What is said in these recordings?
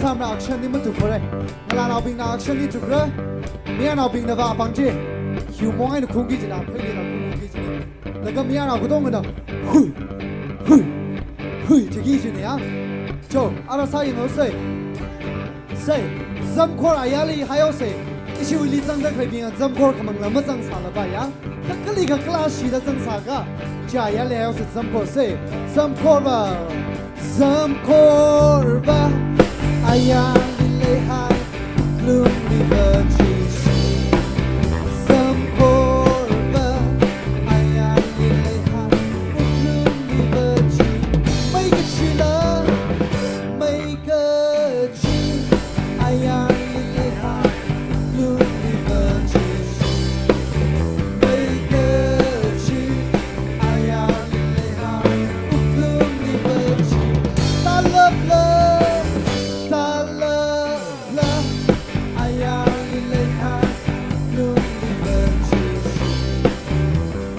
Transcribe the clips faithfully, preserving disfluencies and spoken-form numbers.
Tamra action ni matukhore. Ngalānaobingna action ni tukra. Mayarnaobingna vāpang chi. Hiu mong eina khungki jina, pheilila khungki jina. Laga mayarnao katongana hui, hui, hui, chiki jina ya. Cho, ara sāyanghaosei. Sei, zamkhor ayarli haihaosei. Ishiwuili zangda khaleibing zamkhor khamangla mazangsāla ba ya. Kakali kakala shida zangsāka. Chi ayarli haihaosei zamkhor sei. Zamkhor ba. Zamkhor ba. Ayarli leihai. Wuklungli vāchisi. Zamkhor ba. Ayarli leihai. Wuklungli vāchi. Mei kachila. Mei kachi. Ayarli leihai. Wuklungli vāchisi. Mei kachi. Ayarli leihai. Wuklungli vāchi. Talapla. Talapla. Ayarli leihai. Wuklungli vāchisi.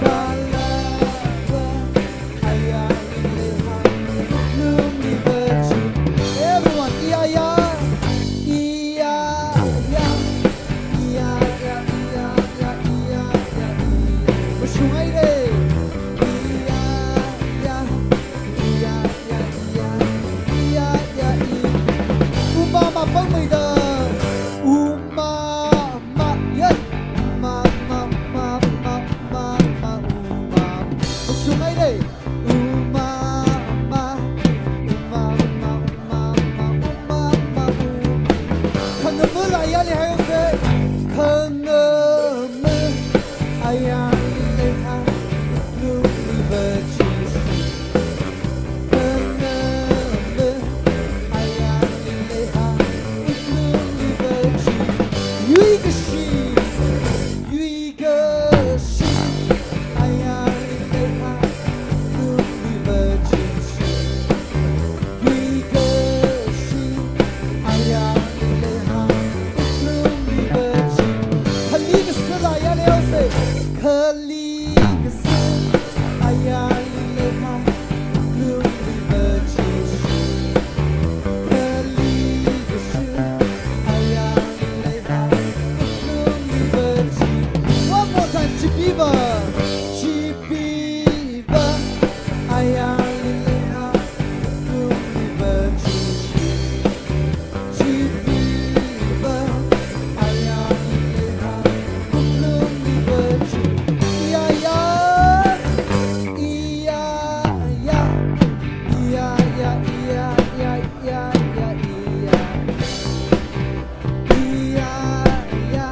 Talapla. Everyone, iya, iya. Iya, iya. Iya, iya, iya, iya, iya, iya, iya. Mashungaire. Iya, iya. Iya, iya, iya. Iya, iya, iya. Uma mapangmeida. Uma ma, yeah. Uma ma, uma ma, uma ma, uma ma. Mashungaire. Uma ma, uma ma, uma ma, uma ma, uma. Khangamala ayarli haihaosei. Khangama ayarli leihai. Wuklungli vāchisi. Khangama ayarli leihai. Wuklungli vāchi. Yuikashi. Yuikashi, ayarli leihai, wuklungli vāchisi. Yuikashi, ayarli leihai, wuklungli vāchi. Khali kasāla ayarli haihaosei. Khali kasā, ayarli leihai, wuklungli vāchisi. Khali kasā, ayarli leihai, wuklungli vāchi. One more time, chipiva, chipiva, ayarli leihai, wuklungli vāchisi. Chipiva, ayarli leihai, wuklungli vāchi. Iya, iya, iya, iya, iya, iya, iya, iya, iya, iya, iya. Iya, iya,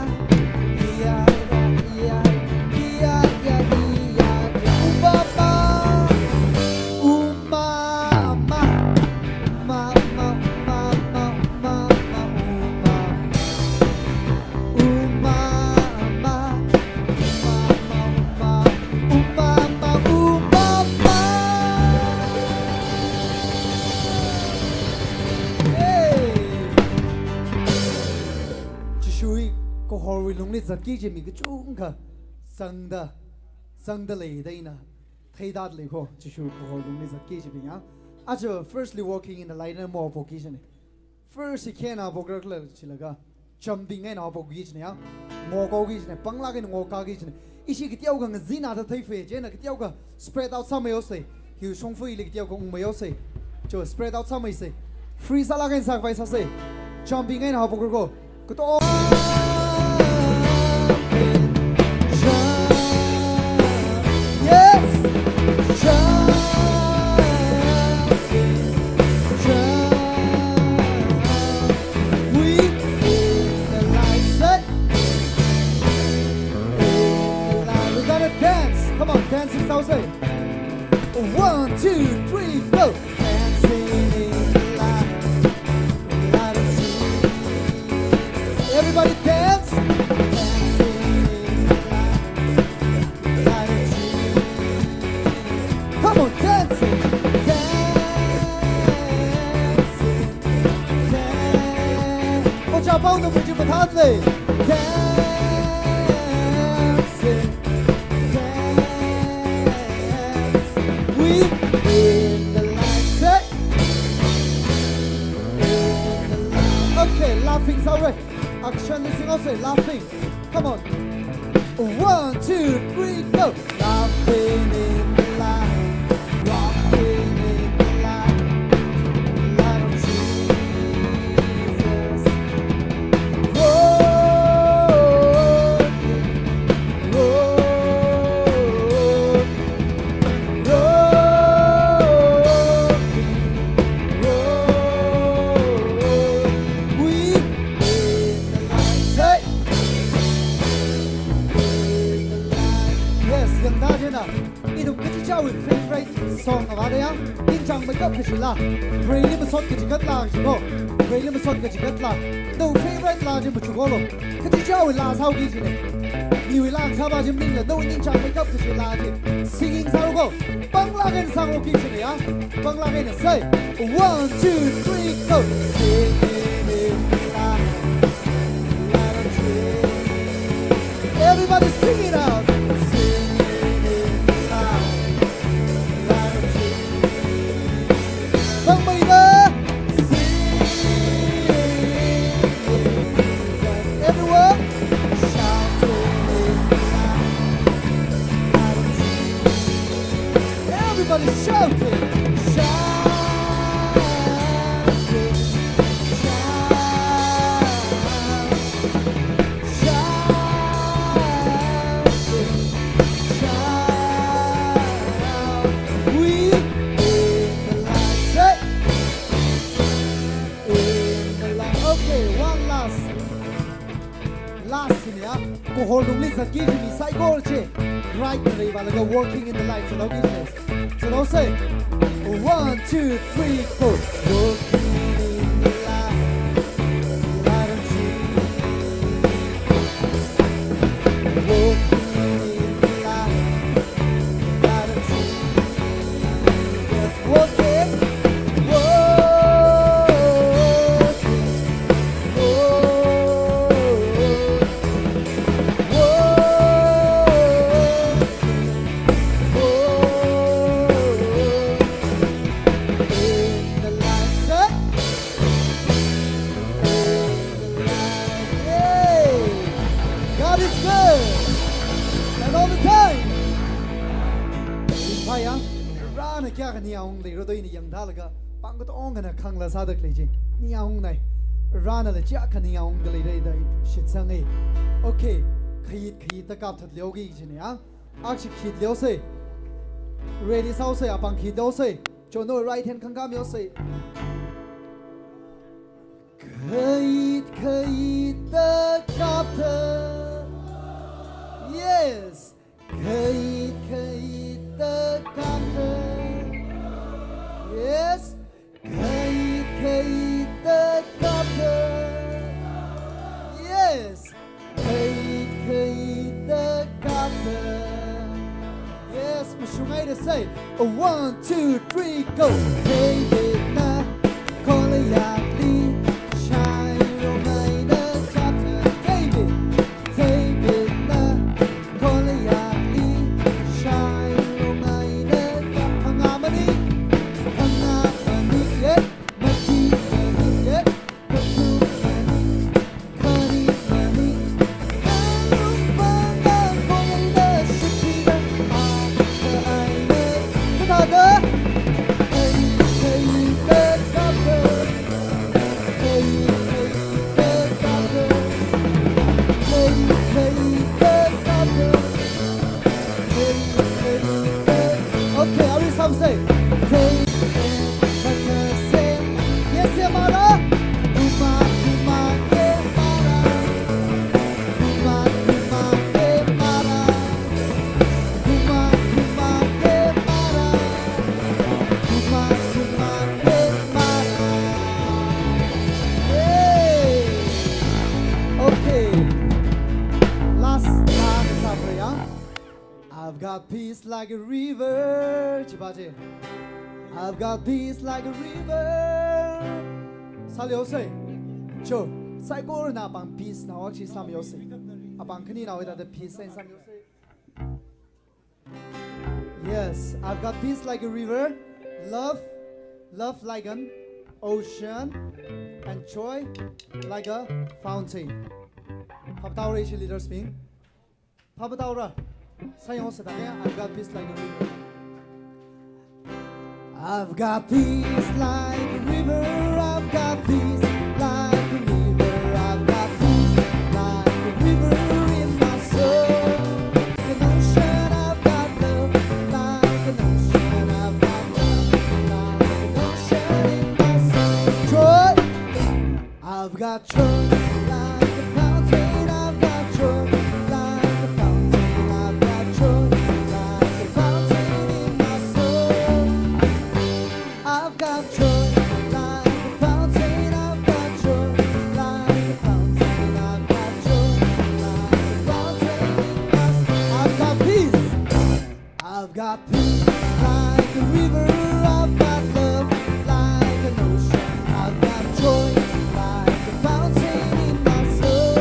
iya, iya, iya, iya, iya, iya. Uma ma, uma ma, uma ma, uma ma, uma ma, uma. Uma ma, uma ma, uma ma, uma ma, uma ma. Hey! Jishuwui kahorwui lungli zatki kaji mi kachungkha zangda, zangda leida ina theida lei ko, Jishuwui kahor lungli zatki kaji mi ya. Aja firstly walking in the light eina mahaophokki kajina. First hi khi eina haophokra khala jilaga, jumping eina haophokki kajina ya. Ngokaoki kajina, panglāk eina ngokaki kajina. Ishi kateokha ngazin eina thātheifei, chieina kateokha spread out sāmeihaosei. Hiu shongfaili kateokha ungmeihaosei. Cho, spread out sāmeisei. Free sālāk eina sākhavai sāsei. Jumping eina haophokra ko. Kato. Yes. Jump. Jump. We in the light set. In the light. We gotta dance. Come on, dance in Sausei. One, two, three, go. Dancing in the light. Light of truth. Everybody dance. Dancing in the light. Light of truth. Come on, dancing. Dancing. Dance. Ojā paona muji mathāle. Dance. Dance. We in the light. Say. In the light. Alright, action, sing out, say, laughing. Come on. One, two, three, go. Laughing in the light, walking in the light, light of Jesus. Walking, walking, walking, walking. We in the light. Say. Yes, yangda jina. Ithum kachichāwui favorite song avāda ya. Ningchāngmeikap kachila. Preili masot kachikatla chiko. Preili masot kachikatla. Nawui favorite laa chi machukolu. Kachichāwui laa sāuki jina. Miwui laa sāva chi maningla nawui ningchāngmeikap kachila chi. Singing sāuko. Panglāk eina sāngaroki jina ya. Panglāk eina, say. One, two, three, go. Singing in the light, light of Jesus. Everybody sing it out. Singing in the light, light of Jesus. Pangmeida. Singing in Jesus. Everyone. Shouting in the light, light of Jesus. Everybody shouting, shouting, shouting, shouting, shouting. We in the light. Say, in the light. Okay, one last. Last sini ya, kahor lungli zatki jimi saikora chi. Right na leivālaga walking in the light. Sālauki jimi. Sālausei. One, two, three, four. Walking in the light, light of Jesus. Walking in the light, light of Jesus. Walking, walking. Whoa, whoa, whoa. In the light, say. In the light, yay. God is good. And all the time. Ringphāya, Varena kayākha ningyāng ungli rado ina yangthālaga, pāng katongana khangla sāda khalei chi. Ningyāng ungnai. Varenala chiyākha ningyāng ungda leida da shitsanga. Okay. Khayit khayitta kapthat leoki jina ya. Akha chi khayit leosei. Ready sāosei, apāng khayit leosei. Chonao right hand khangkā miosei. Khayit khayitta kapthat. Yes. Khayit khayitta kapthat. Yes. Khayit khayitta kapthat. Yes. Khayit khayitta kapthat. Yes, mashungaida sei. A one, two, three, go. Davidna Goliathli shairumai eina kapthat. David, Davidna Goliathli shairumai eina kap-, phangā maning, phangā maning, yeah, mati maning, yeah, kathum maning, khani maning, ngalung pangā Goliathna shipida, akha eina, kathāda, hey, hey, hey, kapthat. Okay, are we some say? Yes, yeah, mara. Kuma, kuma, ke, mara. Kuma, kuma, ke, mara. Kuma, kuma, ke, mara. Kuma, kuma, ke, mara. Yay! Okay. Last, last, sāpra ya. I've got peace like a river. Chipa chi. I've got peace like a river. Sāleosei. Cho, saikorana apāng peace naowak chi sāmiosei. Apāng khaninao ida da peace eina sāmiosei. Yes, I've got peace like a river, love, love like an ocean. and joy like a fountain. Phaptā haora ishi leaders bing? Phaptā haora? Sāyangsa da kaya, I've got peace like a river. I've got peace like a river, I've got peace like a river, I've got peace like a river in my soul. Like an ocean, I've got love, like an ocean, I've got love, like an ocean in my soul. Joy! I've got joy like a fountain, I've got joy like a fountain, I've got joy like a fountain in my soul. I've got joy like a fountain, I've got joy like a fountain, I've got joy like a fountain in my soul. I've got peace. I've got peace like a river, I've got love like an ocean, I've got joy like a fountain in my soul.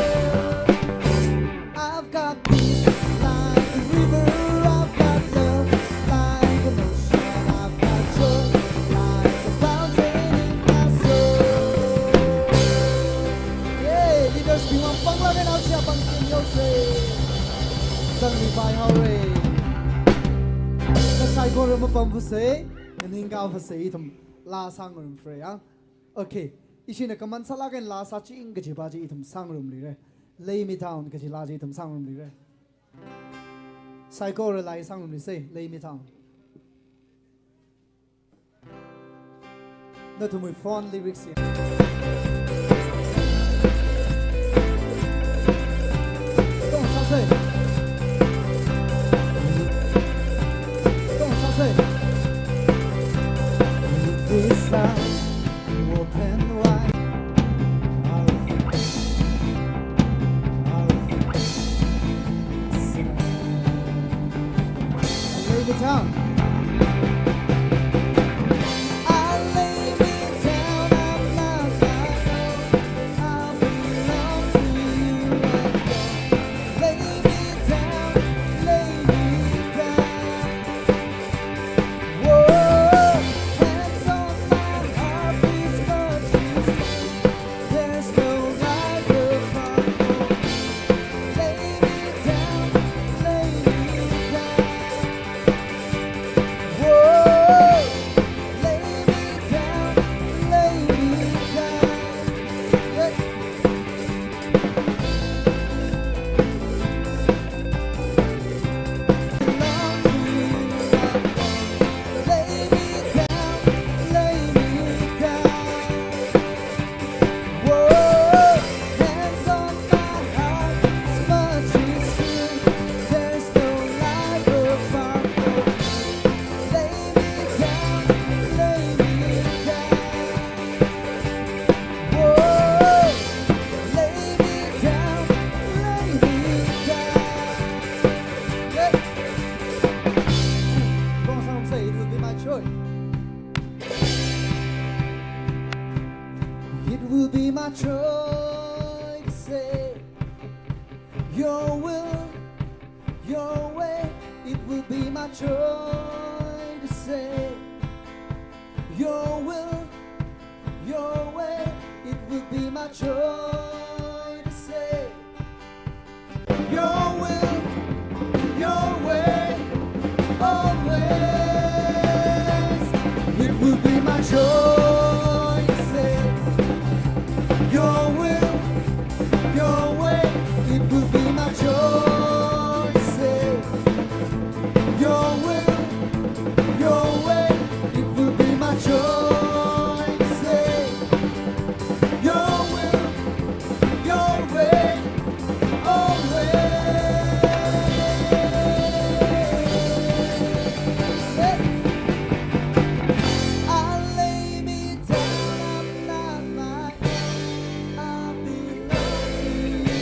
I've got peace like a river, I've got love like an ocean, I've got joy like a fountain in my soul. Yay, leaders bing vang panglaga naoshia pangtin yosei. Sangmipai haora. Kha saikora mapam phasei, nganingkao phasei, ithum laa sāngarumra ya. Okay. Ishina command sālaga laa sāching kajipa chi ithum sāngarumlira. Lay Me Down kaji laa chi ithum sāngarumlira. Saikora laa sāngarumlisei, Lay Me Down. Nathumwui phone lyrics ya. Tong sāsei. Tong sāsei. These eyes open wide. I'll, I'll Lay me down. I lay me down, I'm not my own. I belong to you, I belong. Lay me down, lay me down. Whoa, hands on my heart, this much is true. There's no life apart from you. Lay me down, lay me down. Whoa, lay me down, lay me down. Yeah. Belong to you, I belong. Lay me down, lay me down. Whoa, hands on my heart, this much is true. There's no life apart from you. Lay me down, lay me down. Whoa, lay me down, lay me down. Yeah. Tong sāngarumsei, it will be my joy. It will be my joy to say your will, your way. It will be my joy to say your will, your way. It will be my joy to say your will, your way, always. It will be my joy to say your will, your way. It will be my joy to say your will, your way. It will be my joy to say your will, your way, always. Hey. I lay me down, I'm not my own. I belong to you.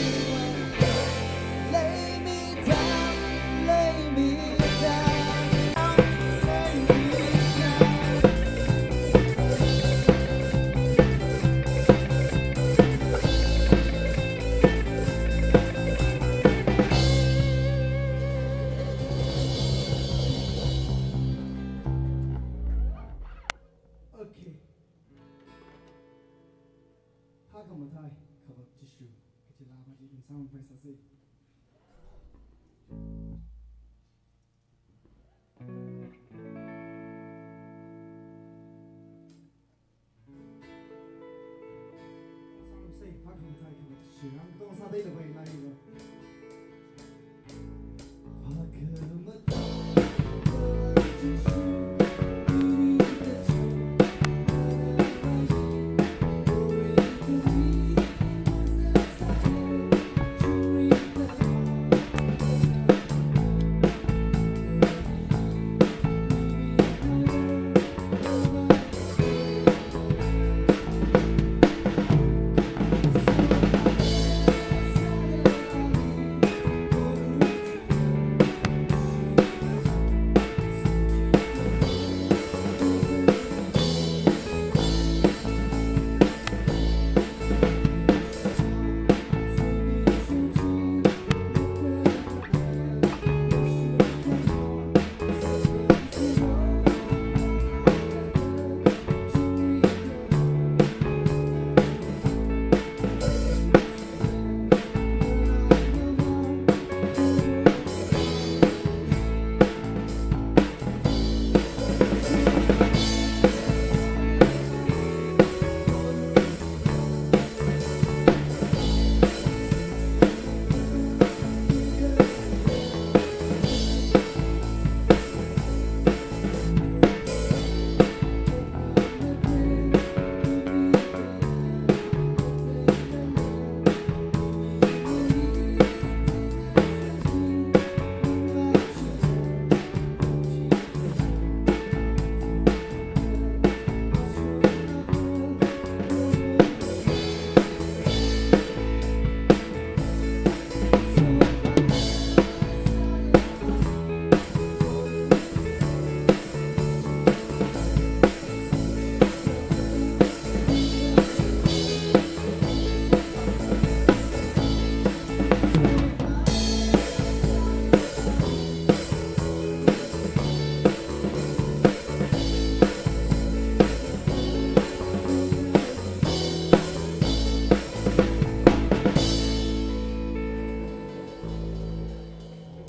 Ang phaisāsei.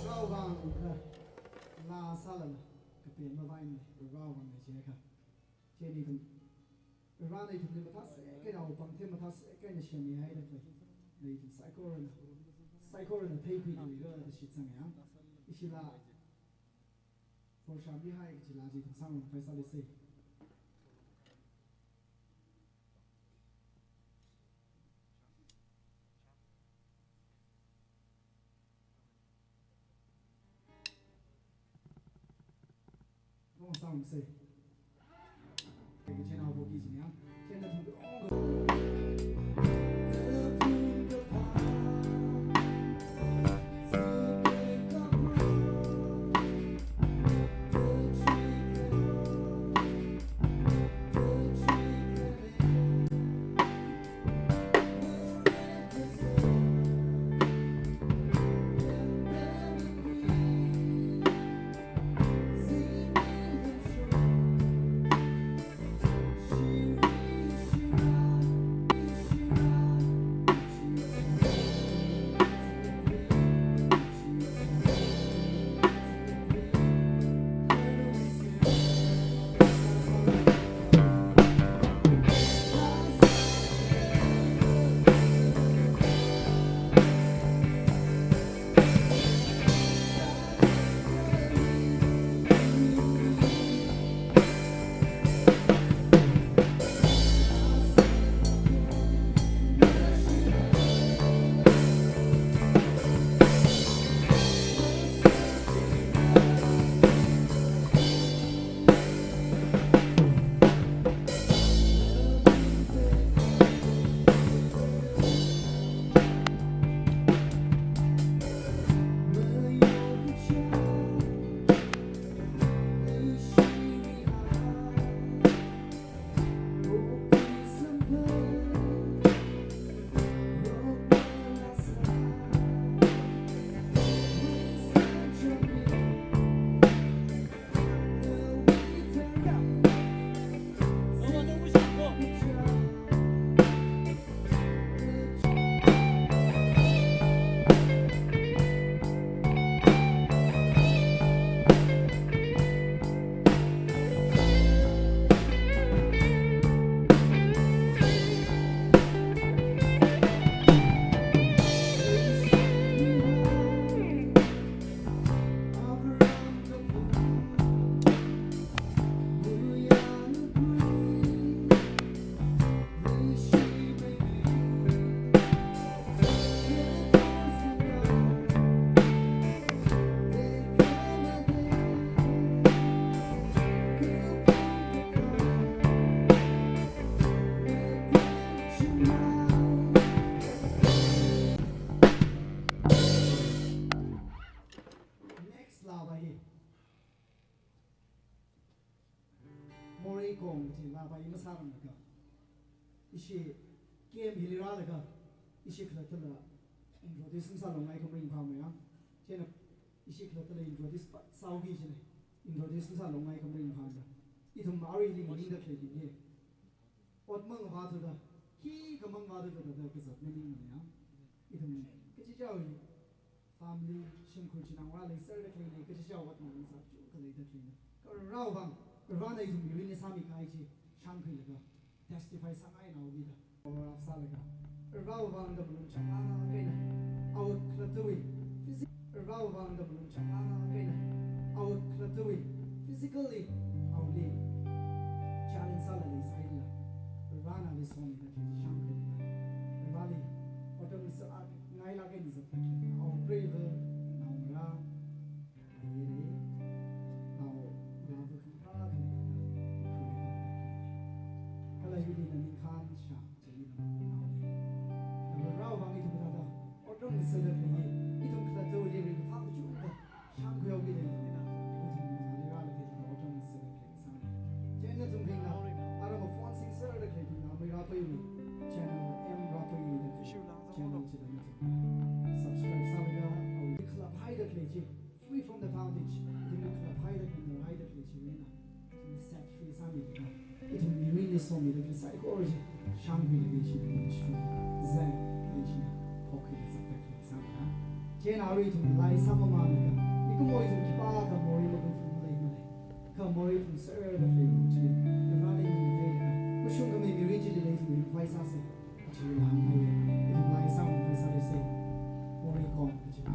Varewui vang kha, laa sālala, kapen mavai ni, Varewui vang ni jiakha. Chieina ithum, Varena ithumli mathāsek eina, awui pāngthei mathāsek eina semmihaida khalei, na ithum saikorana, saikorana theikhuiluira da shitsanga. Ishila, for shambihai kachila chi ithum sāngarumphai sālāksei. Long sound sei. Kei china bo ki jinya. China thum long. Chila pai masāranglaga, ishi camp hili rālaga, ishi khalattala introduce masālongai kha maringphāmeiya. Chieina ishi khalattala introduce pa sāuki chieina. Introduce masālongai kha maringphāmeiya. Ithum aruili maningda khaleibingli ot mangavāthuda, khikha mangavāthuda da kazat maningmana. Ithum kachichāwui family, shimkhur chinaongarā leiserda khaleina, kachichā ot mangazat chukha leida khaleina. Kha Varewui vang, Varena ithum mirinli sāmikahai chi shānkhuilaga testify sāngainaokida. Power up sālaga, Varewui vang da malung chāngkha eina, awui khalattawui physi-, Varewui vang da malung chāngkha eina, awui khalattawui physically, awuili challenge sāla leisālala, Varena ali somida khalei shānkhuilaga, Vareli otram sāngailāk eina zatda khalei, awui preiva naongarā, mayare, naongarāva khangarā khalei, kala hili ningkhān shā, chili ningkhān. Kala Varewui vang ithum thāda otram sāda khalei, ithum khalattawuili ringphā kachungkha shānkhuihaokida, ithum mangāli rālaga ithum otram sāda khalei sāna. Chieina ithum bingna, aram phone singserda khaleibingna, Mui Rapeiwui channel, M Rapeiwui channel chila nathum subscribe sālaga, awui khalap haida khalei chi, Free from the bondage. Ithumli khalap haida, khangarā haida khalei chi eina, ithumli set free sāmida, ithum mirinli somida khalei saikora chi shānkhuilaga ishi ministry zangda ishi phokhuida zatda khalei sāna. Chieina arui ithum lai sāmamānlaga, mikumo ithum khipākha morei maphungphung leimana. Kha morei phungserda khalei chi, Vareli ning ngateida, mashungkhamei mirin chili ithum ringphāsāsa. Chila hāngngai, ithum lai sāmamān sāluisa. Morei kong, chila.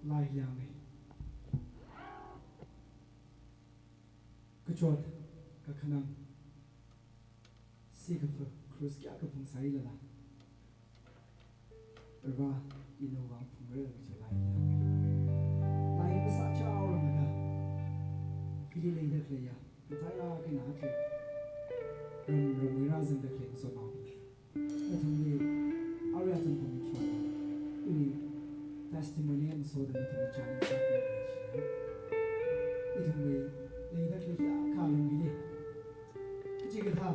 Lai yānge. Kachot, kakhanang, sikaphā, cross kayākha phungsālala, Vare, ina vang phungra kaji lai yānge. Lai masāchaoranglaga, hili leida khaleiya, matailāk eina aja, ram ramwui rāzangda khalei ngasotnao, nathumli arui atam pamikyo, iwui testimony ngasoda nathumli challenge sākhuiya. Ithumwui leida khalei hiyākha alungli, kachikathā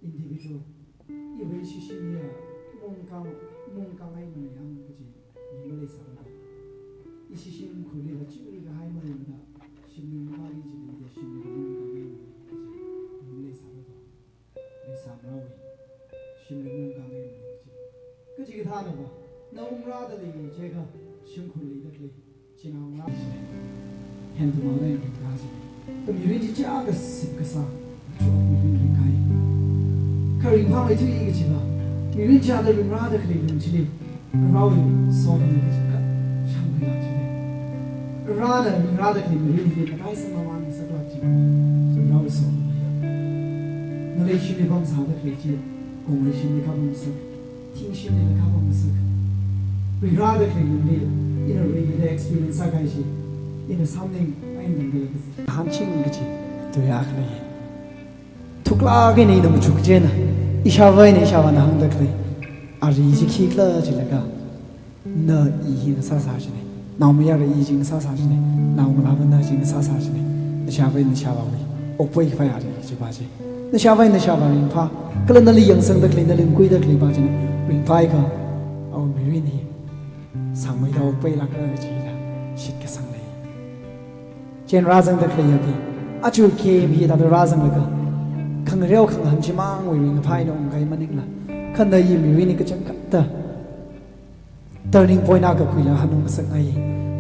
individual, iwui shishim hiya mungkang, mungkang ai mana yang kaji mi maleisālala, ishi shimkhurlila chingri kahai maleimada, Shimli ungkāngai chili, shimli ungkāngai chili, leisāra to. Leisāmara wui. Shimli ungkāngai chili. Kachi kathānava, na ungrāda lei chiakha, shimkhur leida khalei chinaongarā chili, henthumaoda ringkā chili. Kha mirin chi chiyākha sip kasā, chot mirin ringkāi. Kha ringphāmeithui kachila, mirin chiyākha ringrāda khalei lung chili, Varewui sokhami kachikha shānkhuilāk chili. Varena ringrāda khalei mirin hi mataisang mamān ngasaklāk chili. Varewui sokhami. Ngalei shimli pamsāda khalei chi, kongwui shimli kapamsak, thing shimlila kapamsak. Ringrāda khalei lungli, ina ringda experience sākahai chi, ina something eina ningli kahāng ching kachi, tuiya khalei. Thuklāk eina ina machuk chieina, ishāvā eina ishāvāna hāngda khalei, ari chi khikhala chilaga, na i hi ngasāsā chine. Naomayara i chi ngasāsā chine. Naongalāva na chi ngasāsā chine. Nashāvā eina nashāvāwui okpoi khavai ari chi pa chi. Nashāvā eina nashāvā ringphā. Kala nali yangsangda khalei, nali ngkuida khalei pa china ringphāakha, awui mirin hi sangmeida okpailākra kachila shitkasang lei. Chieina rāzangda khalei yapi, aja camp hi thāda rāzanglaga, khangareo khangahān chimangwui ringkaphā eina ungkahai maningla, kha na i mirin hi kachangkhatta turning point akha khuilaga hanung ngasakngai.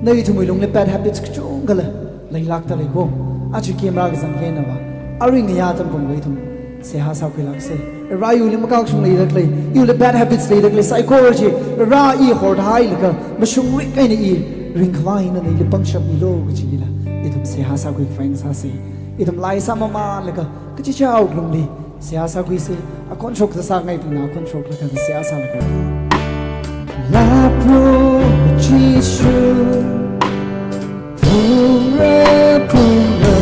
Na ithumwui lungli bad habits kachungkhala leilākda lei ko. Aja camp rākazang hi einava, arui ngayā atam pamli ithum seihā sākhuilāksa. Vare iwuili makakshung leida khalei, iwuili bad habits leida khalei saikora chi, Vare i horhailaga, mashungrik eina i ringkhavai eina nali pangshap milu kachila, ithum seihā sākhui khavai ngasāsa. Ithum laa sāmamānlaga, kachichā wuklungli seihā sākhuisa, akhon shokta sāngaibingna akhon shoklaga seihā sālaga. Lapro Jishu, phungra phungra,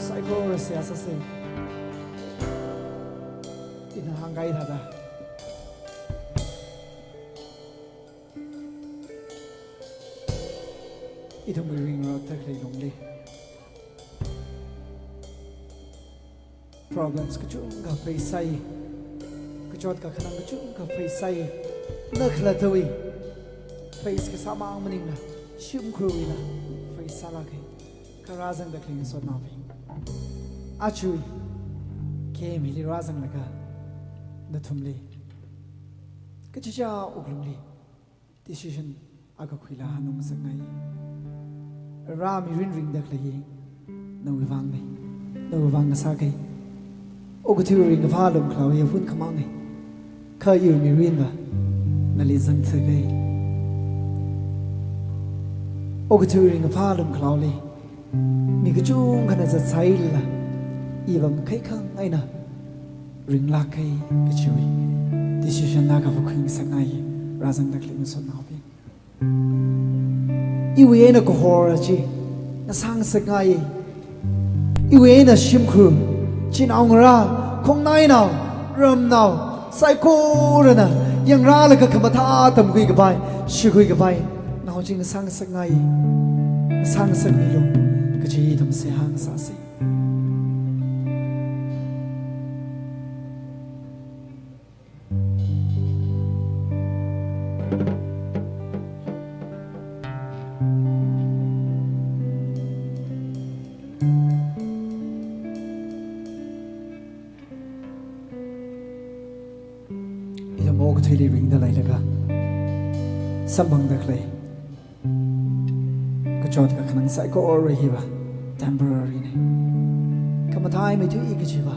Saikora seihā sāsa. Ina hāngkahai thāda, ithumwui ringrāda khalei lungli problems kachungkha face sāi, kachot kakhanang kachungkha face sāi, na khalattawui face kasāmang maningla, shimkhurwuila face sālāka. Kha rāzangda khalei ngasotnaobing, aja camp hili rāzanglaga nathumli kachichā wuklungli decision akha khuilaga hanung ngasakngai. Vare mirin ringda khalei hi nawui vangna. nawui vang ngasākei. Okathui ringkaphā lumkhalao hi apun khamānge. Kha iwui mirinva nali zangthakei. Okathui ringkaphā lumkhalaoli mi kachungkhana zatsai lala, iva makhaikhang eina ringlākkei kachiwui decision akha va khuingasakngai, rāzangda khalei ngasotnaobing. Iwui eina kahor chi ngasāngasakngai. Iwui eina shimkhur, chinaongarā, khongnainao, ramnao saikorana yangrālaga khamathā tamkhui kapai, shikhui kapai nao chi ngasāngasakngai. Ngasāngasakmilu kaji ithum seihā ngasāsei. Ithum okathuili ringda leilaga samphangda khalei kachot kakhanang saikora hiva temporary ne. Khamathā mei tui kajiva,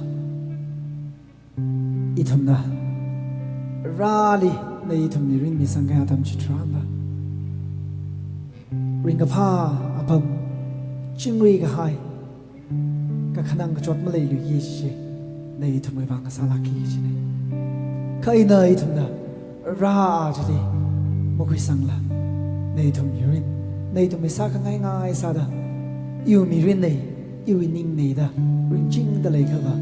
ithumna rāli na ithum mirin misangkahai atam chitharanva, ringkaphā apam, chingri kahai kakhanang kachot maleiluiki kaji na ithumwui vang ngasālākki kajine. Kha ina ithumna rā chili makhuisangla, na ithum mirin, na ithumwui sākhangai ngai sāda, iwui mirin nei, iwui ning nei da ringchingda leikhava,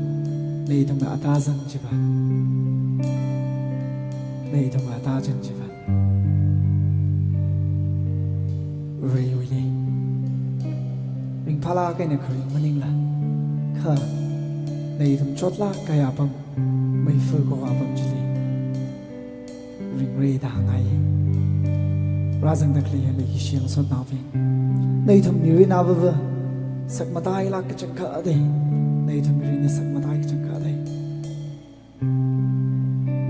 na ithumwui atazang chiva, na ithumwui atazang chiva, uiuili ringphālāk eina kharing maningla, kha na ithum chotlāk kahai apam, meifā kaho apam chili ringre da hāngngai. Rāzangda khalei leikashi ngasotnaobing, na ithum mirin avava sakmatailāk kachangkhat dei. Na ithum mirin hi sakmatai kachangkhat dei.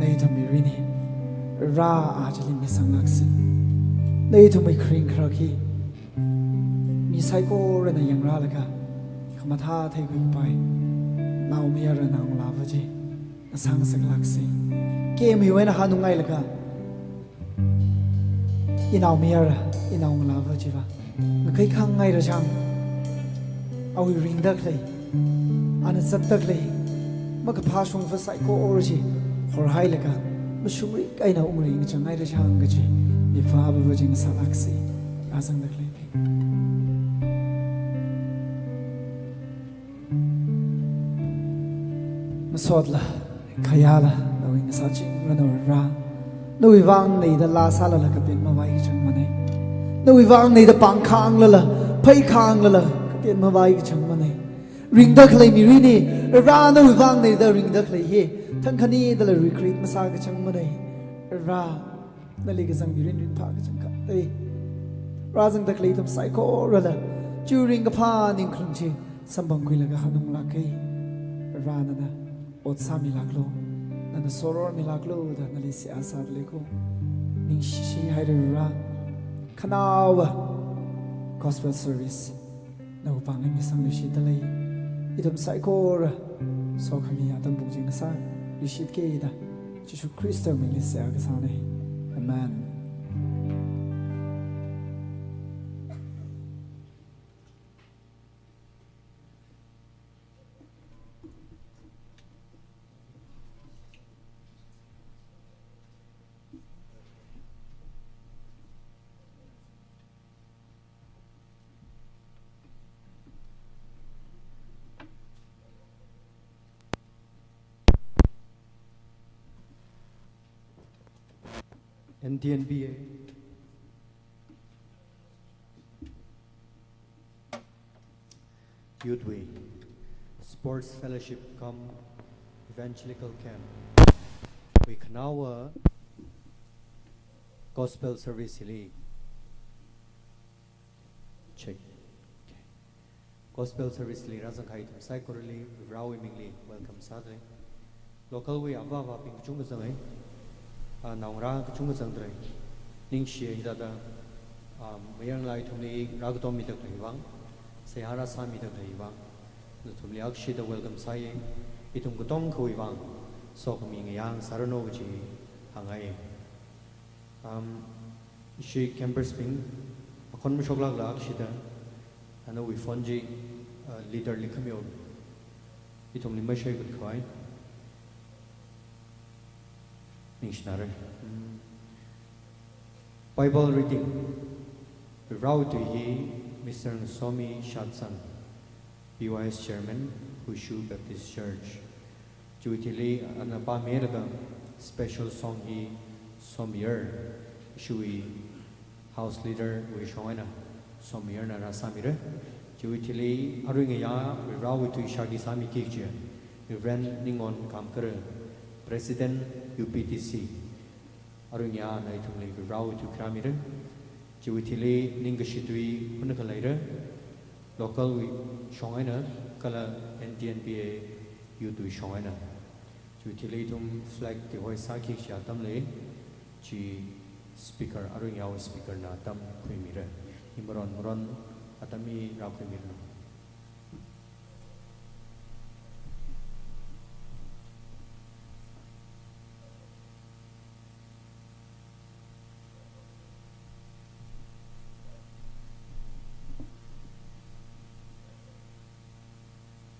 Na ithum mirin hi rā chili misanglāksei. Na ithumwui kharing kharak hi mi saikorana yangrālaga khamathā theikhui kapai naomayara naongalāva chi ngasāngasaklāksei. Kha miwui eina hanunghailaga, inaomayara, inaongalāva chiva makhaikhang ngaira chang, awui ringda khalei, ana zatda khalei makaphā shongfa saikora chi horhailaga, mashungrik eina ungring chang ngaira chang kaji mipā avava chi ngasālāksei. Rāzangda khalei masotla, khayāla, nawui ngasāchingra nawui rā. Nawui vang nei da laa sālala kapin mavai kachang manei. Nawui vang nei da pāngkhanglala, phaikhanglala kapin mavai kachang manei. Ringda khalei mirin hi, rā nawui vang nei da ringda khalei hi thangkhani dala regret masā kachang manei. Rā nali kazang mirin ringphā kachangkhat dei. Rāzangda khalei ithum saikorala chiwui ringkaphā ningkhalum chi samphangkhuilaga hanunglākkei. Rā nana ot sāmilāklu, nana sorormilāklu da nali seihā sāda leiko. Ningshihaira rā. Khanaowa gospel service nawui pāngli misangluishitda lei. Ithum saikora sokhami atam pung chi ngasāluishitkei da Jishu Khristawui mingli seihā kasānei. Amen. N T N B A Youth Week, Sports Fellowship cum Evangelical Camp wui khanaowa gospel service hili. Check. Okay. Gospel service li rāzangkahai ithum saikorali Varewui mingli welcome sādalei. Local wui avāva̱bing kachungkha zangai. Ah, naongarā kachungkha zangdalei. Ningshiya hithāda, ah, mayarngalā ithumli rākatommida khalei vang, seihā rāsāmida khalei vang, Nathumli akshida welcome sāi, ithum katongawui vang sokhami ngayā sāranu kaji hāngngai. Um, ishi campersbing, akhon mashoklākla akshida, nawui phone chi, uh, leaderli khamiu, ithumli mashai kut khavai. Ningshinare. Mm. Bible reading. Varivarāwui tui hi Mister Ngasomi Shatsang, B Y S Chairman, Huishu Baptist Church. Chiwui thili ana pāmilaga special song hi Somyar, ishiwui house leader wui shong eina Somyarna rāsāmira. Chiwui thili arui ngayā Varivarāwui tui shākhi sāmiki kaji Reverend Ningon Kamkara, President U P T C, arui ngayāna ithumli Varivarāwui tui khuirāmira. Chiwui thili ningkashi tui hunakha leira, local wui shong eina kala N T N B A youth wui shong eina. Chiwui thili ithum flag tihoi sāki kaji atam lei, chi speaker, arui ngayāwui speakerna atam khuimira. Hi maron maron atam hi rākhuimiranu.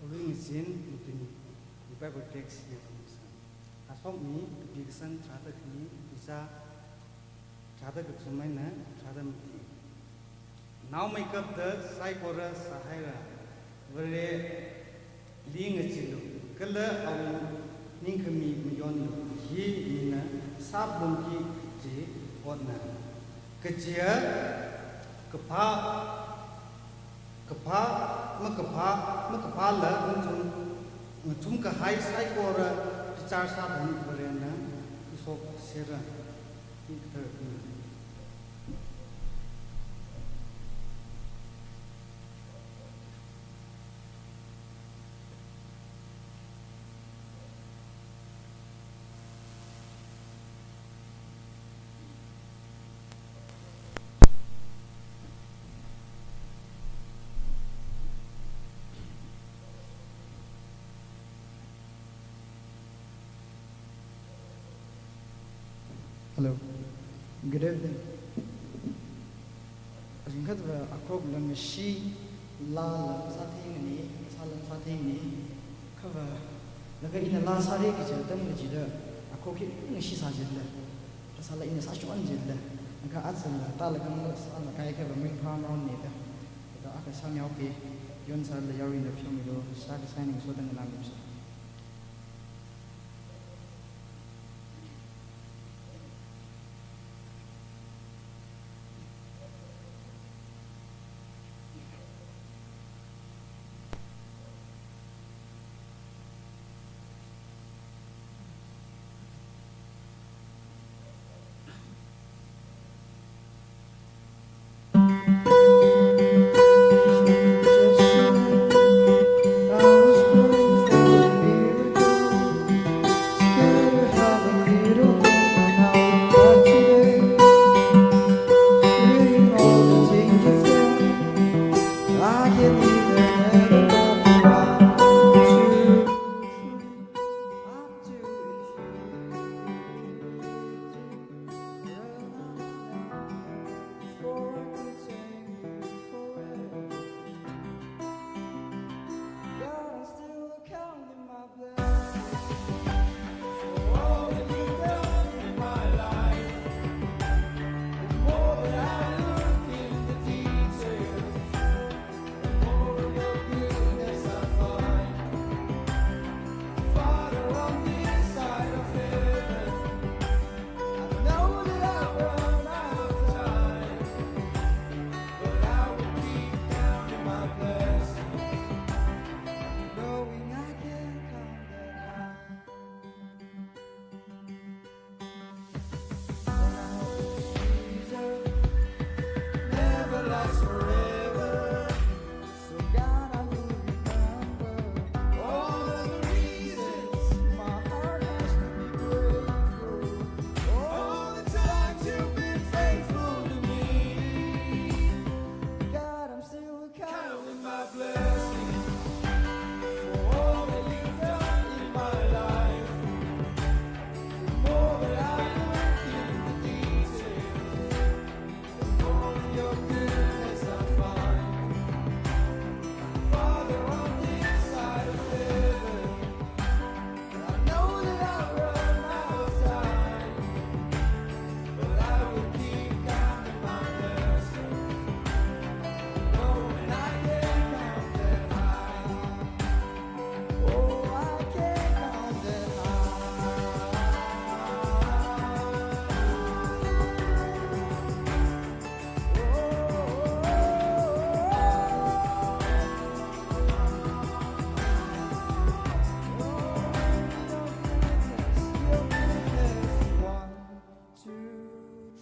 Arui ngazin matuini Bible text ya kamusa. Ashokmi, kapi kasang tharāda khani, tuizā tharāda kathum eina tharāda mati. Naomeikapta saikora sāhaira, Vareli ngacheelu, kala awui ningkhami mayonlu, hi mina sāphalungki kaji otna. Kaja kaphā, kaphā, makaphā, makaphāla ngachum, ngachumkahai saikora bichar sāthan Varena ngasokserra. Hi kathar hi. Hello. Good evening. Azingkhatva akhok lam shi laa lam sāthingni, sā lam sāthingni. Khava, laga ina laa sāre kaji atam kachida, akhok hi ngashi sā jitla. Sāla ina sāshon jitla. Laga atsala, talaga sāla kaikhava ming pha maon nida. Laga akha sāmihaoki, yonsāla yaruina pheomilu, sākasā ningso dang nganāmipsa.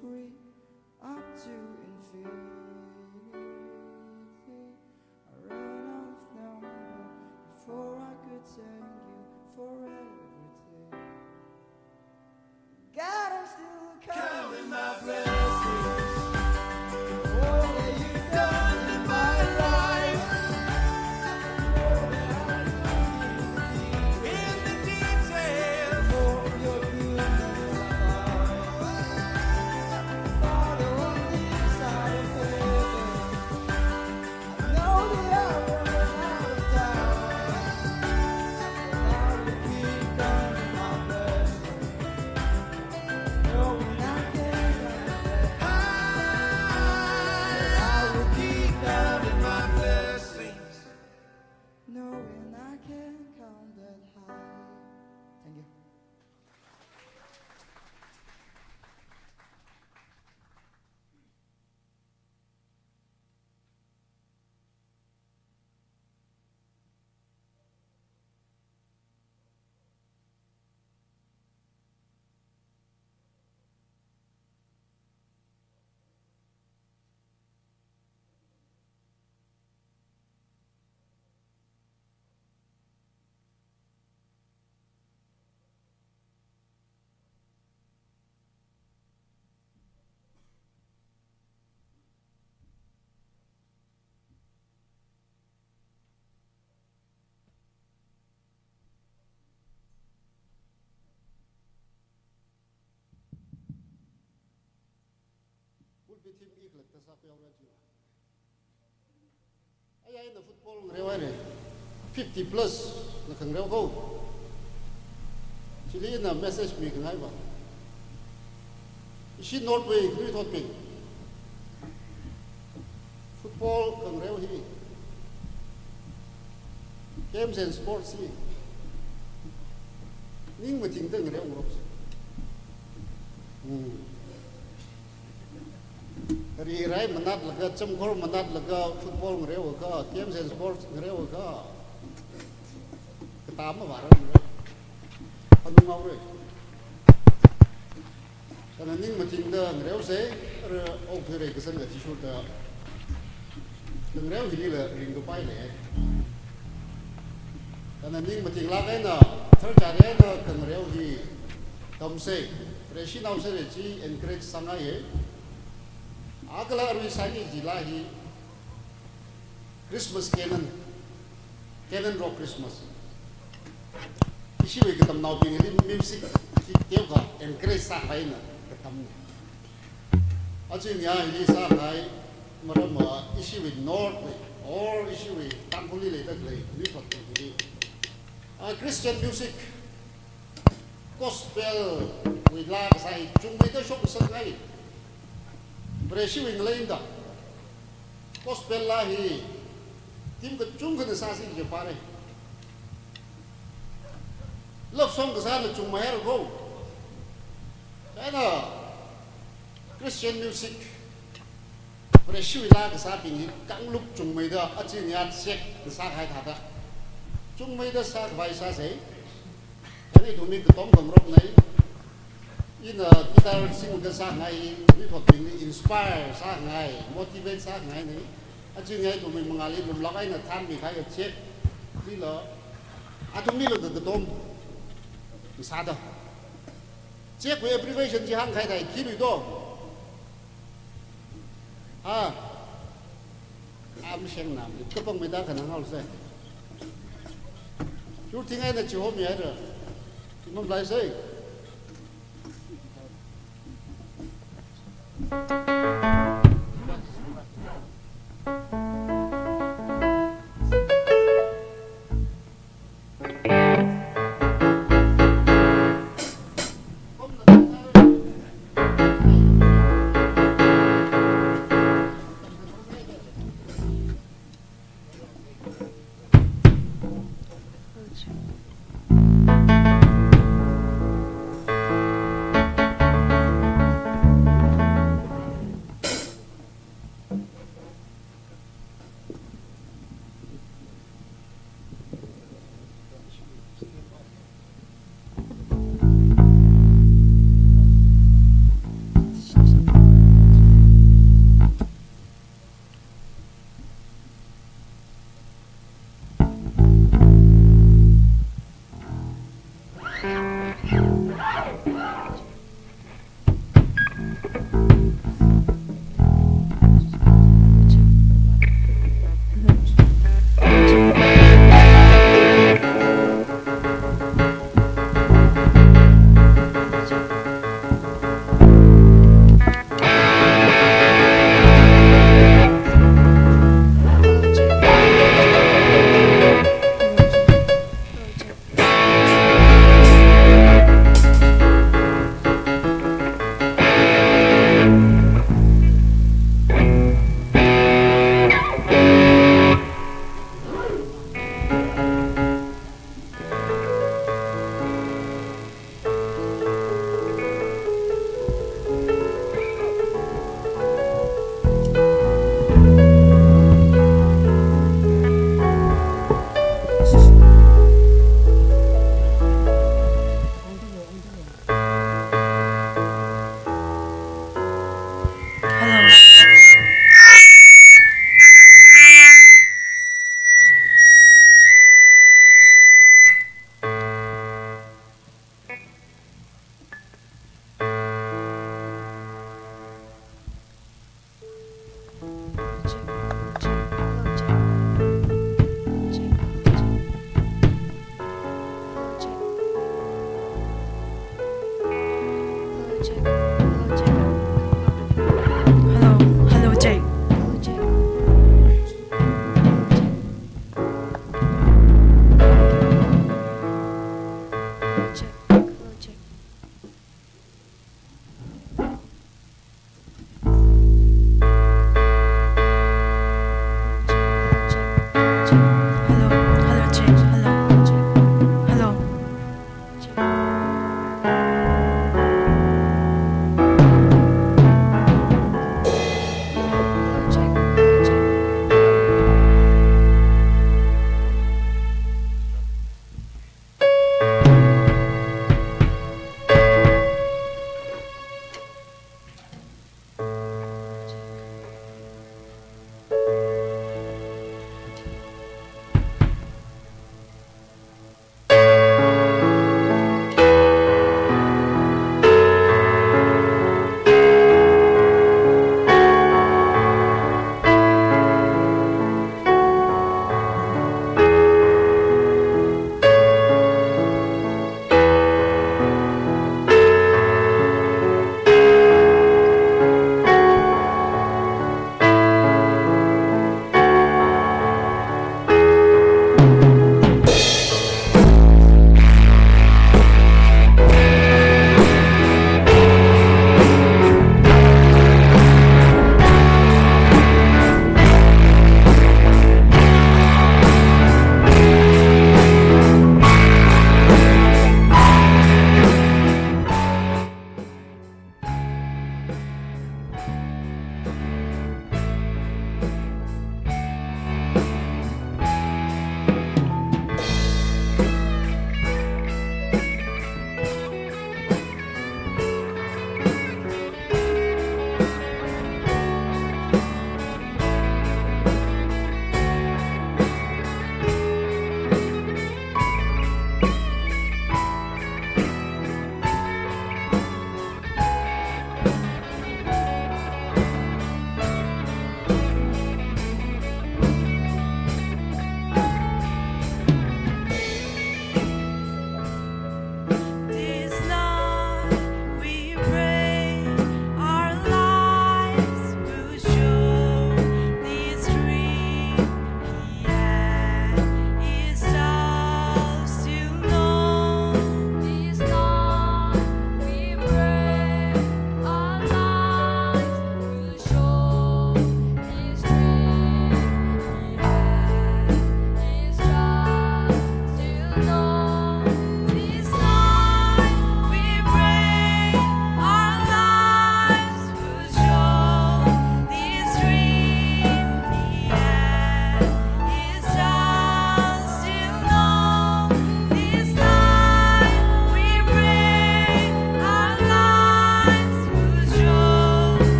free, up to infinity. I ran out of number before I could thank you for everything. God, I'm still counting my blessings. All that you've done in my life. In the details of your goodness, Father, on this side of heaven. I know that I will run out of time, but I will keep counting my blessings, knowing I can count them high. I will keep counting my blessings, knowing I can count them high. Thank you. Pulpit team i khalatta sākhuihaora chila. Aya ina football ngareo haira. Fifty plus na khangareo ko. Chili ina message mikhangai va. Ishi North West khanuithotbing, football khangareo hi, games and sports hi ning matingda ngareo ngarok. Hmm. Rirai manatlaga, chamkhor manatlaga, football ngareoakha, games and sports ngareoakha, katam mavāra ngareo. Anung ngaore. Chieina ning matingda ngareosa, ara okathui reikasang athishurda khangareo hilila ringkapai lei. Chieina ning matinglāk eina, tharchāri eina khangareo hi tamsa, Vareshinaosa re chi encourage sāngaiya. Akhala arui sani jila hi Christmas canon, canon rock Christmas. Ishiwui katamnaobingli music hi teokha encourage sākhavai eina katamna. Aja ngayā hili sākhavai maramva ishiwui North wui, or ishiwui Tangkhulli leida khalei khanuithotbingli, ah, Christian music, gospel wui laa kasā hi chungmeida shokngasakngai. Vareshiwui ngalei eina da gospel laa hi team kachungkhana sāsi kaji pāra. Love song kasāna chungmeihaira ko. Chieina Christian music, Vareshiwui laa kasābing hi kanglup chungmeida, aja ngayā check sākhavai thāda chungmeida sākhavai sāsa. Chieina ithumwui katom khangarokna. Ina guitar singkasā ngai, khanuithotbingli inspire sāngai, motivate sāngaina. Aja ngayā ithumwui mangāli lumlāk eina thanmikahai check lila, athumlila kakatom sāda. Check wui abbreviation chi hāngkahai thāi khi lui do? Ha? Amsheng nam, kapangmeida khanang haosa. Churthingai na chihomihaira. Imam laisa.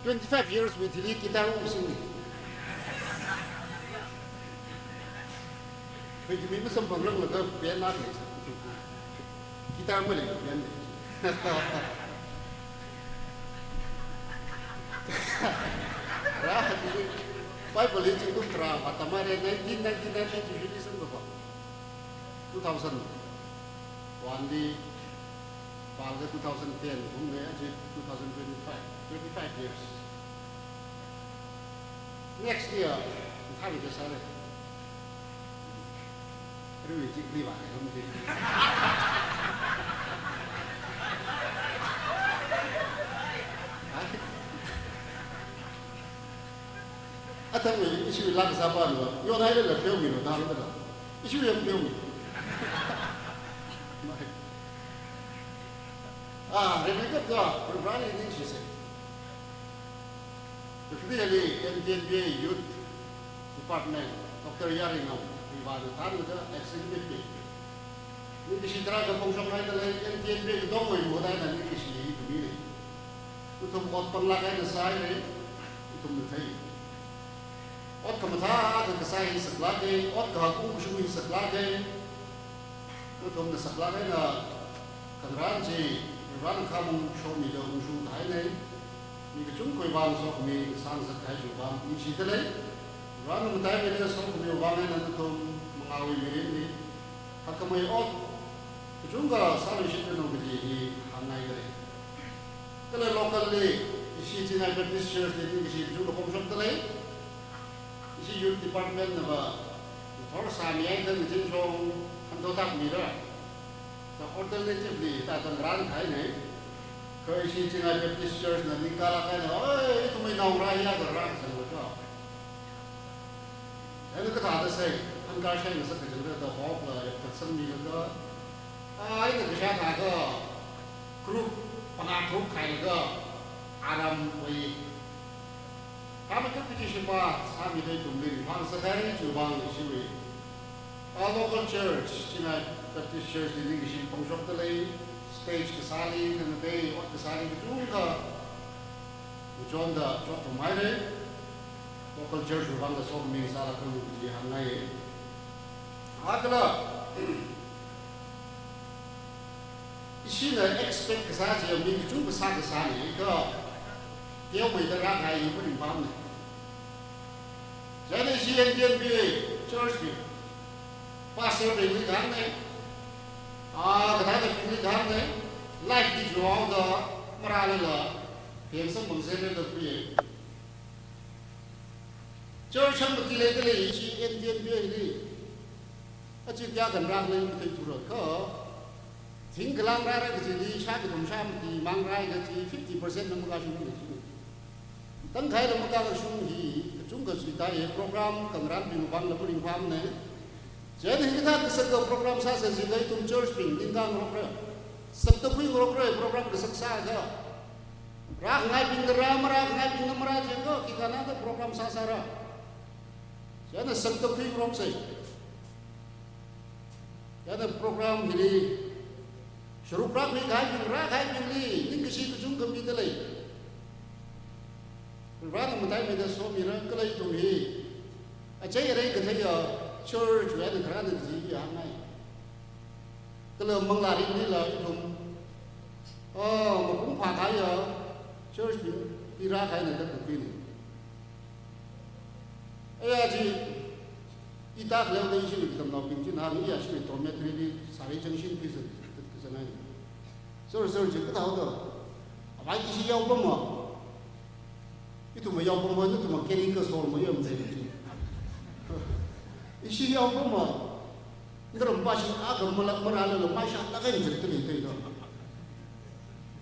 Twenty-five years wui thili guitar ungsing. Khuiki mi masamphangranglaga band na lei. Guitar malei band. Rā, Bible hi zingkum tharā vātamhaira, nineteen ninety-nine li tuition li samkaphang. Two thousand one li pālaga two thousand ten kum ngai, aja two thousand twenty-five, twenty-five years. Next year, thirty years sāra. Rui chikli vāhai lam di. Athang wui issue lak sāpān va, yonhairala pheomilu dang da. Issue yam pheomi. Ah, Rebecca ka, Rebecca ni ningshi se. Especially N T N B A Youth Department, Doctor Yaringam, Ivana Tan ka, Executive Director. Ningkashi tarākha phongshokhaida lei, N T N B A katongwui mahaina ningkashi hi kami lei. Nathum ot panglāk eina sāhaira, nathumna thei. Ot khamathā akha kasā hi saklāka, ot kahak ungkashung hi saklāka. Nathumna saklāk eina khangarān chi, Varena khamong shomida ungshung kahaina. Mi kachungkhawui vang sokhami sāngasak kahai chiwui vang ningshida lei. Varena mataimeida sokhamiwui vang eina nathum mangāwui mirinli hakkhamei ot kachungkha sāluishit ranu kaji hi hāngngaida lei. Kala local li, ishi Chingai Baptist Church li ningkashi kachungkha phongshokda lei. Ishi Youth Department na va, ngathor sāmihaida ngachonchon handotak mira. Kha alternatively, hithāda ngarān kahaina. Kha ishi Chingai Baptist Church na ningkala kahaina, oi, ithumwui naongarā hiya kharā kazang va ka. Chieina kathāda sai, hangar shai ngasak kazang da, da hop la, yak tatsang milaga. Ai, na kashā thākha, group, panga group khailaga, aramwui. Kha mi kha kachi shimba, sāmida ithumli, vang sākahai chiwui vang ishiwui. A local church, Chingai Baptist Church li ningkashi phongshokda lei, stage kasāli, khangatei, ot kasāli, kachungkha, kachonda, chotpamhaira, local church wui vangla sokhami sālaga kaji hāngngai. Akhala, ishina expect kasā chi mi kachungkha sā kasāna, kha teomeida rākahai hi maringphāmana. Chieina ishi N T N B A church bing, pastor bingli kahāngna, a, kathāda bingli kahāngna, live li chihaoda marālala, bing samphang sāra da khuiya. Church hangmati leida lei ishi N T N B A li. Aja kayākha ngarānlei matheithura kha. Thingkha lang rāra kajili shākathum shāmati mang rāi kaji fifty percent na makashung lei chi. Tangkhai la makashung hi kachungkha suitāya, program khangarānbing vangla maringphāmana. Chieina hikathā kasaka program sāsa jiakha ithum church bing ningkāngarokra. Sakda khuingarokra program kasak sākha. Rākhangaibingna rā, marākhangaibingna marā jiakha, khikha nada program sāsāra. Chieina sakda khuingaroksa. Chieina program hili sharuk rākmi kahaibing, rākahaibingli ningkashi kachungkha mida lei. Varena mataimeida somira kala ithum hi achei arei katheiya church wui eina kharāna kaji hi hāngngai. Kala manglā ringlila ithum, ah, mapung phākahaiya church bing hi rākahaina da kakhuina. Aya chi, i tak leo da ishiwui katamnaobing china hānga, iya shiwui dormitory li sari junction prison, tat kazangai. Sir, sir, chi kathāda. Avai ishi yaopama. Ithumva yaopama, nathumva caring kasol ma yam de. Ishi yaopama. Ngarumpa shi akha mala, marālala maisha laga injek tali tali da.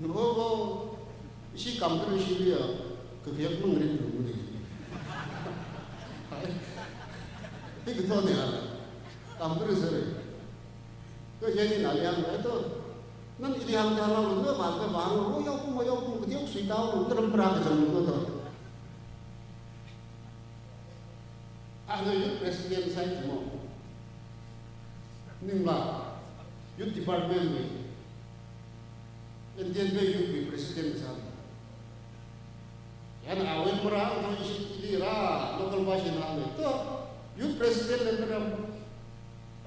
Nho ho, ishi kam tali ishi liya, kakhayak mangarin ru muni. Hai. Hikathāne ala. Kam tali sāra. Kha chieina nali hānga to. Nana ili hāngda hānglu, na vākha vālu, o yaopama, yaopama, kateokha suitālu, ngarumpa rākazanglu da. Ana youth president sāi mo. Ningla, youth department wui, N T N B A youth wui president sāi. Chieina awui marāng thoi ishi ili rā, local bashina le. To, youth president le naram.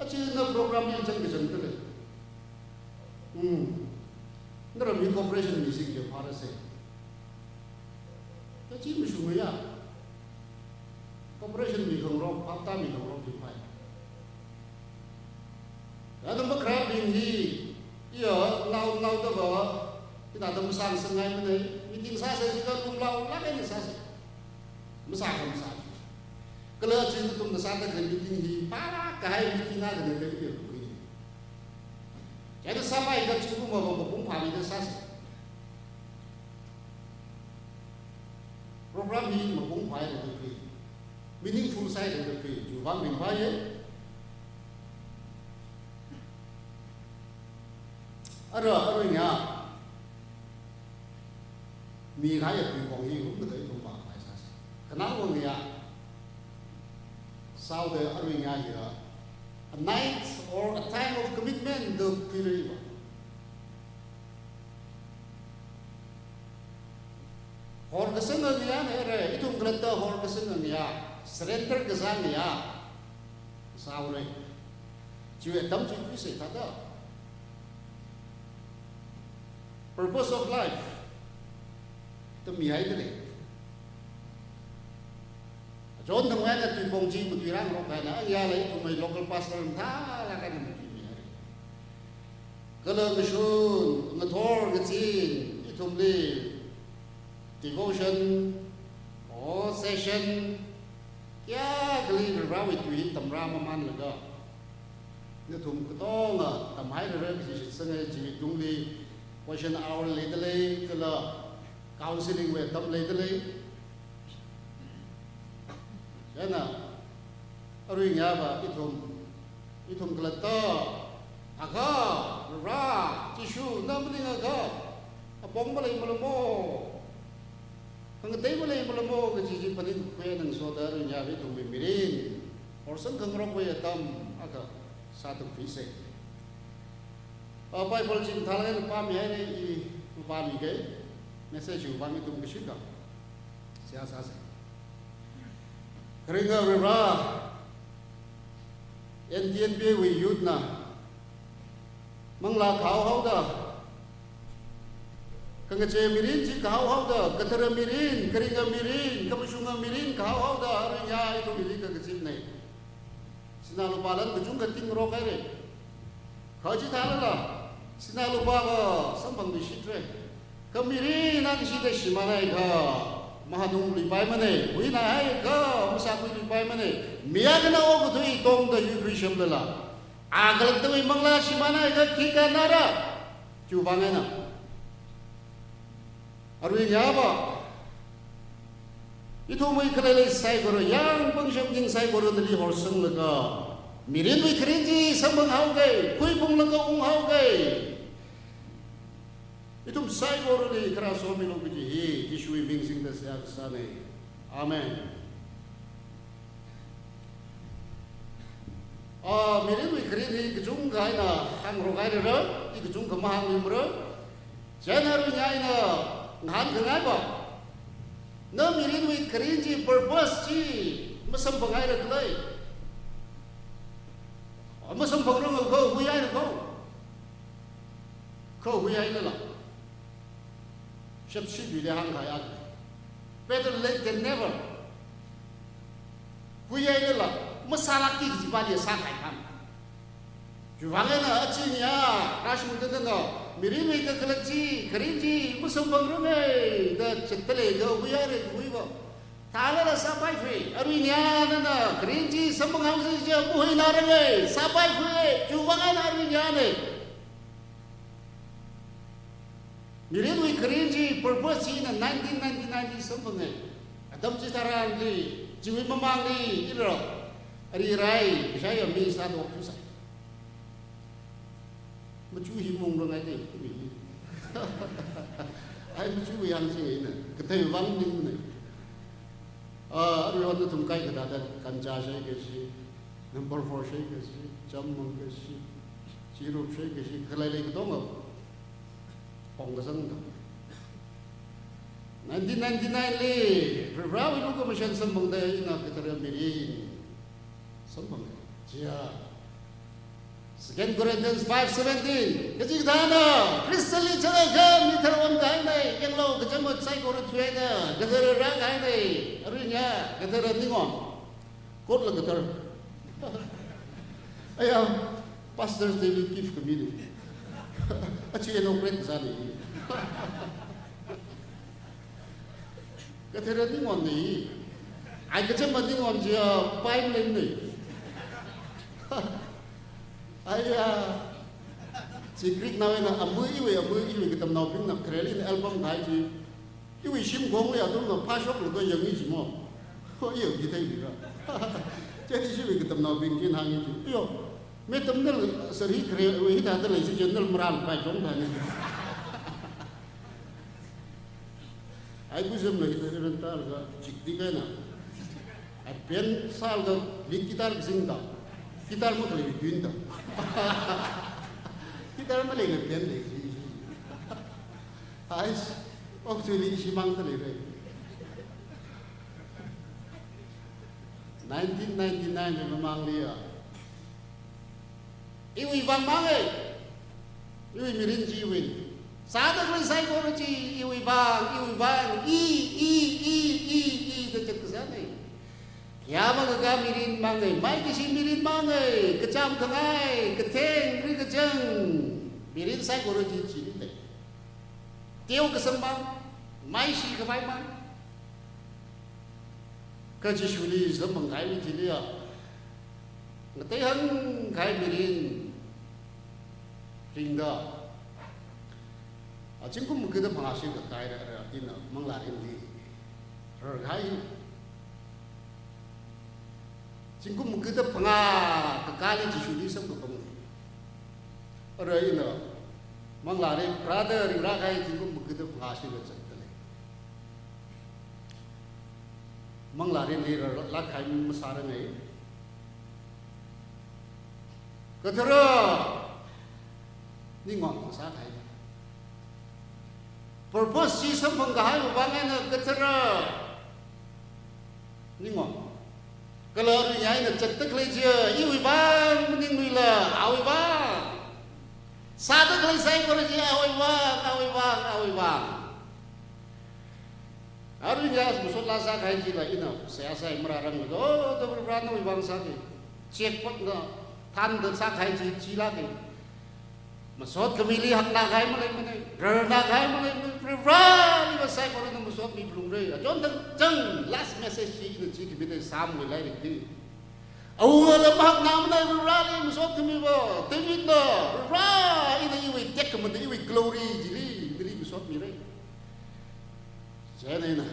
Achi na program li chang kachang tale. Hmm. Naram mi cooperation mising je phārase. Kachi mashungaya. Cooperation mikhangarok, phaptā mikhangarok hi phai. Ātam ba kharābing hi, iya, nao, naoda ba, hithāda masāngasakngai manei, meeting sāsa jiakha lumlao lāk eina sāsa. Masākha masā. Kala chi nathumna sāda khalei meeting hi, phālāk kahai meeting akha ne khalei meeting. Chieina sāpai kachungkha ma, ma, mapung phāmida sāsa. Program hi mapung phāhaira da khalei, meaningful sāhaira da khalei, chiwui vang ringphāya. Ara, arui ngayā mikahaiya tuipong hi hum da ithum vākhavai sāsa. Khanang vang ngayā, sāhaoda arui ngayā hi a night or a time of commitment da khuira va. Horkasanga ngayāna re, ithum khalatta horkasanga ngayā, surrender kasā ngayā sāhaora. Chiwui atam chi khuisa thāda. Purpose of life. Tam mihaida lei. Achon thangwui eina tuipong chi matuirāngarok kahaina, ayā lei ithumwui local pastor mathālāk eina matuimihaira. Kala ngashun, ngathor, ngazin, ithumli devotion, o session, kayākhali Varewui tui hi tamrā mamānlaga, nathum katonga tamhairara kaji shitsanga, chiwui tungli question hour leida lei, kala counseling wui atam leida lei. Chieina, arui ngayā va ithum, ithum khalatta, akha, Vare, Jishu, na maningakha apong maleimalamo, khangatei maleimalamo kaji chi phaningkhui eina ngasoda arui ngayā va ithumwui mirin horsangkhangarokwui atam akha sāda khuisa. A, Bible chi mathālāk eina pāmihaira, i mapāmikei, message chiwui vang ithum kashikha seihā sāsa. Kharinga Vare, N T N B A wui youth na manglā kahaohaoda, khangache mirin chi kahaohaoda, kathara mirin, kharinga mirin, khamashunga mirin kahaohaoda, arui ngayā ithum hili kakazipna. Sinā lupā lan kachungkha tingrok haira. Kha chithālala, sinā lupā va samphangluishitra. Kha mirin akha shida shimānhaiakha, mahanungluipaimanei, huinahaiakha, masākhuiluipaimanei. Mi akhana okathui tongda yuikhuishamlala, a khalattawui manglā shimānhaiakha khi kannara? Chiwui vang eina arui ngayā va, ithumwui khaleilei saikora, yāng pangshap ning saikora nali horsanglaga, mirinwui kharin chi samphanghaoga, khuiphunglaga unghaoga, ithum saikorali kharā somilu kaji hi Jishuwui ming singda seihā kasāna. Amen. A, mirinwui kharin hi kachungkha eina hāngrok hairara, i kachungkha mahāngmimara. Chieina arui ngayā ina ngahānkhangai va, na mirinwui kharin chi, purpose chi masamphanghaira khala? A, masamphangranga kha huihaira kha. Kha huihailala, shapshi tuili hāngkahai akha, better late than never. Huihailala, masālākki kaji pāli sākahai pam. Chiwui vang eina achi ngayā rāshungda nana mirinwui kakhalat chi, kharin chi masamphangranga da zatda leiakha huihaira, hui va. Thālala sāpaifei, arui ngayā nana kharin chi samphanghaosa jiakha mahuinaranga, sāpaifei, chiwui vang eina arui ngayāna. Mirinwui kharin chi, purpose chi ina nineteen ninety-nine li samphanga. Atam chitharanli, chiwui mamangli, ira, ari rai, kashaiya mi sāda okthuisai. Machu hi maungrangai te, kumi hi. Ai, machuwui hāngching eina, kathei vang ningmana. A, aruihon nathum kaikha thāda, kancha shai kashi, number four shai kashi, chammang kashi, chirup shai kashi, khaleilei katonga pongkasang da. Nineteen ninety-nine li Varivarawui lukhamashan samphangda ina kathara mirin samphanga. Chiya Second Corinthians five seventeen. Kachikathāna Khristali zangakha mi tharā onkahaina, yanglu kachangkhat saikora thuihaina, kathara rākahaina, arui nya kathara ningon. Kotla kathara. Aya, Pastor David gift kami ni. Achi eno great zani. Kathara ningon ni. Ai kachama ningon chiya pai mlei ni. Aya. Chi Greek naowui eina amu iwui, amu iwui katamnaobingna khareli album kahai chi. Iwui shimkhongli athumna phāshoklaga yangi jimo. Ho, iyo, hithei lira. Chieina ishiwui katamnaobing china hāngi chi. Iyo, metamnala sari khare, wui hithāda lei si chieina nala marālapai chong thāni. Ai kuzam lei hithāda rāntālaga chikdi kahaina. Ai pen sālaga lead guitar kazingda. Guitar makhalei tune da. Guitar maleila pen lei si. Ais, okathuili ishi mangda leira. Nineteen ninety-nine wui mamangli ya. Iwui vang mang e. Iwui mirin chi iwui. Sāda khalei saikora chi iwui vang, iwui vang, i, i, i, i, i, da chat kasāna. Khayā makakā mirin mang e, maikashi mirin mang e, kachām khangai, katheng, rikachang, mirin saikora chi chili lei. Teo kasang mang, maishi khavai mang. Kha Jishuli samphang kahai chili ya, ngateihān kahai mirin ringda, a, zingkum maga da phangā shikathā kahaira, ina manglā mirinli rarkahai. Zingkum maga da phangā kakāli Jishuli samkaphang. Ara ina manglāli brother ringrā kahai zingkum maga da phangā shikathā zatda lei. Manglā mirinli rarlāk kahai masāranga. Kathara ningon sākahai. Purpose chi samphang kahaiwui vang eina kathara ningon. Kala arui ina zatda khalei chi, iwui vang maningluila, awui vang. Sāda khalei saikora chi, awui vang, awui vang, awui vang. Arui ina masot laa sākahai chila ina seihā sāi marāranglaga, oh, da Varivarana iwui vang sāki. Check pot na, thānda sākahai chi, chilāki. Masot khamili hakna kahai maleimana, rarna kahai maleimana, Varivarali va saikorana masot miphalungra. Achon thangchang last message chi ina chi khami da Psalm wui lairikli. Awungala mahaknamana Varivarali masot khami va, Davidna, Varivara, ina iwui tekhamatei, iwui glory chili, nali masot mira. Chieina ina.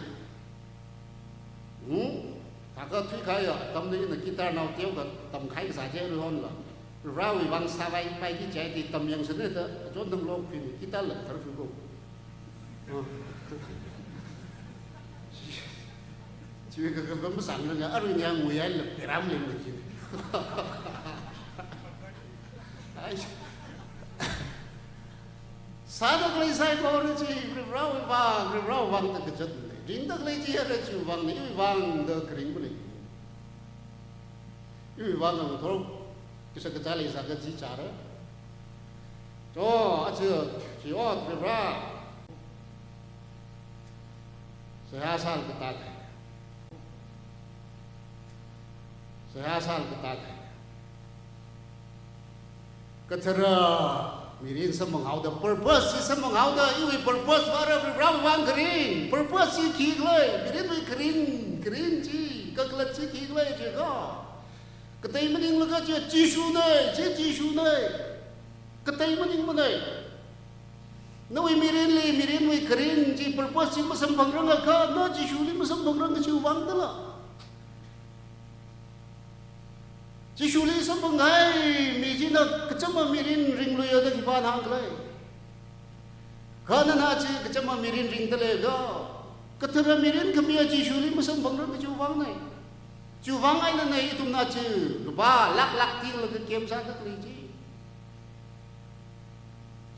Hmm? Thākha thuikahai atamna ina guitar nao teokha tamkahai kasā chi aruihonla. Varivarawui vang sāvai paiki chieina tamyang sāna da, achon thang lok phi ni, guitar la kathar phi ko. Ah. Chi, chi kakapam masānglana, arui ina nguihaila peram leng na chi. Ai. Sāda khalei saikora chi, Varivarawui vang, Varivarawui vang da kazatna. Ringda khalei chi ara chiwui vangna, iwui vang da kharing malei. Iwui vang ngathor, kashak kazā leisākha chi chāra. To, achi, chi o, Varivara. Seihā sālaga tākahai. Seihā sālaga tākahai. Kathara mirin samphanghaoda, purpose chi samphanghaoda, iwui purpose va ara Varivarawui vang kharing, purpose chi khikhala, mirinwui kharing, kharing chi, kakhalat chi khikhala jiakha. Katei maninglaga chi Jishuna, chi Jishuna. Katei maningmana. Nawui mirinli, mirinwui kharing chi, purpose chi masamphangrangakha, na Jishuli masamphangranga chiwui vang dala. Jishuli samphanghai mi china kachama mirin ringluiya da khipāna hāngkhala? Kha nana chi kachama mirin ringda leiakha, kathara mirin khamiya Jishuli masamphangranga chiwui vangna. Chiwui vang einana ithumna chi lupā lak lak tinglaga camp sāda khalei chi.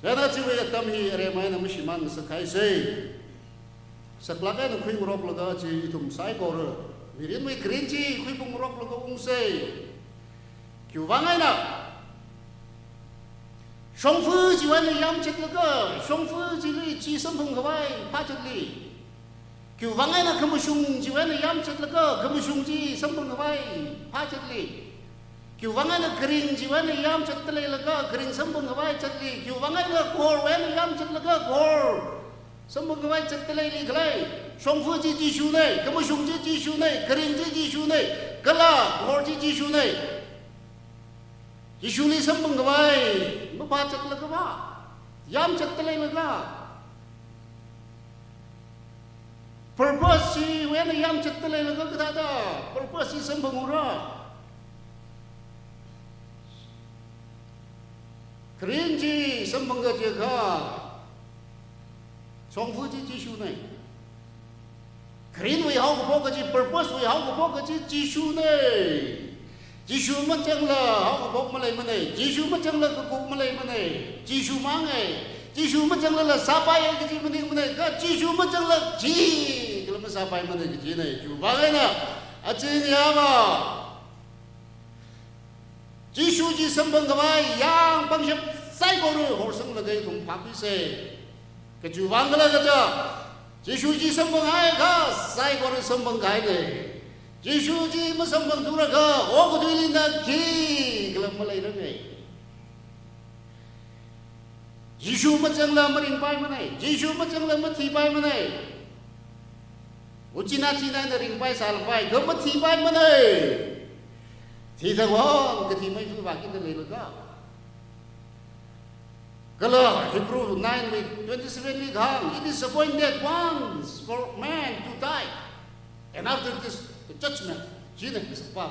Chieina chiwui atam hi aremai eina mashimān ngasakkhaisa. Saklāk eina khuingaroklaga chi ithum saikora mirinwui kharing chi khuiphungngaroklaga ungsei. Khiwuivang eina, shongfa chiwui eina yamchatlaga, shongfa chili chi samphangkhavai phāchatli. Khiwuivang eina khamashung chiwui eina yamchatlaga, khamashung chi samphangkhavai phāchatli. Khiwuivang eina kharing chiwui eina yamchatda leilaga, kharing samphangkhavai chatli. Khiwuivang eina ghorwui eina yamchatlaga, ghor samphangkhavai chatda leili khalei. Shongfa chi Jishunei, khamashung chi Jishunei, kharing chi Jishunei, kala ghor chi Jishunei. Jishuli samphangkhavai maphāchatlaga va, yamchatda leilaga, purpose chiwui eina yamchatda leilaga kathāda purpose chi samphangra. Kharing chi samphangkajiakha, shongfa chi Jishunei. Kharingwui haokaphok kaji, purpose wui haokaphok kaji Jishunei. Jishu machangla haokaphok maleimanei. Jishu machangla kakup maleimanei. Jishu mangai. Jishu machanglala sāpaiya kaji maningmanei. Kha Jishu machangla khikhala masāpaimanei kajinei. Chiwuivang eina, achingyava, Jishu chi samphangkhavai yang pangshap saikora horsanglaga ithum phākhuisei. Kachiwuivang khala kaja, Jishu chi samphanghaiakha saikora samphangkahainei. Jishu chi masamphangthurakha okathuili na khikhala maleiranei. Jishu machangla maringpaimanei. Jishu machangla mathipaimanei. Uchina china eina ringpaisālapai, kha mathipaimanei. Thida vang kathi maifu vākida leilaga. Kala Hebrew nine wui twenty-seven li kahāng, "It is appointed once for man to die, and after this, the judgment." China hisapa.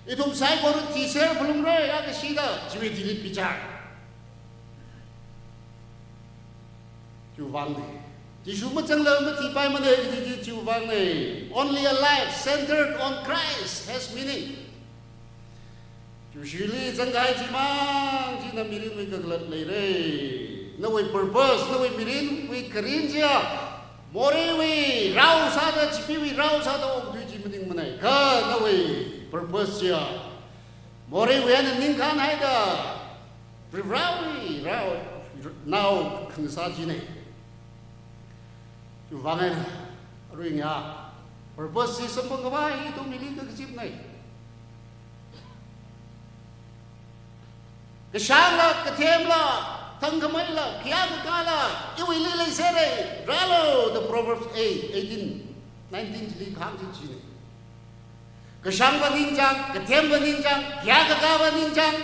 Ithum saikora thiser phalungra, ya kashida, chiwui thili bichar. Chiwuivang nei. Jishu machangla mathipaimanei kaji chi chiwuivang nei. Only a life centered on Christ has meaning. Jishuli zangkahai chimang china mirinwui kakhalat leirei. Nawui purpose, nawui mirinwui kharing chiya, moreiwui rao sāda, chipeewui rao sāda okathui chi maningmanei. Kha nawui purpose chiya, moreiwui eina ningkhan haida, Varewui rao, nao khangasā chinei. Chiwuivang eina, aruiya, purpose chi samphangkhavai ithum mili kakazipnei. Kashangla, kathemla, thangkhameila, khayākakāla, iwuili leiserei, rālu, the Proverbs eight, eighteen, nineteen chili kahāng chi chinei. Kashangva ningchāng, kathemva ningchāng, khayākakāva ningchāng,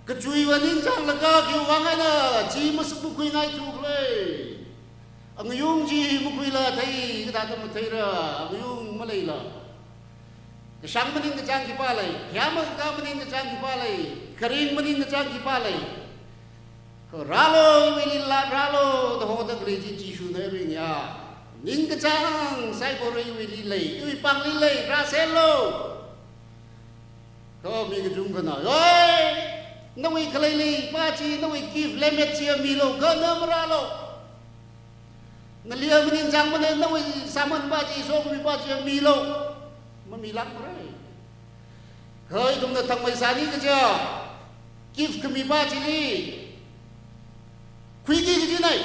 kachuiva ningchānglaga khiwuivang eina chi masāpakhuingaithu khalei. Angayung chi makhuila thei, kathāda matheira, angayung maleila. Kashang maningkachāng khipā lei, khayā makakā maningkachāng khipā lei, kharing maningkachāng khipā lei. Kha rālu, iwuili lat rālu, da hoda khalei chi Jishunei aruiya. Ningkachāng saikora iwuili lei, iwui pāngli lei, rāserlu. Kha mi kachungkhana, oi, nawui khaleili pa chi, nawui gift lemmet chiya milu, kha na marālu. Nali maningchāngmanei, nawui sāman pa chi, sokhami pa chiya milu. Mamilākmarei. Kha ithumna thangmeisāni kaja, gift khami pa chili khuiki kajinei,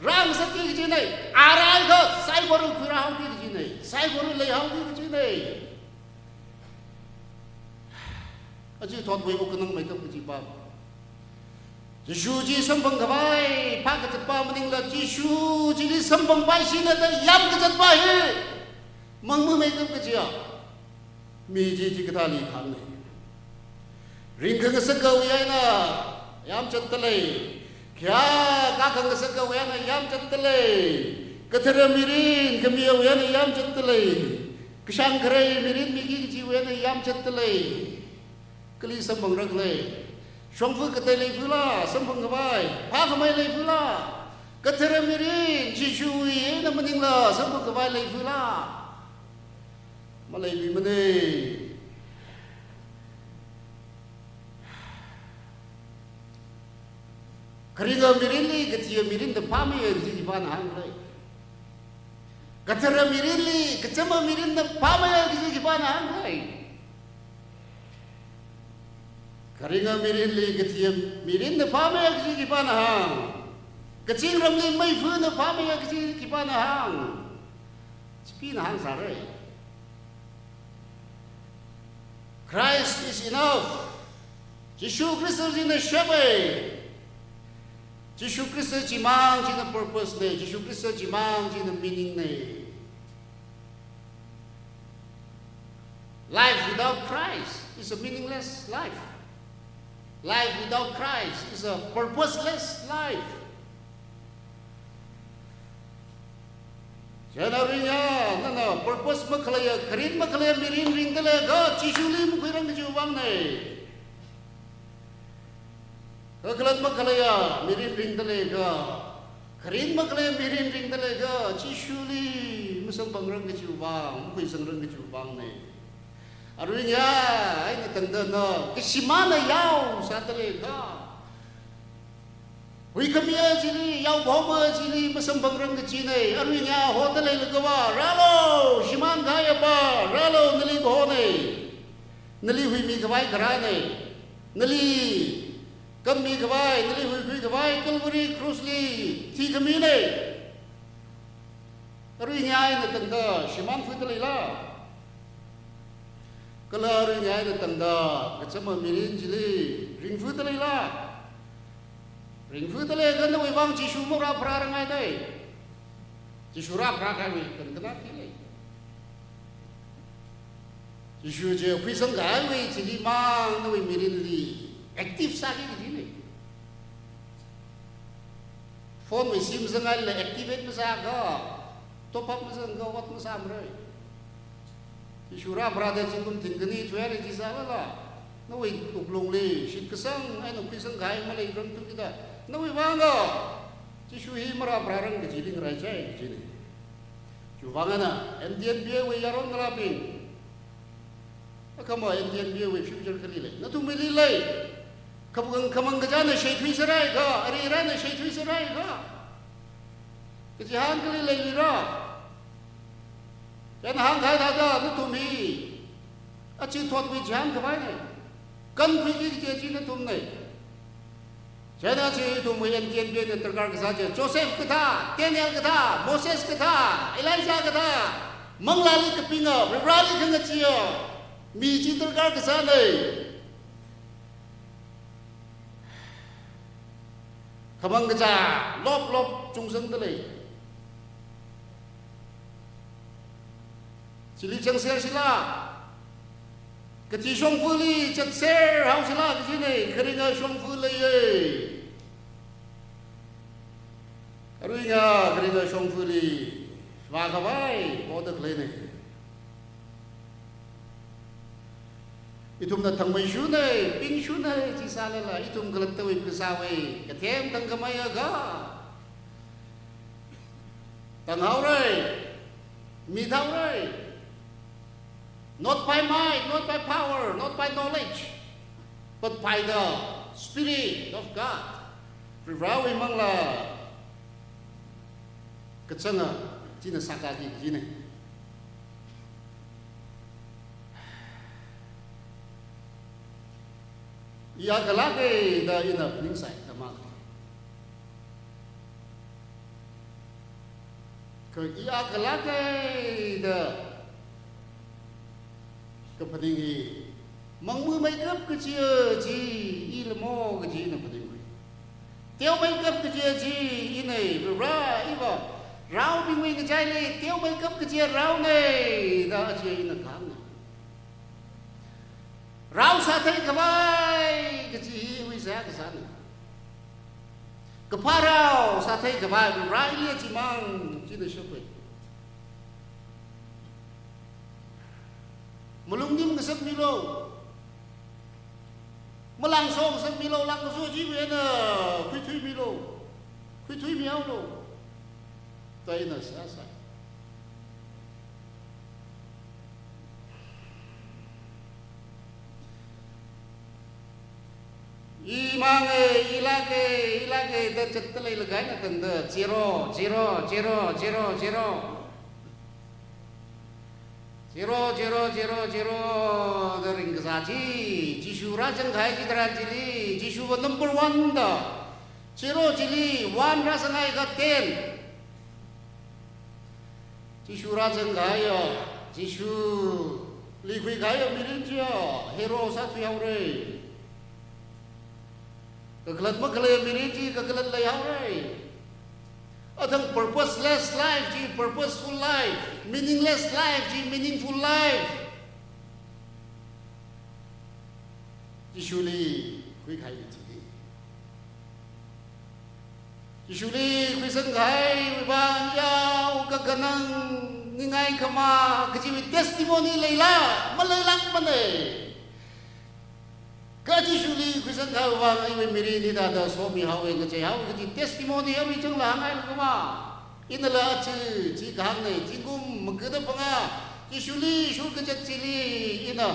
rāngasakki kajinei, arai kha saikora khuirāhaoki kajinei, saikora leihaoki kajinei. Aja thotwui wukkhanang meikap kaji pa. Jishu chi samphangkhavai phākazat pa maningla, Jishu chili samphangpaishina da yamkazat pa hi mangmameikap kajiya. Mi chi chikathāli khangnei. Ringkhangasakawui eina yamchatda lei. Khayākakhangasakawui eina yamchatda lei. Kathara mirin khamiwui eina yamchatda lei. Kashang kharei mirin miki kajiwui eina yamchatda lei. Kali samphangra khalei? Shongfa katei leifala samphangkhavai, phākhamei leifala? Kathara mirin Jishuwui eina maningla samphangkhavai leifala? Maleiluimanei. Kharinga mirinli kathiya mirin da phāmiya kaji ipana hānglei. Kathara mirinli kachama mirinna phāmeiya kaji khipāna hāngkhala? Kharinga mirinli kathiya mirinna phāmeiya kaji khipāna hāng? Kazingramli meifana phāmeiya kaji khipāna hāng? Chipāna hāngsāra. Christ is enough. Jishu Khrista china shapei. Jishu Khrista chimang china purpose nei. Jishu Khrista chimang china meaning nei. Life without Christ is a meaningless life. Life without Christ is a purposeless life. Chieina aruiya, nana purpose makhaleiya, kharin makhaleiya mirin ringda leikha, Jishuli makhuirang kajiwui vang nei. Kakhalat makhaleiya mirin ringda leikha, kharin makhaleiya mirin ringda leikha, Jishuli masamphangrang kajiwui vang, makhuisangrang kajiwui vang nei. Aruiya, eina tangda na, kashimānna yao sāda leikha, huikhamiya chili, yaokahoma chili masamphangrang kaji nei. Aruiya hoda leilakhava, rālu, shimānkahaiya pa, rālu, nali kaho nei. Nali huimikhavai kharā nei. Nali kammikhavai, nali huikhuikhavai, Calvary Cross li thikhami nei. Aruiya eina tangda shimānfada leila? Kala aruiya eina tangda kachama mirin chili ringfada leila? Ringfada leikha nawui vang Jishu marāpharārangai dei. Jishu rāpharākahaiwui kankhanā khi lei? Jishu chi khuisangkahaiwui chili mang nawui mirinli active sāki kaji nei. Phone wui sim zangailala activate masāakha, top up mazangakha ot masāmarei. Jishu rāpharāda zingkum thingkhani thuihaira jisālala, nawui wuklungli shitkasang eina khuisangkahai maleirangthu kida, nawui vangkha Jishu hi marāpharārang kajili ngaraichai kaji nei. Chiwui vang eina N T N B A wui yaron ngalābing, akhama N T N B A wui future kali lei? Nathumwuili lei. Khamang, khamang kachāna sheithuiserhaikha, ari rāna sheithuiserhaikha, kachihān kali leilira? Chieina hāngkahai thāda nathum hi aja thotwui chihānkhavai nei. Kankhuiki kaji chi nathum nei. Chieina chi ithumwui N T N B A na darkar kasā chi Joseph kathā, Daniel kathā, Moses kathā, Elijah kathā, manglāli kapinga, Varivarāli khangacheeya mi chi darkar kasā nei. Khamang kachā lop lop chungsangda lei. Chili changser sila, kathi shongfali chatser haosila kaji nei. Kharinga shongfa leiya. Aruiya kharinga shongfali vākhavai hoda khalei nei. Ithumna thangmeishu nei, pingshun nei jisālala, ithum khalattawui phasāwui kathem thangkhameiakha, tanghaora, mithaora. Not by might, not by power, not by knowledge, but by the Spirit of God. Varivarāwui manglā kachanga china sākaki kaji nei. I akha lāka da ina phaningsai da maka. Kha i akha lāka da kaphaning hi, mangmameikap kajiya chi ila mo kaji ina phaningkhui. Teomeikap kajiya chi i nei, Varivarā, iva raobingwui ngachaili teomeikap kajiya rao nei da aja ina kahāng nei. Rao sātheikhavai kaji hi huisa kasā nei. Kaphā rao sātheikhavai, Varivarāli chimang china shapei. Malung nim ngasakmilu. Malangso ngasakmilu, langkaso chiwui eina khuithuimilu. Khuithuimihaolu da ina sāsai. I manga, i lāka, i lāka da zatda leilakha eina tangda zero, zero, zero, zero, zero. Zero, zero, zero, zero da ringkasā chi, Jishu rāzangkahai chitharan chili, Jishuva number one da, zero chili one rāzangakha ten. Jishu rāzangkahaiya, Jishuli khuikahaiya mirin chiya, hero sāthuihaora. Kakhalat makhalei mirin chi kakhalat leihaora. Athang purposeless life chi purposeful life, meaningless life chi meaningful life. Jishuli khuikahai chi. Jishuli khuisangkahaiwui vang ya, u kakhanang ningai khama kajiwui testimony leila, maleilākmana. Kha Jishuli khuisangkahaiwui vang iwui mirin hithāda somihaowa, ngacheihaowa kaji testimony arui changla hāngngailākmana. Inala chi, chi kahāngna, zingkum maga da phangā, Jishuli shurkazat chili ina,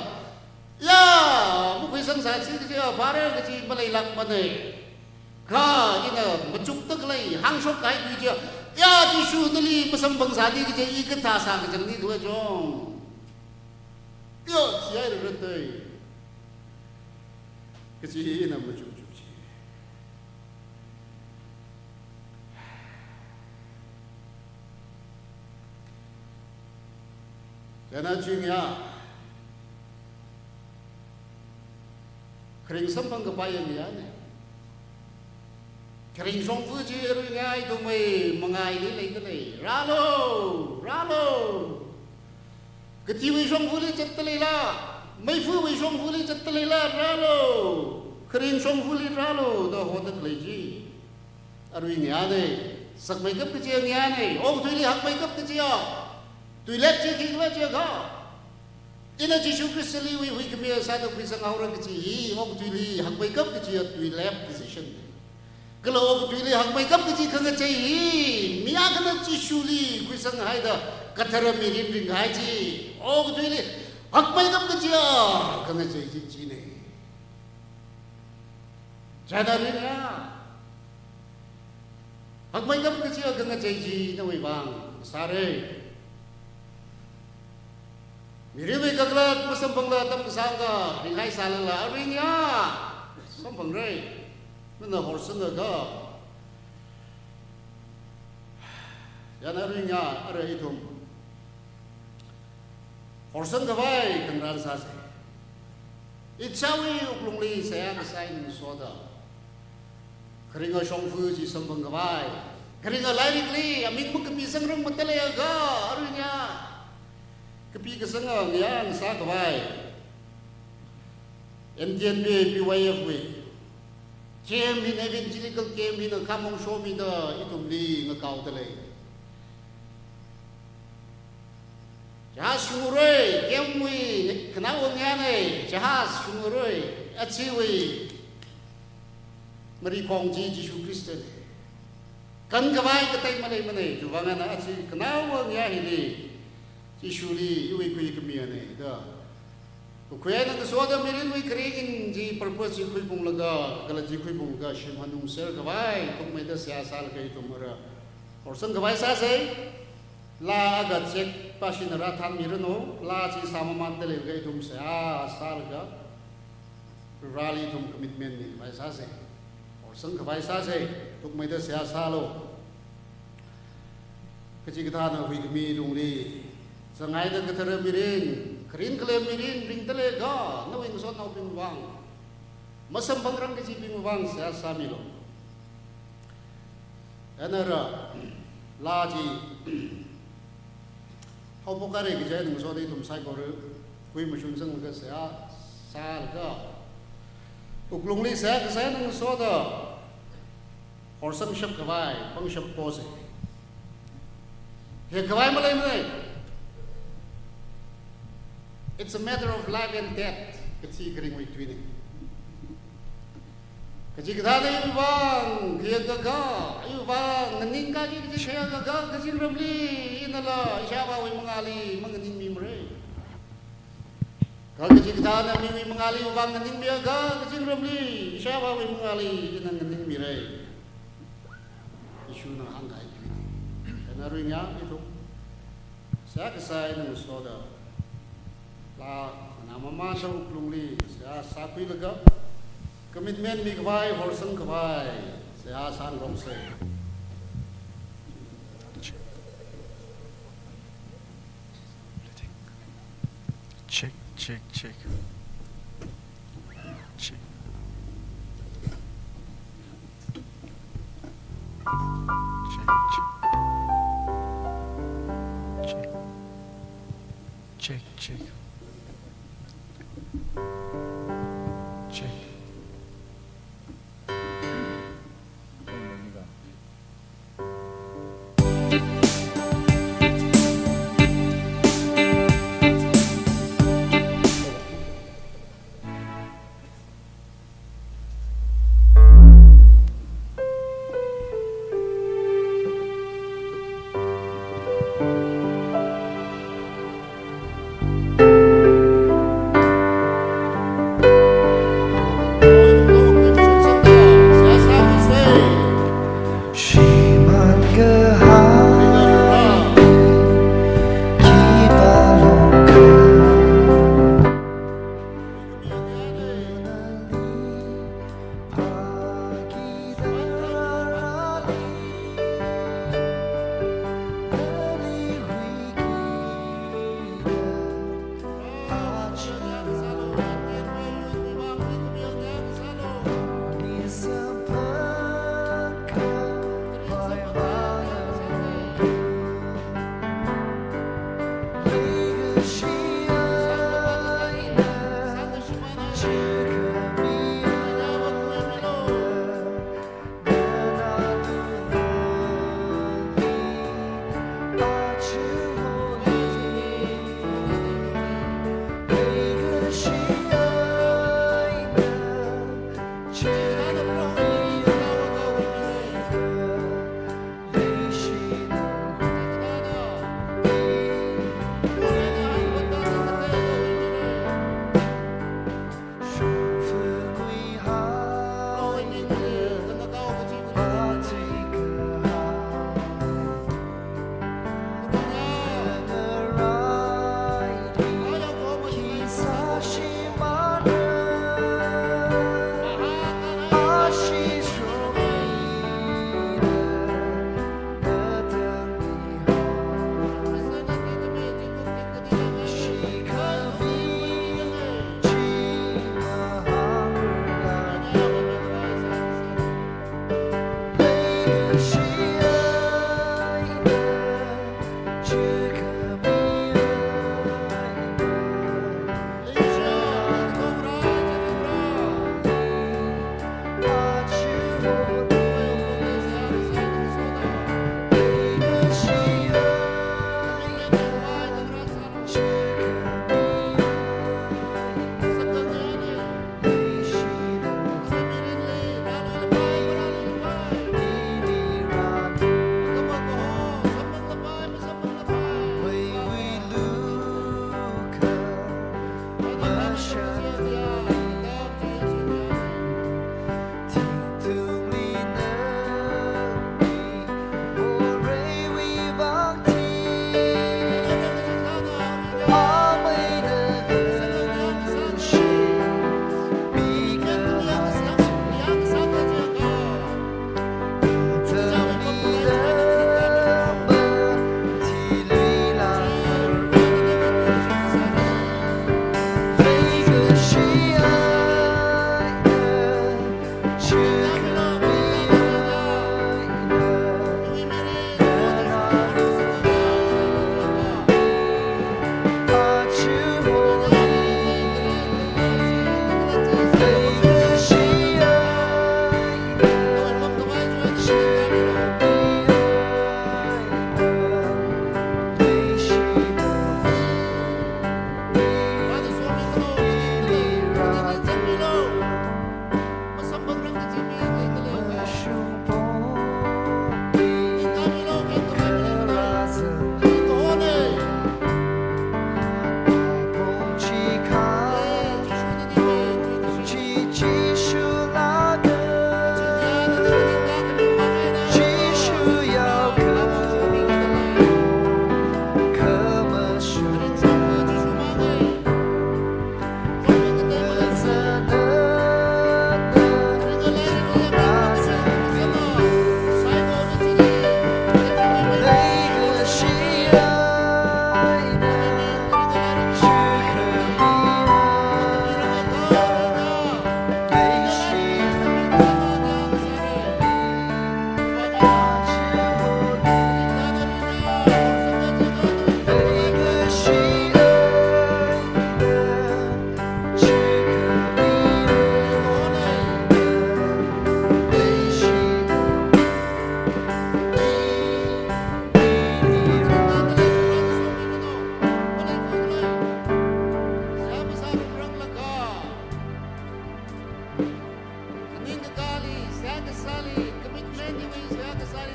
ya, makhuisangsāsi kaji, a, phāra kaji maleilākmana. Kha ina machukda khalei, hāngshok kahai tui chiya, ya, Jishu nali masamphangsāli kaji, i kathā sākachangni tui chong. Yo, thihairarate. Kaji ina machukchuk chi. China chingya. Kharing samphang kapaiya ngayāna. Kharing shongfa chi arui ngayā ithumwui mangaili leidalei. Rālu, rālu. Kathiwui shongfali zatdaleila, meifuwui shongfali zatdaleila, rālu. Kharing shongfali rālu da hoda khalei chi. Arui ngayāna, sakmeikap kajiya ngayāna, okathuili hakmeikap kajiya tuilep chi khikhala jiakha, ina Jishu Khristaliwui huikhamiya sāda khuisanghaora kaji hi okathuili hakmeikap kajiya tuilep decision. Kala okathuili hakmeikap kaji khangachei hi, mi akhana Jishuli khuisanghaida kathara mirin ringkahai chi, okathuili hakmeikap kajiya khangachei chi china. China ringya. Hakmeikap kajiya khangachei chi nawui vang sāra. Mirinwui kakhalat masamphangla atam kasāngkha ringhaisālala arui ngayā samphangra. Mana horsangakha. China ringya, ara ithum horsangkhavai khangarān sāsa. Ichāwui wuklungli seihā kasā eina ngasoda, kharinga shongfa chi samphangkhavai, kharinga lairikli aming makapisangrang mataleiakha, arui ngayā kapikasanga ngayā ngasākhavai M T N B, B Y F wui camp hina, evangelical camp hina khamong shomida ithumli ngakaodalei. Jahaz shungra, camp wui khanaowa ngayāna, jahaz shungra, achiwui marikhong chi Jishu Khristana. Kankhavai katei maleimana, chiwui vang eina achi khanaowa ngayā hili, Jishuli iwui khuikhamiya na da kakhui eina ngasoda mirinwui kharing chi purpose chi khuiphunglaga, kala chi khuiphunglaga shim hanungserkhavai, thukmeida seihā sālaga ithum ara horsangkhavai sāsa. Laa akha check pāshina rāthanmiranu, laa chi sāmamanda leilaga ithum seihā sālaga, Vareli ithum commitment mikhavai sāsa. Horsangkhavai sāsa, thukmeida seihā sālu. Kachikathāna huikhami lungli zanghaida kathara mirin, kharing khalem mirin ringdaleiakha, nawui ngasotnaobingwui vang, masamphangrang kajibingwui vang seihā sāmilu. China ara laa chi haophok haira kaji eina ngasoda ithum saikora khuimashun sanglaga seihā sālaga, wuklungli seihā kasā eina ngasoda horsangshapkhavai pangshap posa. Hekhavai maleimana. It's a matter of life and death. Kathi kharingwui tuina. Kachikathāna iwui vang khayākakā, iwui vang nganingkaki kaji khayākakā, kazingramli inala ishāvāwui mangāli manganingmimara. Kha kachikathāna miwui mangāli iwui vang nganingmiakha, kazingramli ishāvāwui mangāli ina nganingmira. Jishuna hāngkahai tuina. China ringya ithum seihā kasā eina ngasoda A, nana mama shao wuklungli seihā sākhuilaga, commitment mikhavai, horsangkhavai seihā sāngaroksa. Check, check, check. Check. Check, check. Check. Check, check. Check.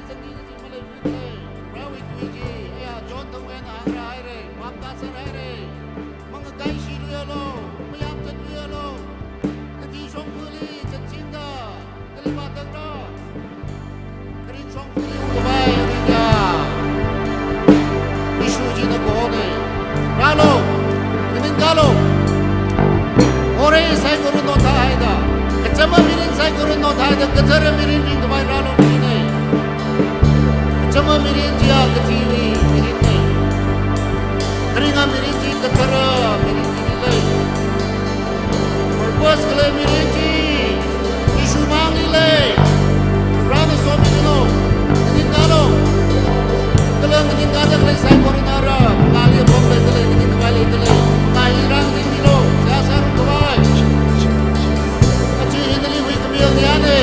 Zangki kaji malei pui lei. Varewui tui chi, aya, John thangwui eina hāngra haira, baptized haira. Mangakaishi luialu, mayamzat luialu. Kathi shongfali zatchingda, kali vātangra? Kharing shongfali ungkhavai ringya. Jishu china kahona. Rālu, nganingkālu. Morei saikora nothaida, kachama mirin saikora nothaida, kathara mirin ringkhavai rālu, mirinna. Kachama mirin chiya kathiwui mirinna. Kharinga mirin chi kathara mirin chi lei. Purpose khalei mirin chi Jishu mangli lei. Varena somikanu. Nganingkālu. Kala nganingkāda khalei saikora nara, ngali apam leidalei, nganingkhavai leidalei. Ngai rānganingmilu, seihā sārumkhavai. Aja hi nali huikhami angayana.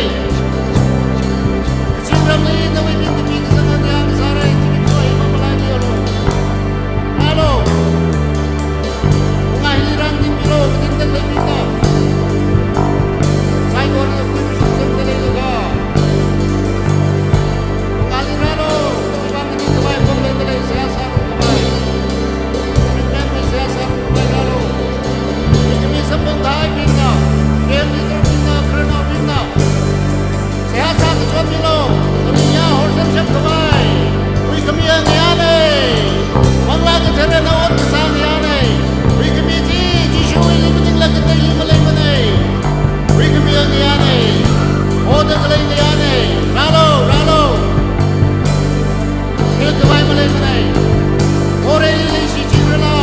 Kazingramli nawui ming kapi kasang angaya sāra, chi ming soi mamalaimialu. Rālu. Wunga hili rānganingmilu, kadingda leibingna. Saikora khuipaishungda leilakha. Wungali rālu, nawui vang nganingkhavai apam leidalei, seihā sārumkhavai. Commitment mi seihā sārumkhavai rālu. Huikhami samphang kahaibingna, camp leader bingna, khararnaobingna. Seihā sākachonmilu, kharing ya horsang shapkhavai. Huikhami angayana. Manglā Katharana ot kasā angayana. Huikhami chi, Jishuwuili maningla kateili maleimana. Huikhami angayana. Oda khalei angayana. Rālu, rālu. Ringkhavai maleimana. Moreili leishichingrala.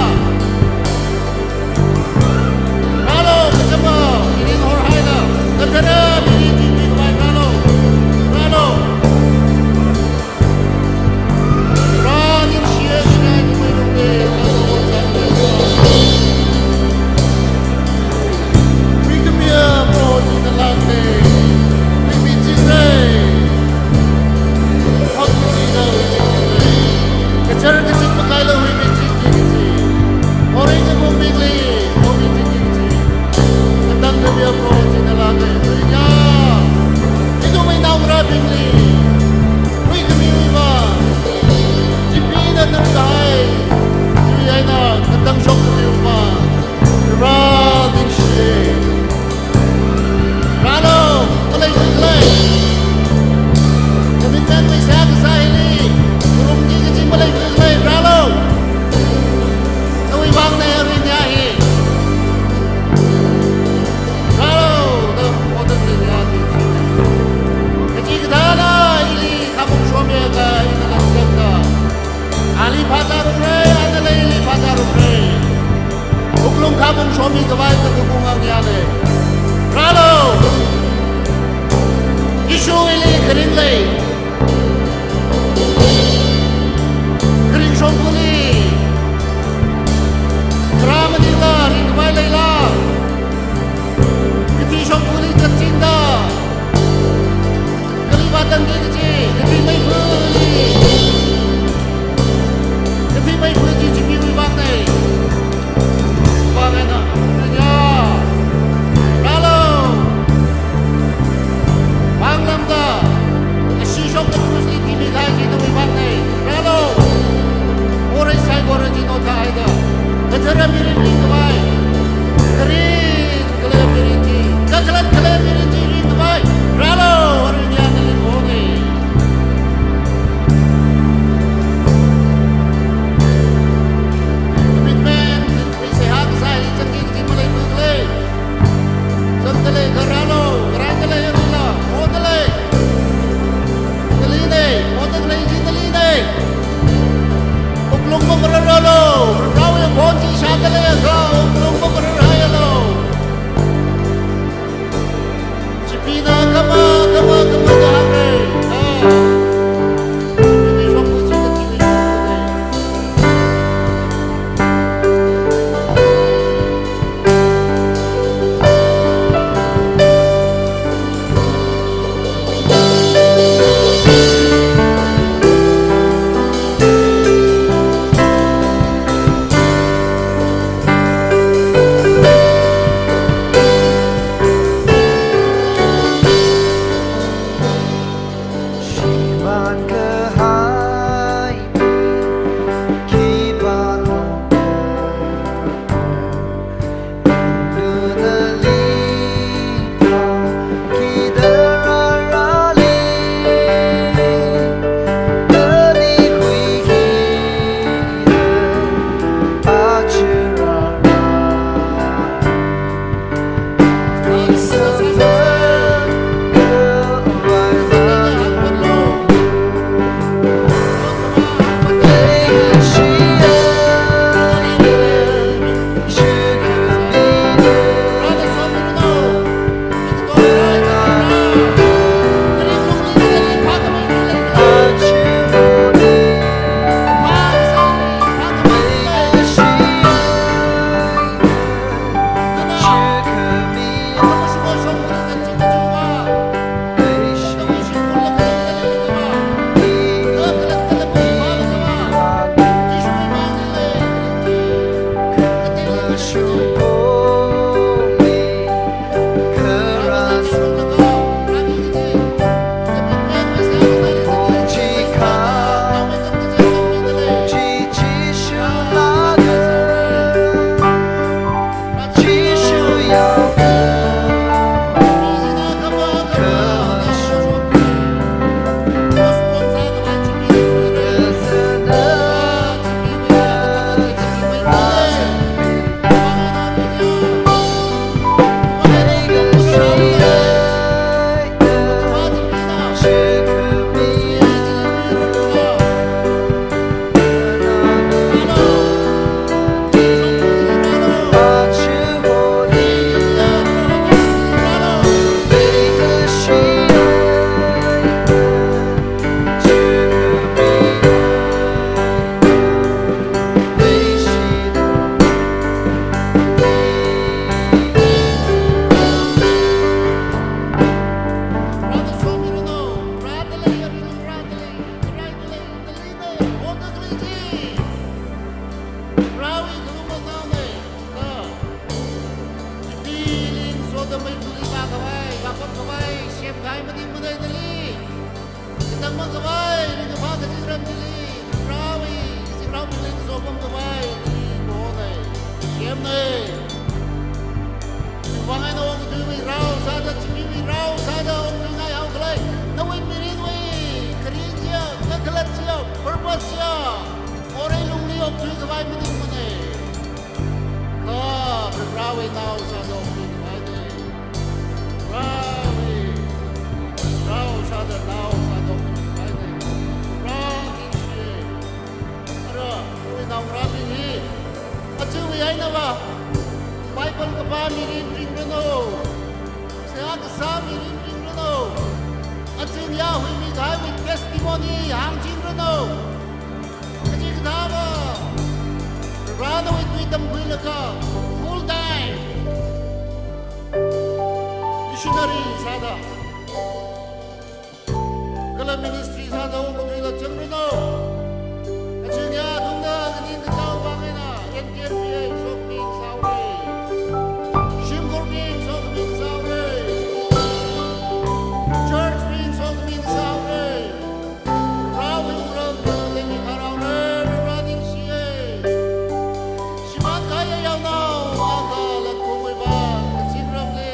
Rālu, kachama mirin horhaida, kathara mirin chi mikhavai rālu, rālu. Ra ningshiya, shinai kumei lungde, rālu, zangde. Huikhamiya Proho china lākne, huimichingra. Hak china huimichingra. Kachar kachik makaila huimichin chi chi. Morei kaphungbingli, morei chi chi chi. Katang kapiya Proho china lākne. Hallelujah. Ithumwui naongarābingli, huikhamiwui vang, chipee nana kahai, chiwui eina katang shokkhamiwui vang, Proho ningshi. Rālu, malei pui lei. Commitment mi seihā kasā hili, ngarumki kaji malei pui lei, rālu. Nawui vangna ringya hi. Rālu, da, oda ringya hi. Kachikathāna ili khaphung shomiakha ina lamsakta. Ali phazārumra, ana lei ili phazārumra. Wuklung khaphung shomikhavai kakakung angayana. Rālu. Jishuwuili kharing lei. Kharing shongfali. Kharā maningla, ringkhavai leila. Kathi shongfali zatchingda. Kali vātangki kaji, kathi meifali. Kathi meifali chi chimiwui vangna. Vang eina, ringya. Rālu. Vang lamda. Ashi shokda krusli thimi kahai chi nawui vangna. Rālu. Morei saikora chi nothaida. Kathara mirin ringkhavai. Kharing khalei mirin chi, kakhalat khalei mirin chi ringkhavai, rālu, aruiya nali kahona. Commitment, mi seihā kasā hili zangki kaji malei pui lei. Zangda leikha rālu, rāda lei aruila, oda lei. Nali nei, oda lei chi nali nei. Wuklung mamararlu, Varewui phon chi shāda leiakha, wuklung mamararhaialu. Chipeena khama, khama, khama da hāngra. Ah. Chipeena shongfa chi kathili shongfa nei. Ai maningmana nali, katang makhavai, ringkaphā kazingram chili, Prohowui, kazingram chili kasopam khavai, nali kaho nai, semnai. Chiwuivang eina ongthuiwui rao sāda, chipeewui rao sāda ongthuingai haokhalei, nawui mirinwui, kharing chiya, kakhalat chiya, purpose chiya, morei lungli ongthui khavai maningmana. Kha, Prohowui nao sāda ongthui khavai nai. Prohowui, Proho sāda nao sāda ongthui khavai nai. Proho ningshi. Ara, nawui naongarābing hi, achiwui einava, Bible kapā mirin ringranu. Seihā kasā mirin ringranu. Aja ngayā huimi kahaiwui testimony hāngchingranu. Kachikathāva, Prohona nawui tui tamkhuilaga, full time missionary sāda, kala ministry sāda ungkathuila zangranu. Aja ngayā athumna kaningkachāwui vang eina, N K F B A sokhami sāhaora. Shimkhurbing sokhami sāhaora. Church bing sokhami sāhaora. Prohowui wungram leimi kharao re, Proho ningshiya. Shimān kahai yaonao akha latkhuiwui vang, kazingramli,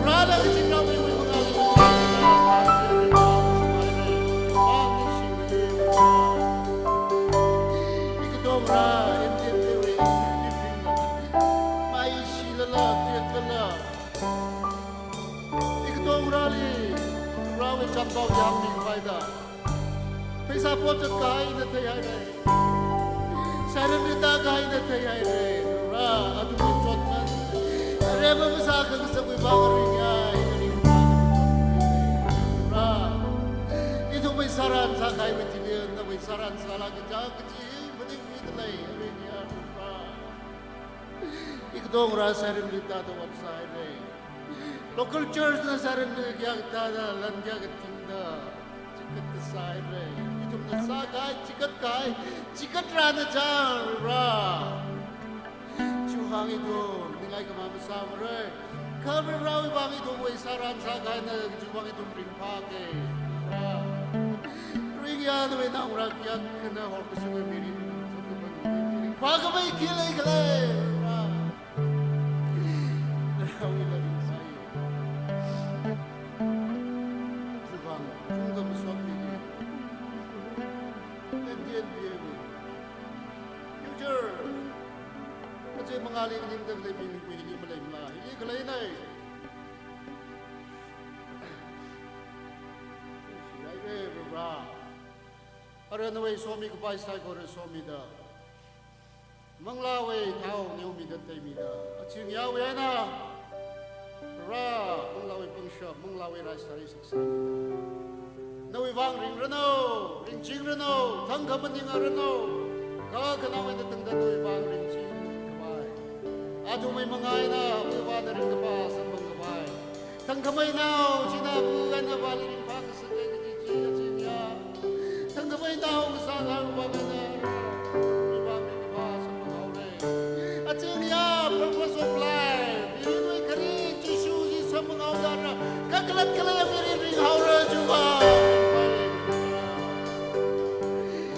Proho la kazingramwui mangāli, Proho ningshi. Ikatonga ra, N K F B A wui executive bingna, maishilala, teklala, ikatonga rali, Prohowui chānpao yangmi khavai da. Pheisā potzat kahai ina theihaira. Sairam rita kahai ina theihaira. Proho, athumwui chotman, aremma masā khangasakwui vang ringyai, ina ringphā. Proho, ithumwui sāran sākahaiwui thili, nawui sāran sālaga chang kaji maningmida lei, ringya, Proho. Ikatonga ra Sairam rita da ot sāhaira. Local church na Sairam rita kayākha thāda, lan kayākha thingda, chikatta sāhaira. Ithumna sākahai, chikatkahai, chikatra na chang, Proho. Chiwuivang ithum ningai khamā masāmara. Kha Prohowui vang ithumwui sāran sākahaina, chiwuivang ithum ringphāka, Proho. Ringya, nawui naongarā kayākhana horkasingwui mirin, ringphākhavai khi leikhala, Proho. Prohowui lairik sāi. Chiwuivang, chungda masotmiki. N K F B A wui future, aja mangāli ningda khalei mibing hi maleimala, hili khaleina. Ningshihaira, Proho. Ara nawui somi kapai saikora somida, manglāwui thao neomida teimida, aja ngayāwui eina, Proho, manglāwui pangshap, manglāwui rai sāri saksāmida, nawui vang ringranu, ringchingranu, thangkha maningranu. Kha khanaowa eina tangda nawui vang ringching khavai, athumwui mangā eina Prohona ringkaphā samphang khavai, thangkhamei nao china Prohona vali ringphā kasā kaji chi, aja ngayā, thangkhamei nao kasā kahaiwui vang eina, nawui vang ringkaphā samphang haora. Aja ngayā, purpose of life, mirinwui kharing Jishu chi samphang haoda ara kakhalat khalei mirin ringhaora, chiwuivang.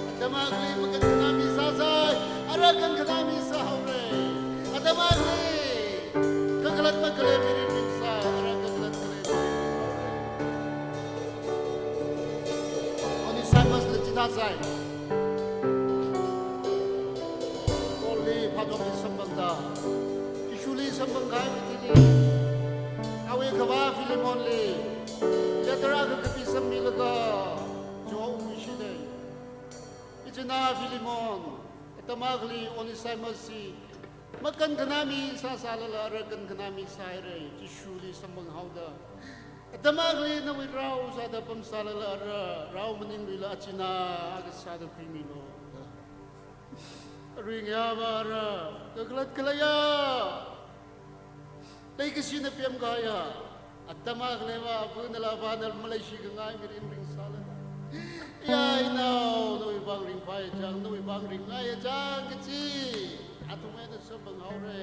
Atam akhali makānkhanā mi sāsai, ara kānkhanā mi sāhaora. Atam akhali kakhalat makhalei mirin ringsai, ara kakhalat khalei mirin ringhaora. Onesimus la chithāsai. Paulli phatongli samphangda, Jishuli samphang kahaiwui thili, awui akhavā Philemonli letter akha kapi sangmilaga, chiwui ungshida. Ichinā Philemon, atam akhali Onesimus chi makānkhanā mi sāsālala ara kānkhanā mi sāhaira, Jishuli samphang haoda. Atam akhali nawui rao sāda pamsālala ara rao maningluila achinā akha sāda khuimilu. Ringya, Proho, kakhalat khaleiya, leikashina pemkahaiya, atam akhaleiva apunala avanala maleishikhangai mirin ringsālala, ya inao, nawui vang ringphāya chang, nawui vang ringngaiya chang kaji athumwui eina samphang haora.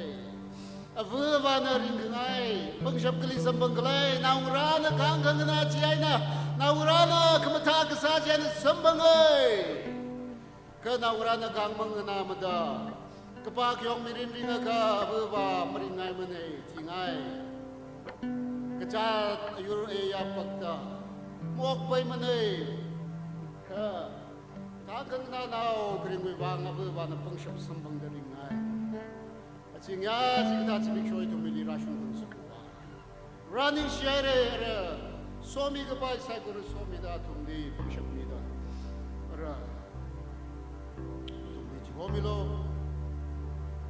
Avāvana ringkhangai, pangshap kali samphang khalei, naongarāna kangkhanganā chieina, naongarāna khamathā kasā chieina samphangai. Kha naongarāna kangmang nganāmada, kapā kayong mirin ringakha avāva maringngaimana, thingai. Kachāt ayur eya pakta, mokpaimana. Kha kangkhanganānao kharingwui vang avāvana pangshap samphangda ringngai. Achingya, chikathā zimiksho ithumli rāshung khangasakkhuiya. Rāningshihaira, ara, somi kapai saikora somida athumli pangshap mida. Ara, athumli chihomilu,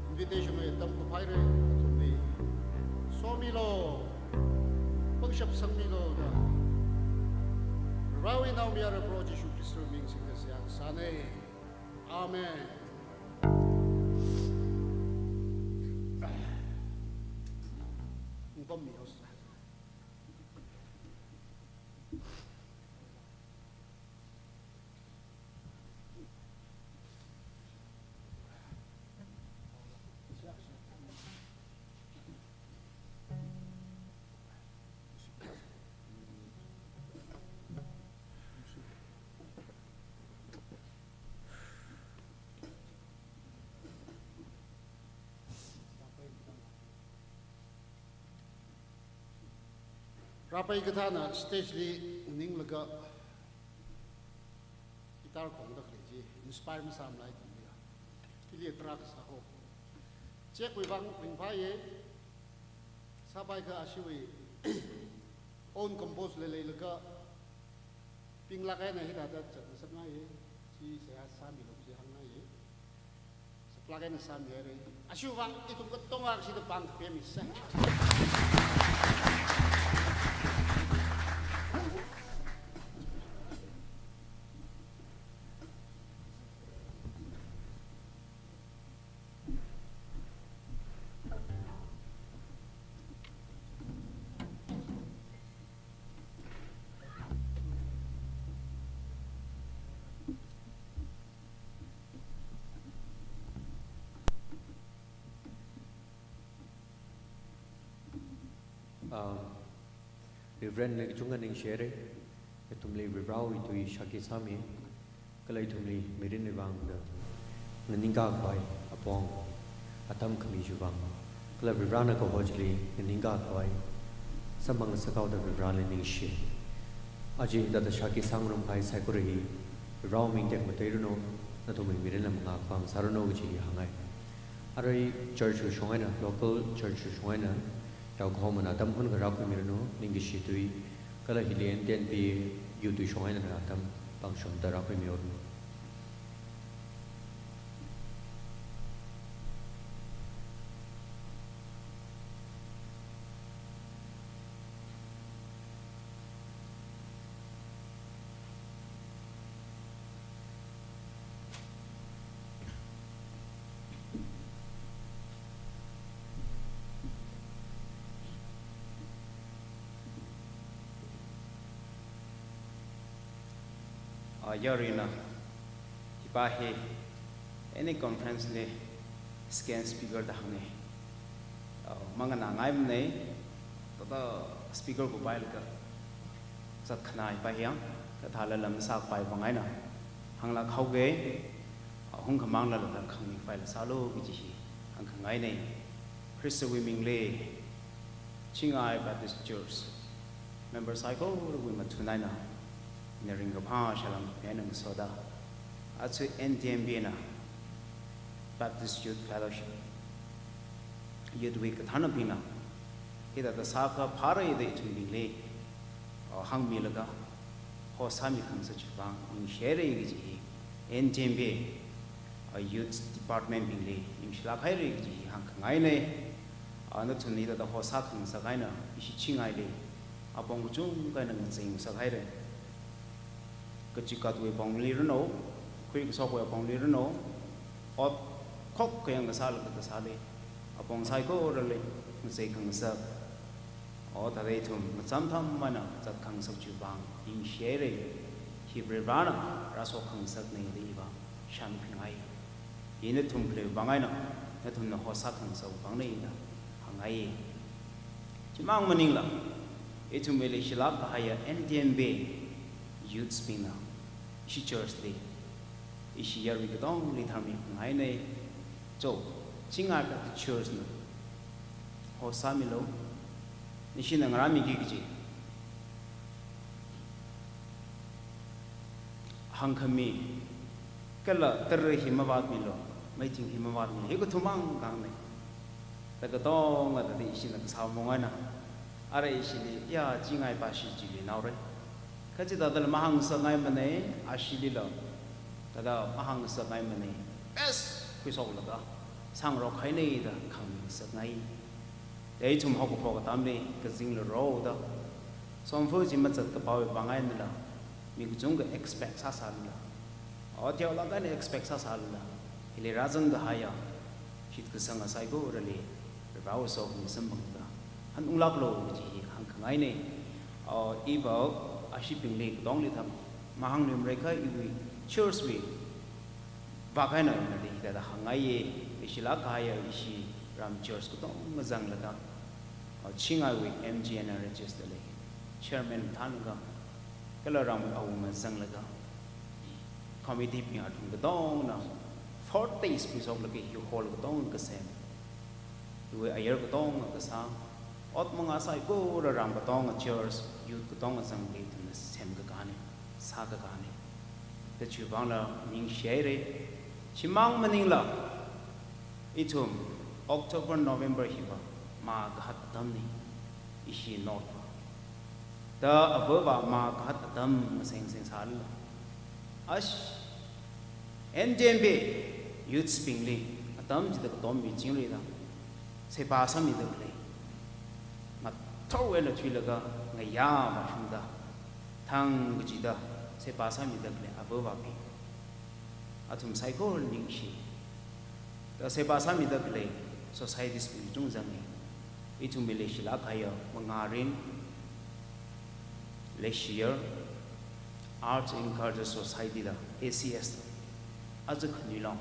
invitation wui atam kapaira, athumli somilu, pangshap sangmilu da. Varewui naomayara Proho Jishu Khristawui ming singda seihā kasāna. Amen. Rāpai kathāna stage li nganinglaga guitar khongda khalei chi inspire masāmlei ithumli. Hili tarākha sākho. Check wui vang ringphāya. Sāpai kha ashiwui own compose leileilaga pinglāk eina hithāda zatngasakngaiya. Chi seihā sāmilu chi hāngngaiya. Saklāk eina sāmihaira. Ashiwui vang ithum katonga kashida pāng kapemisa. Ah, Reverend li kachungkha ningshihaira, ithumli Varewui tui shākhi sāmi, kala ithumli mirinwui vangda nganingkakhavai apong, atam khami chiwui vang, kala Varena kaho chili nganingkakhavai samphang ngasakhaoda Vareli ningshi. Aja hithāda shākhi sāngarumkahai saikora hi Varewui ming tekmateiranu, nathumwui mirinla mangā khavā sāranu kaji hi hāngngai. Arui church wui shong eina, local church wui shong eina, yaokahomana atam hunkha rākhuimiranu, ningkashi tui, kala hili N ten P youth wui shong eina atam pangshapda rākhuimihaoranu. Ah, yaruina, hipa hi any conference li second speaker da hānga. Ah, manganāngaimana, thāda speaker kupailaga zatkhanā hipa hi yang, kathālala masākapai vang eina hānglāk haoga, ah, hungkhamang lala khangmi khavai la sālu kaji hi hāngkhangaina. Khristawui mingli, Chingai Baptist Church member saikorawui mathun eina ina ringkaphā salam eina ngasoda, aja N T M B na Baptist Youth Fellowship, Youth Week kathānabingna hithāda sākha phāra da ithumbingli, uh, hāngmilaga, hosāmi khangasak chiwui vang ningshihaira kaji hi N T M B, uh, Youth Department bingli ningshilāk haira kaji hi hāngkhangaina. Uh, nathumna hithāda hosā khangasak eina ishi Chingaili apong kachungkha eina ngacheingasak haira. Kachikakwui apongli ranu, khuikasokwui apongli ranu, ot khokkha yang kasālaga kasāli, apong saikorali ngachei khangasak, ot thāda ithum ngacham tham eina zat khangasak chiwui vang ningshihaira. Hi Varena rāshok khangasakna da iva shānkhuingai. Hi nathum khalei vang eina, nathumna hosā khangasak vangna da hāngngai. Chimang maningla, ithumwui leishilāk kahaiya N T M B youths bingna ishi church li, ishi yarui katongli tharmikhangaina. Cho, Chingai Baptist Church na host sāmilu, nashina ngarāmiki kaji hāngkhami, kala tara hi mavātmilu, meiching hi mavātmilu, hi kathumang khangai. Da katonga thāda ishina kasā mong eina, ara ishili, ya, Chingai Baptist chili naora. Kha chithādala mahāngsakngaimana, ashilila. Thāda mahāngsakngaimana. Best khuishoklaga sāngarok haina da khangmi ngasakngai. Da ithum haokaphok atamli kazingla rao da, somfu chi mazat kapawui vang einala, mi kachungkha expect sāsālala, o theolāk eina expect sāsālala, hili rāzang kahaiya shitkasanga saikorali Varivarāwui sokhami samphangda hanunglāklu kaji hi hāngkhangaina. O, iva ashibingli katongli tham mahāngluimara kha iwui church wui vak eina nali hithāda hāngngaiya, leishilāk kahaiya ishi ram church katonga zanglaga, o, Chingaiwui M G N R H S da lei, chairman thānlaga, kala ram awunga zanglaga, committee bing athum katongna four days khuishoklaga hi hall katonga kasem, iwui ayar katonga kasā, ot manga saikora ram katonga church, youth katonga zangda ithumna semkakāna, sākakāna. Da chiwui vangla ningshi haira. Chimang maningla, ithum October, November hiva mā kahat atamna, ishi North va. Da avava mā kahat atam ngasengseng sālala, ash, N T M B youths bingli atam chida katom michingluida seba sāmida khalei, ngathor eina thuilaga ngayā mashungda, thang kachida seba sāmida khalei avavabing, athum saikora ningshi. Da seba sāmida khalei societies bing kachungkha zangi. Ithumwui leishilāk kahaiya Mangārin Leishiyar Arts and Culture Society da, A C S da, aja khanuilong,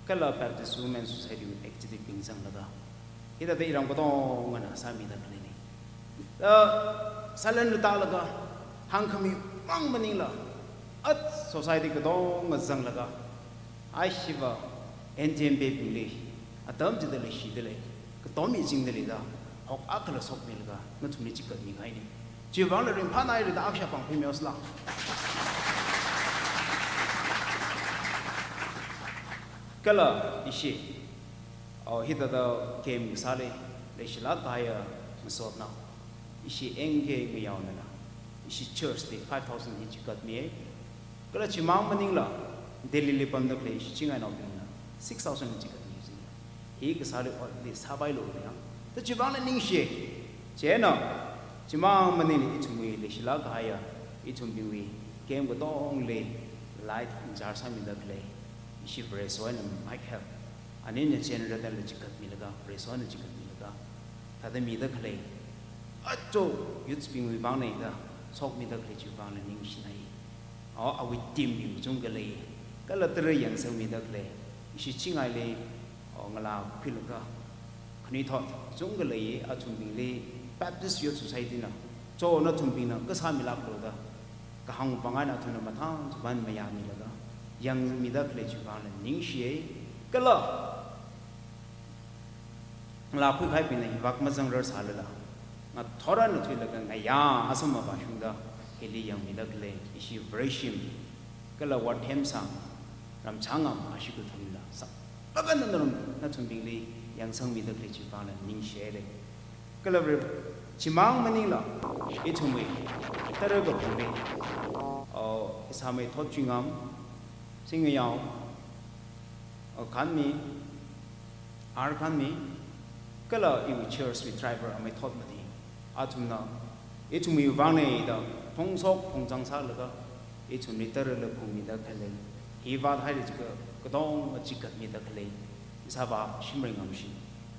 kala Baptist Women Society wui executive bing zanglaga, hithāda iram katongana sāmida khaleina. Da salon rita laga, hāngkhami mang maningla, at society katonga zanglaga, aishiva N T M B bingli atam chida leishida lei, katom michingda leida, hok akhala shokmilaga nathumli chikatmi kahaina. Chiwui vangla ringphānai rida akshapang phi meosla. Kala ishi, o, hithāda game kasāli leishilāk kahaiya masotna, ishi N K ngayaonala, ishi church li five thousand hi chikatmiya. Kala chimang maningla, Delhi li pamda khalei ishi Chingainaobingna six thousand hi chikatmi jina. Hi kasāli otli sāpailu ya. Da chiwui vangla ningshi. Chieina, chimang maningla ithumwui leishilāk kahaiya, ithumbingwui game katongli light in charge sāmida khalei ishi Vareshi eina Michael, anina generator la chikatmilaga, Vareshi eina chikatmilaga, thāda mida khalei, aja youths bingwui vangna da shokmida khalei chiwui vangla ningshinai. O, awui team bing kachungkha lei, kala tara yangsangmida khalei, ishi Chingaili, o, ngalā khuilaga khanuithot kachungkha lei, athumbingli Baptist Youth Society na, cho, nathumbingna kasā milāklu da kahāng vang eina athumna mathang thuban mayāmilaga yangmida khalei chiwui vangla ningshiya. Kala ngalā khuikahaibingna hi vak mazangrar sālala, ngathor eina thuilaga ngayā asam mavāshungda hili yangmida khalei ishi Vareshim, kala Wathemsang, Ramchangam ashi kathumla, saklāk eina narum nathumbingli yangsangmida khalei chiwui vangla ningshiya lei. Kala Vare, chimang maningla, ithumwui tara kaphungli, o, Ishāmei Thotchuingam, Singayao, o, Khanmi, R Khanmi, kala iwui church wui driver amei Thotmati, athumna ithumwui vangna da phongshok phongchang sālaga, ithumli tarala phungmida khalei, hi vāthaira jiakha katonga chikatmida khalei, Ishāvā Shimrei Ngamshi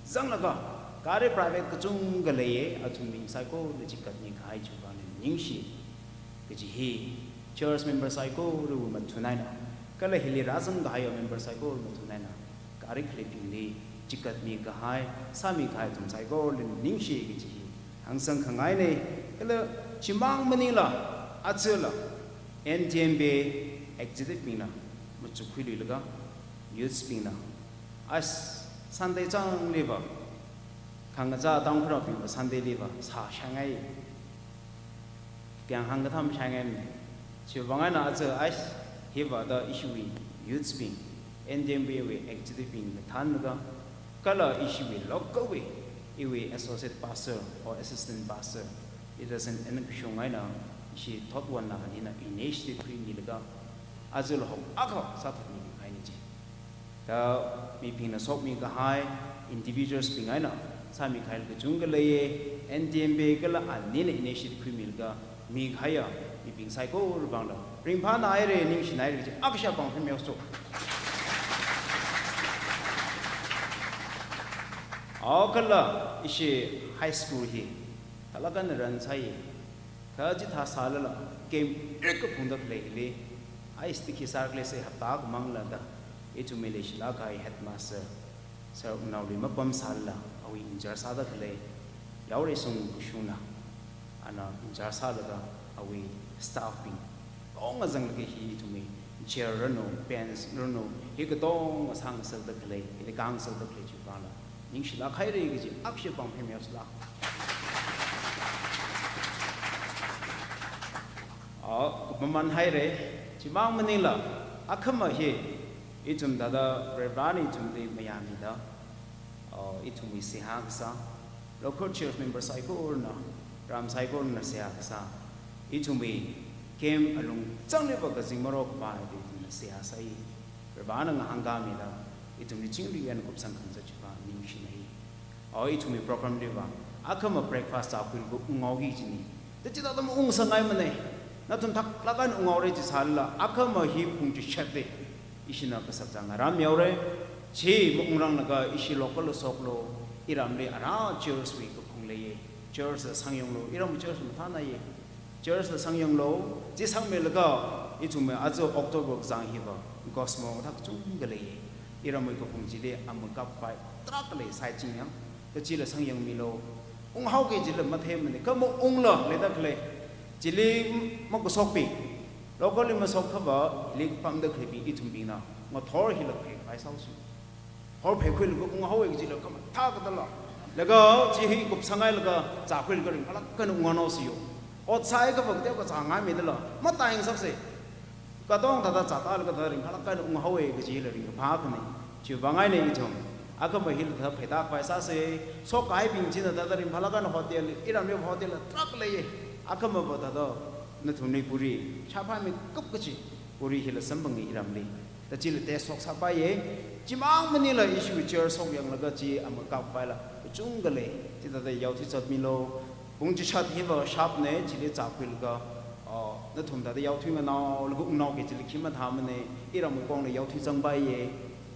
zanglaga, gari private kachungkha leiya, athumbing saikorali chikatmi kahai chiwui vangla ningshi. Kaji hi church member saikorawui mathun eina, kala hili rāzang kahaiya member saikora mathun eina, gari khaleibingli chigatmi kahai, sāmi kahai ithum saikorali ningshi kaji hi hāngsang khangaina. Kala chimang maningla, ajala N T M B executive bingna machukkhuiluilaga, youths bingna, as Sunday changliva, khangachā Tangkhulnaobingva Sunday liva sāshangai, kayāng hāngkathā mashangaimana. Chiwuivang eina aja, as, hiva da ishiwui youths bing, N T M B wui executive bing kathānlaga, kala ishiwui local wui, iwui associate pastor or assistant pastor, it doesn't, ina kashung eina ishi thotwonna anina initiative khuimilaga, ajala hok akha sāthatmi kahaina chi. Da mibingna shokmi kahai, individuals bing eina sāmi kahai kachungkha leiya, N T M B kala anina initiative khuimilaga mikahaiya mibing saikora vangla ringphānaira, ningshinaira kaji akha shapang phimeo sto. Aw kala ishi high school hi thālāk eina run sāi. Kha chithā sālala, camp rek kaphungda khaleili, ai stick hi sākhalei sei hapta khamangla da, ithumwui leishilāk kahai headmaster, Sir Wungnaoli mapamsālala, awui in-charge sāda khalei Yaorei Sung kashungna, ana in-charge sālaga, awui staff bing katonga zanglaga hi ithumwui chair ranu, bench ranu, hi katonga sāngasalda khalei, hili kāngasalda khalei chiwuivangla ningshilāk haira kaji akha shapang phimeo sila. Ah, kupmaman haira, chimang maningla, akhama hi, ithum thāda Varivarana ithumli mayāmida, ah, ithumwui seihā kasā, local church member saikorana, ram saikorana seihā kasā, ithumwui camp alung changliva kazing marok khavai da ithumna seihā sāi. Varivarana ngahānkāmida, ithumli chingri eina kupsang khangasak chiwuivang ningshinai. Aw, ithumwui program liva, akhama breakfast chākhuilaga unghaoki kajina. Da chithāda maungsāngaimana. Nathum thaklāk eina unghaora jisālala, akhama hi pung chishatda ishina kasakcha ngarān mihaora. Chi maungranglaga ishi local la shoklu, iramli ara church wui kaphung leiya. Church la sangyanglu, iramwui church mathānaya. Church la sangyanglu, chi sangmilaga, ithumwui aja October kazang hiva, Cosmo kathā kachungkha leiya. Iramwui kaphung chili amakap vai tarākha lei, sai chingyang. Kachila sangyangmilu. Unghaoki kajila matheimana, kha maungla leida khalei. Chili makashokbing, local li mashok akhava, hili pamda khaleibing ithumbingna ngathor hila phei khavai sāusi. Hor pheikhuilaga unghaowa kajila khamathā katala. Laga chi hi kupsanghailaga, chākhuilaga ringphālāk eina unghaonaosi yo. Ot sāi akhava kateokha chāngaimidala, mataingasaksa. Katonga thāda chātālaga thāda ringphālāk eina unghaowa kajila ringkaphā akhana. Chiwuivang eina ithum, akhama hila thāda pheida khavai sāsa. Shokkahaibing china thāda ringphālāk eina hotel, iramli hotel tarākha leiya. Akhamava thāda nathumli puri, shāphāmeikap kachi, puri hila samphanga iramli. Da chila test shoksāpaiya. Chimang maningla ishiwui church shokyanglaga chi amakap vaila kachungkha lei. Chithāda yaothui zatmilu. Pung chishat hiva sharp na, chili chākhuilaga, ah, nathum thāda yaothui nganaolaga ungnaoki kajila khi mathāmana, iramwui pongli yaothui zangpaiya.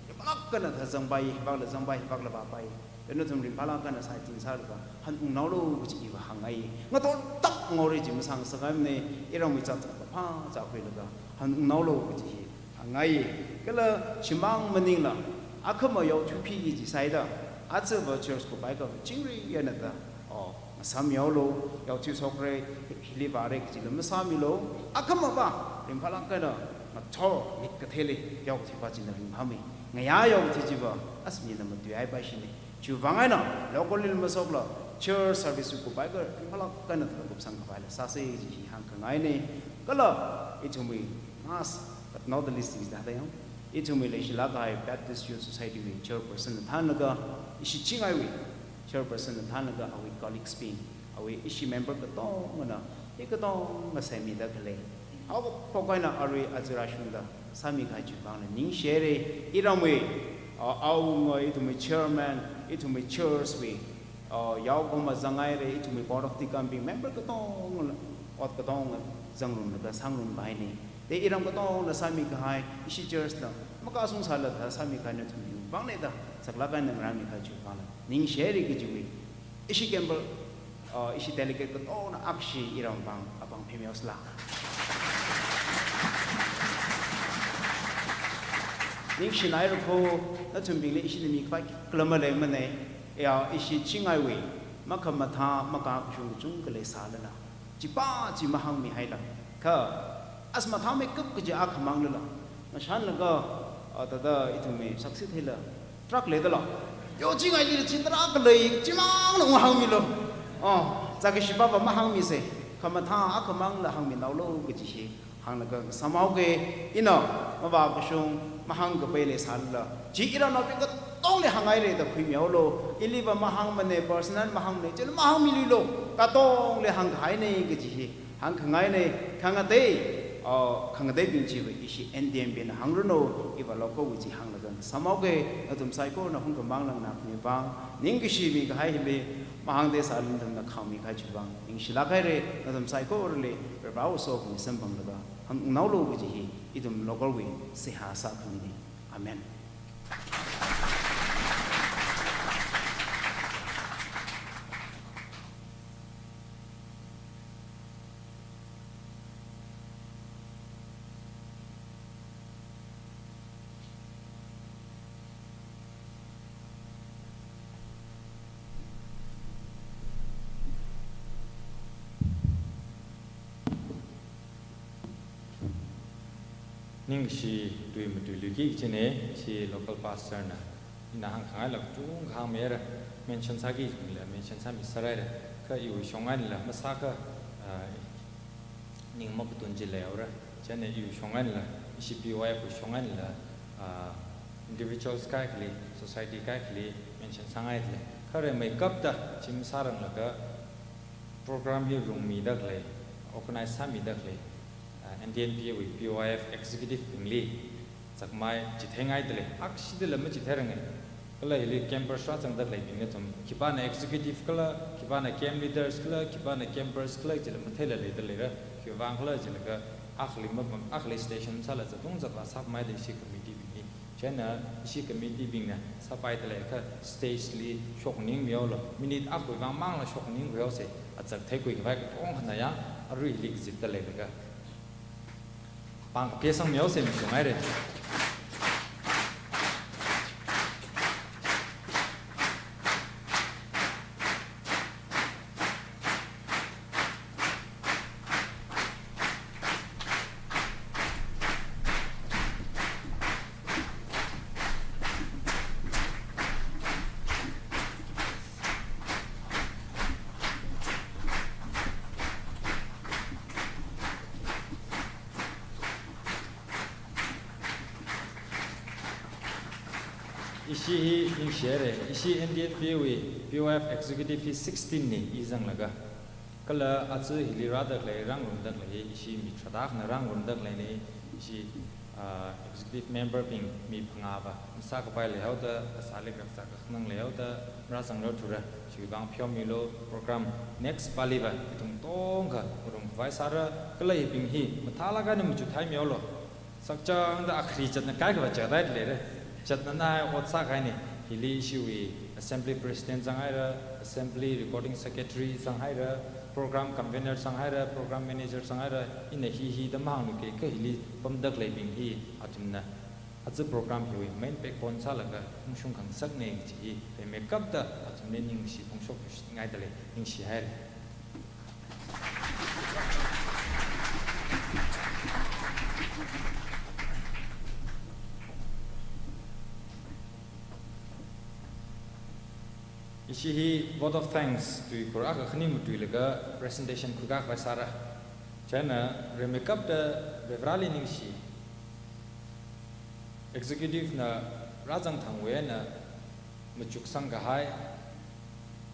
Ringphālāk eina thāda zangpai, hivākla zangpai, hivākla vāpai. Da nathum ringphālāk eina saiting sālaga, han ungnaolu kaji iva hāngngai. Ngathor tak ngauri chi masāngasakngaimana, iramwui zat kaphā chākhuilaga, han ungnaolu kaji hi hāngngai. Kala chimang maningla, akhama yaothuipiki kaji sāida, ajava church kupaiakhava chingri eina thāda, oh, masam yaolu, yaothui shokra, hili vāra kajila masāmilu, akhamava ringphālāk eina ngathor mik katheili yaothuipa china ringphāmei. Ngayā yaothui chiva, as mina matuihaipaishina. Chiwuivang eina, local li mashokla, church service kupaiakha ringphālāk eina thāda kupsang khavaila sāsa kaji hi hāngkhangaina. Kala, ithumwui, last but not the least, is that, ithumwui leishilāk kahai Baptist Youth Society wui chairperson na thānlaga, ishi chingaiwui chairperson na thānlaga, awui colleagues bing, awui ishi member katongana, hi katonga semida khalei, haokaphok eina arui aja rāshungda sāmi kahai chiwuivangla ningshihaira. Iramwui, ah, awunga ithumwui chairman, ithumwui church wui, ah, yaokahoma zanghaira, ithumwui board of deacon bing member katonga, ot katonga zangrumlaga sangrumvaina. Da iram katongana sāmi kahai, ishi church na makasung sālala sāmi kahai nathumwui vangna da, saklāk eina ngarānmi kahai chiwuivangla ningshihaira kajiwui, ishi camp, ah, ishi delegate katongana akhashi iramvang apāng phimeo sila. Ningshinaira kho, nathumbingli ishina mikhavai khikhala maleimana. Ya, ishi chingaiwui makhamathā makakashung kachungkha leisālala, chipā chi mahāngmihaila, kha as mathāmeikap kaji akhamanglala, ngashanlaga, ah, thāda ithumwui saksi theila tarākha leidala. Yo, chingailila chi tarākha lei, chimangla ungahāngmilu. Oh, zakkashi pāpā mahāngmisa, khamathā akhamangla hāngminaolu kaji hi hānglaga ngasāmhaoga. Ina mavākashung mahāngkapai leisālala, chi iramnaobing katongli hānghaira da khuimihaolu. Iliva mahāngmana, personal mahāngmana, chila mahāngmiluilu, katongli hāngkahaina kaji hi hāngkhangaina. Khangatei, ah, khangateibing chiva ishi N D M B na hāngranu, iva local wui chi hānglaga ngasāmhaoga. Nathum saikorana hungkhamang langna khami vang, ningkashi mikahai hili mahāngda sālala nathumna khāmikahai chiwui vang ningshilāk haira. Nathum saikorali Proho Jishu ming samphanglaga hāngnaolu kaji hi ithum local wui seihā sākhamina. Amen. Ningshi tui matuiluiki kajina, ishi local pastor na. Ina hāngkhangaila kachungkha hāngmihaira, mention sāki kajila mention sāmiserhaira. Kha iwui shong einala masākha, ah, ning makatun chi leihaora. Chieina iwui shong einala, ishi P Y F wui shong einala, ah, individuals kaikhali, society kaikhali mention sāngaidalei. Kha rimeikapta chi masāranglaga program hi rungmida khalei, organize sāmida khalei, ah, N D N P A wui P Y F executive bingli zakmai chitheingaidalei, akshidala machitheiranga. Kala hili campers rāzangda khaleibing nathum, khipāna executive kala, khipāna camp leaders kala, khipāna campers kala, chila matheila leida leira. Khiwuivang khala jilaga, akhali mapam, akhali station sāla zatung zatvā sāpamhaida ishi committee bingli. Chieina ishi committee bingna sāpaida leiakha stage li shokningmihaolu. Minute akhawui vang mangla shokningkhuihaosa. Azak theikhuikhavai katongkhana ya, arui hili kazipda leilaga pāng kaphā sangmihaosa, mashungaira. Ishi hi ningshihaira, ishi N D N P A wui P Y F executive hi sixteen na, i zanglaga. Kala aja hili rāda khalei, rāngarumda khalei, ishi mi tharāda akhana rāngarumda khaleina, ishi, ah, executive member bing mi phangāva masākapai leihaoda, kasā leikaksa kakhanang leihaoda, rāzangrarthura, chiwuivang pheomilu. Program next paliva ithum katongkha ngarumkhavai sāra, kala hibing hi mathālāk eina machut theimihaolu. Sakchangda akhali zatna kaikhava zathaida leira. Zatna nai ot sākahaina, hili ishiwui assembly president zanghaira, assembly recording secretary zanghaira, program convener zanghaira, program manager zanghaira, ina hi hi da mahāngluiki, kha hili pamda khaleibing hi athumna aja program hiwui main backbone sālaga ungshung khangasakna kaji hi rimeikapta athumli ningshi phongshokngaidalei, ningshihaira. Ishi hi vote of thanks tuikhur akha khani matuilaga presentation khuikakhavai sāra. Chieina rimeikapta Varivarāli ningshi, executive na rāzang thangwui eina machuksang kahai,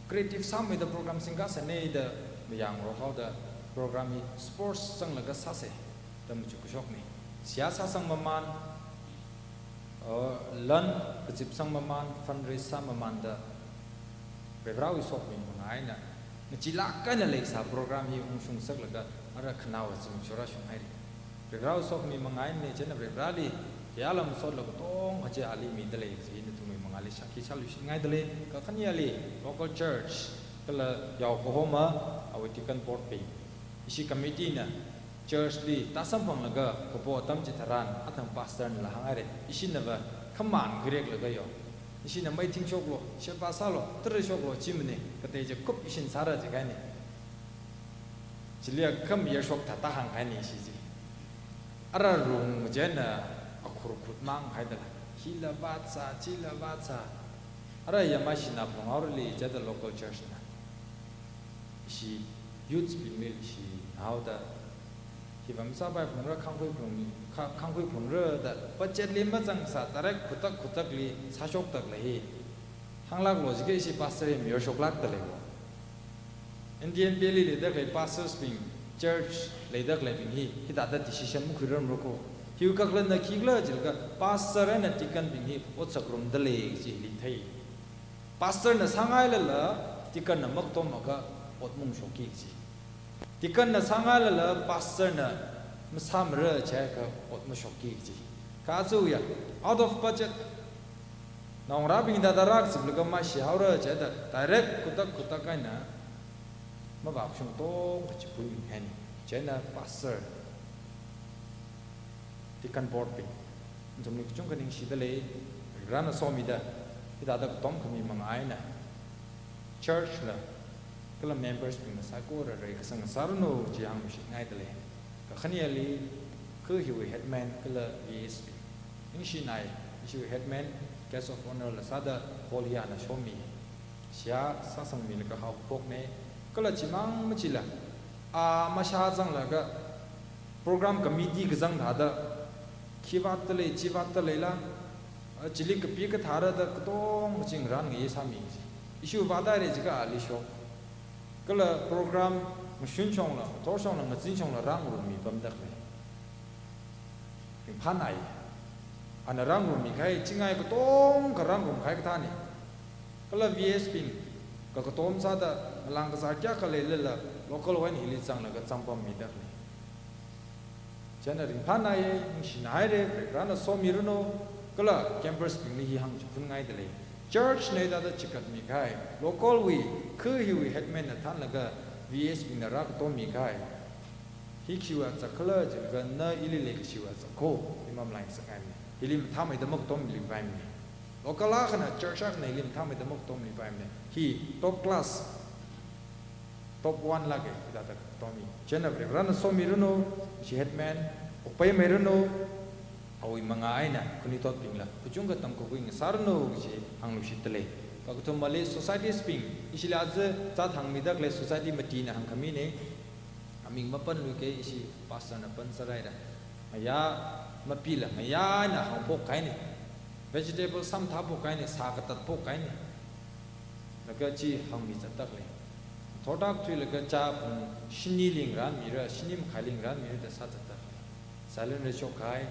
creative sāmeida program singkasāna da mayāngarok haoda program hi sports zanglaga sāsa da machuk kashokna. Seihā sāsang mamān, uh, lan kazipsang mamān, fundraise sā mamānda Varivarāwui sokhami mangā eina, ngachee lāk eina leisā program hi ungshung ngasaklaga, ara khanaowa zimiksho rāshunghaira. Varivarāwui sokhami mangā eina chieina Varivarāli, kayāla masotla katongkha chi ali midalei kaji nathumwui mangāli shākhi sāluishingaidalei, kakhane ali, local church, kala yaokahoma, awui deacon board bing, ishi committee na, church li tāsamphanglaga kapo atam chitharan athang pastor nala hānghaira, ishinava khamān khuireklaga yo, ishina mei thingshoklu, sheba sālu, tara shoklu chi mane, katei chi khup ishin sāra jikahaina. Chili akham mayarshok thāda hāngkahaina ishi chi. Ara rung chieina akhur khut manghaidala, hila vātsā, chila vātsā. Ara yama shina phalung haorali jida local church na, ishi youths bingli ishi naoda, hiva masāpai phalungra, khangkhui phalung, kha-, khangkhui phalungra da budget li mazangsā direct khutak khutakli sāshokda khalei hi hānglaklu jikha ishi pastor hi mayarshoklākda lei ko. Indian Valley leida khalei pastors bing, church leida khaleibing hi hithāda decision makhuirarmara ko. Hiwui kakhalatna khikhala jilaga pastor eina deacon bing hi ot sāngarumda lei kaji hili thei. Pastor na sāngailala deacon na makatom akha ot maungshokki kaji. Deacon na sāngailala pastor na masāmara jiakha ot mashokki kaji. Kha aja ya, out of budget, naongarābing hithāda rākazip laga mashi haora jida direct khutak khutak eina mavākashung tongkha chiphuihaina. Chieina pastor, deacon board bing, nathumli kachungkha ningshida lei, Varena somida, hithāda katom khami manga eina church la kala members bingna saikora reikasang sāranu kaji hāngluishitngaida lei. Kakhaneli, kha hiwui headman kala V S bing, ningshinai, ishiwui headman guest of honour la sāda hall hi ana shomi. Seihā sāsangmilaga haophokna, kala chimang machila, a mashā zanglaga program committee kazang thāda, khi vātda lei, chi vātda leila, a, chili kapi kathāra da katong kaching rāngayi sāmi kaji. Issue vātda lei jiakha ali shok. Kala program ngashun shongla, thor shongla, ngazin shongla rāngarummi pamda khalei. Ringphānai. Ana rāngarummi kahai, chingai katongkha rāngarumkahai kathāna. Kala V S bing, kakatom sāda, ngalāng kazā kayākha leilala, local wui eina hili zanglaga zangpammida khalei. Chieina ringphānai, ningshinahaira, Varena somiranu, kala campers bingli hi hāngchiphunngaida lei. Church na hithāda chikatmi kahai, local wui, kha hiwui headman na thānlaga V S bingna rākatommi kahai. Hi khiwui otsak khala jilaga na ili leikashiwui otsak ko, imam line sakngaimana. Hili mathāmeida makatomlipaimana. Local akhana, church akhana hili mathāmeida makatomlipaimana. Hi top class, top one lāka, hithāda katomi. Chieina Varena somiranu, ishi headman, okpaimeiranu, awui manga eina khanuithotbingla kachungkha tamkakhui ngasāranu kaji hāngluishitda lei. Kakathumali societies bing, ishila aja zat hāngmida khalei society matina hāngkhamina, aming mapanluiki, ishi pastor na pansāraida. Ngayā mapila, ngayā eina hāngphokkahaina. Vegetable sāmathāphokkahaina, sā katatphokkahaina. Laga chi hāngmi zatda khalei. Thorda thuilaga chā pung shini li ngarānmira, shini makhaili ngarānmira da sā zatda khalei. Silent rate shokkahai,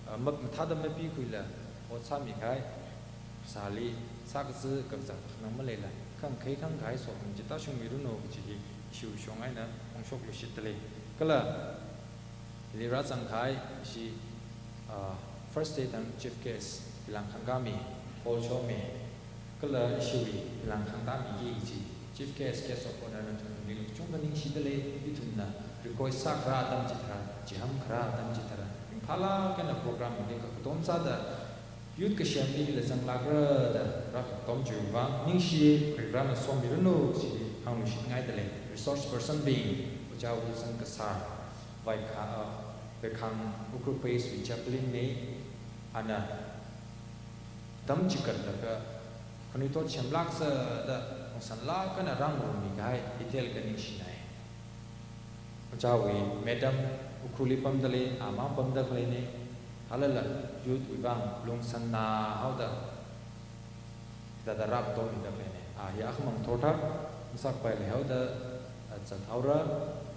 ah, map-, mathāda mapikhuila, ot sāmikahai, sāli, sākazā kakazā khanang maleila, khangkhei khangkahai sokhami chi tāshungmiranu kaji hi, ishiwui shong eina ungshokluishitda lei. Kala, hili rāzangkahai, ishi, ah, first day thang chief guest, hilang khangkāmi, hall shomi, kala ishiwui hilang khangtāmiki kaji, chief guest, guest of honour nathumli kachungkha ningshida lei, ithumna request sākharā atam chitharan, chihāmkharā atam chitharan, ringphālāk eina program hili kakatom sāda, youth kasem hili zanglākra da rākatom chiwui vang, ningshi, Varena somiranu kaji hāngluishitngaida lei. Resource person bing, Ojā Wilson Kasar, Vaikha-, ah, Vaikhang Ukhrul Base wui chaplain na, ana atam chikatlaga khanuithot semlāksa da ungsanlāk eina rāngarummi kahai, hithālāk eina ningshinai. Ojāwui madam Ukhrulli pamda lei, amang pamda khaleina, halala youth wui vang lungsānna haoda, hithāda rākatomida khaleina. A hi akhamang thorthar, masakpai leihaoda, a, zathaora,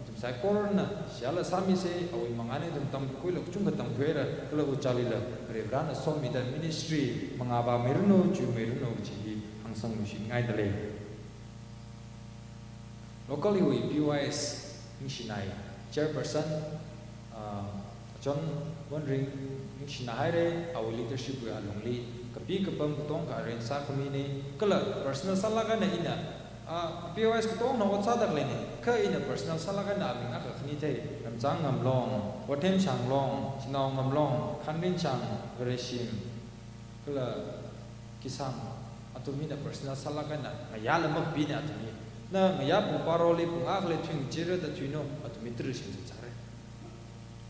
ithum saikorana, seihāla sāmisa, awui mangāli ithum tamkhuila kachungkha tamkhuira, kala Ojālila, Varena somida ministry mangā vāmeiranu, chuimeiranu kaji hi hāngsangluishitngaida lei. Local hiwui P Y S ningshinai, chairperson, ah, John Wonring ningshinahaira, awui leadership wui alungli, kapi kapam katongkha arrange sākhamina, kala personal sālāk eina ina, Ah, P O S katonga ot sāda khaleina, kha ina personal sālāk eina aming akha khani thei, Ramchang Ngamlong, Othem Shanglong, Shanao Ngamlong, Khanrin Shang, Vareshim, kala Kisang, athum hina personal sālāk eina, ngayāla makapina athum hi. Na ngayā pung baroli pung akhali thuingachei da thuino, athum hi tara shingzat sāra.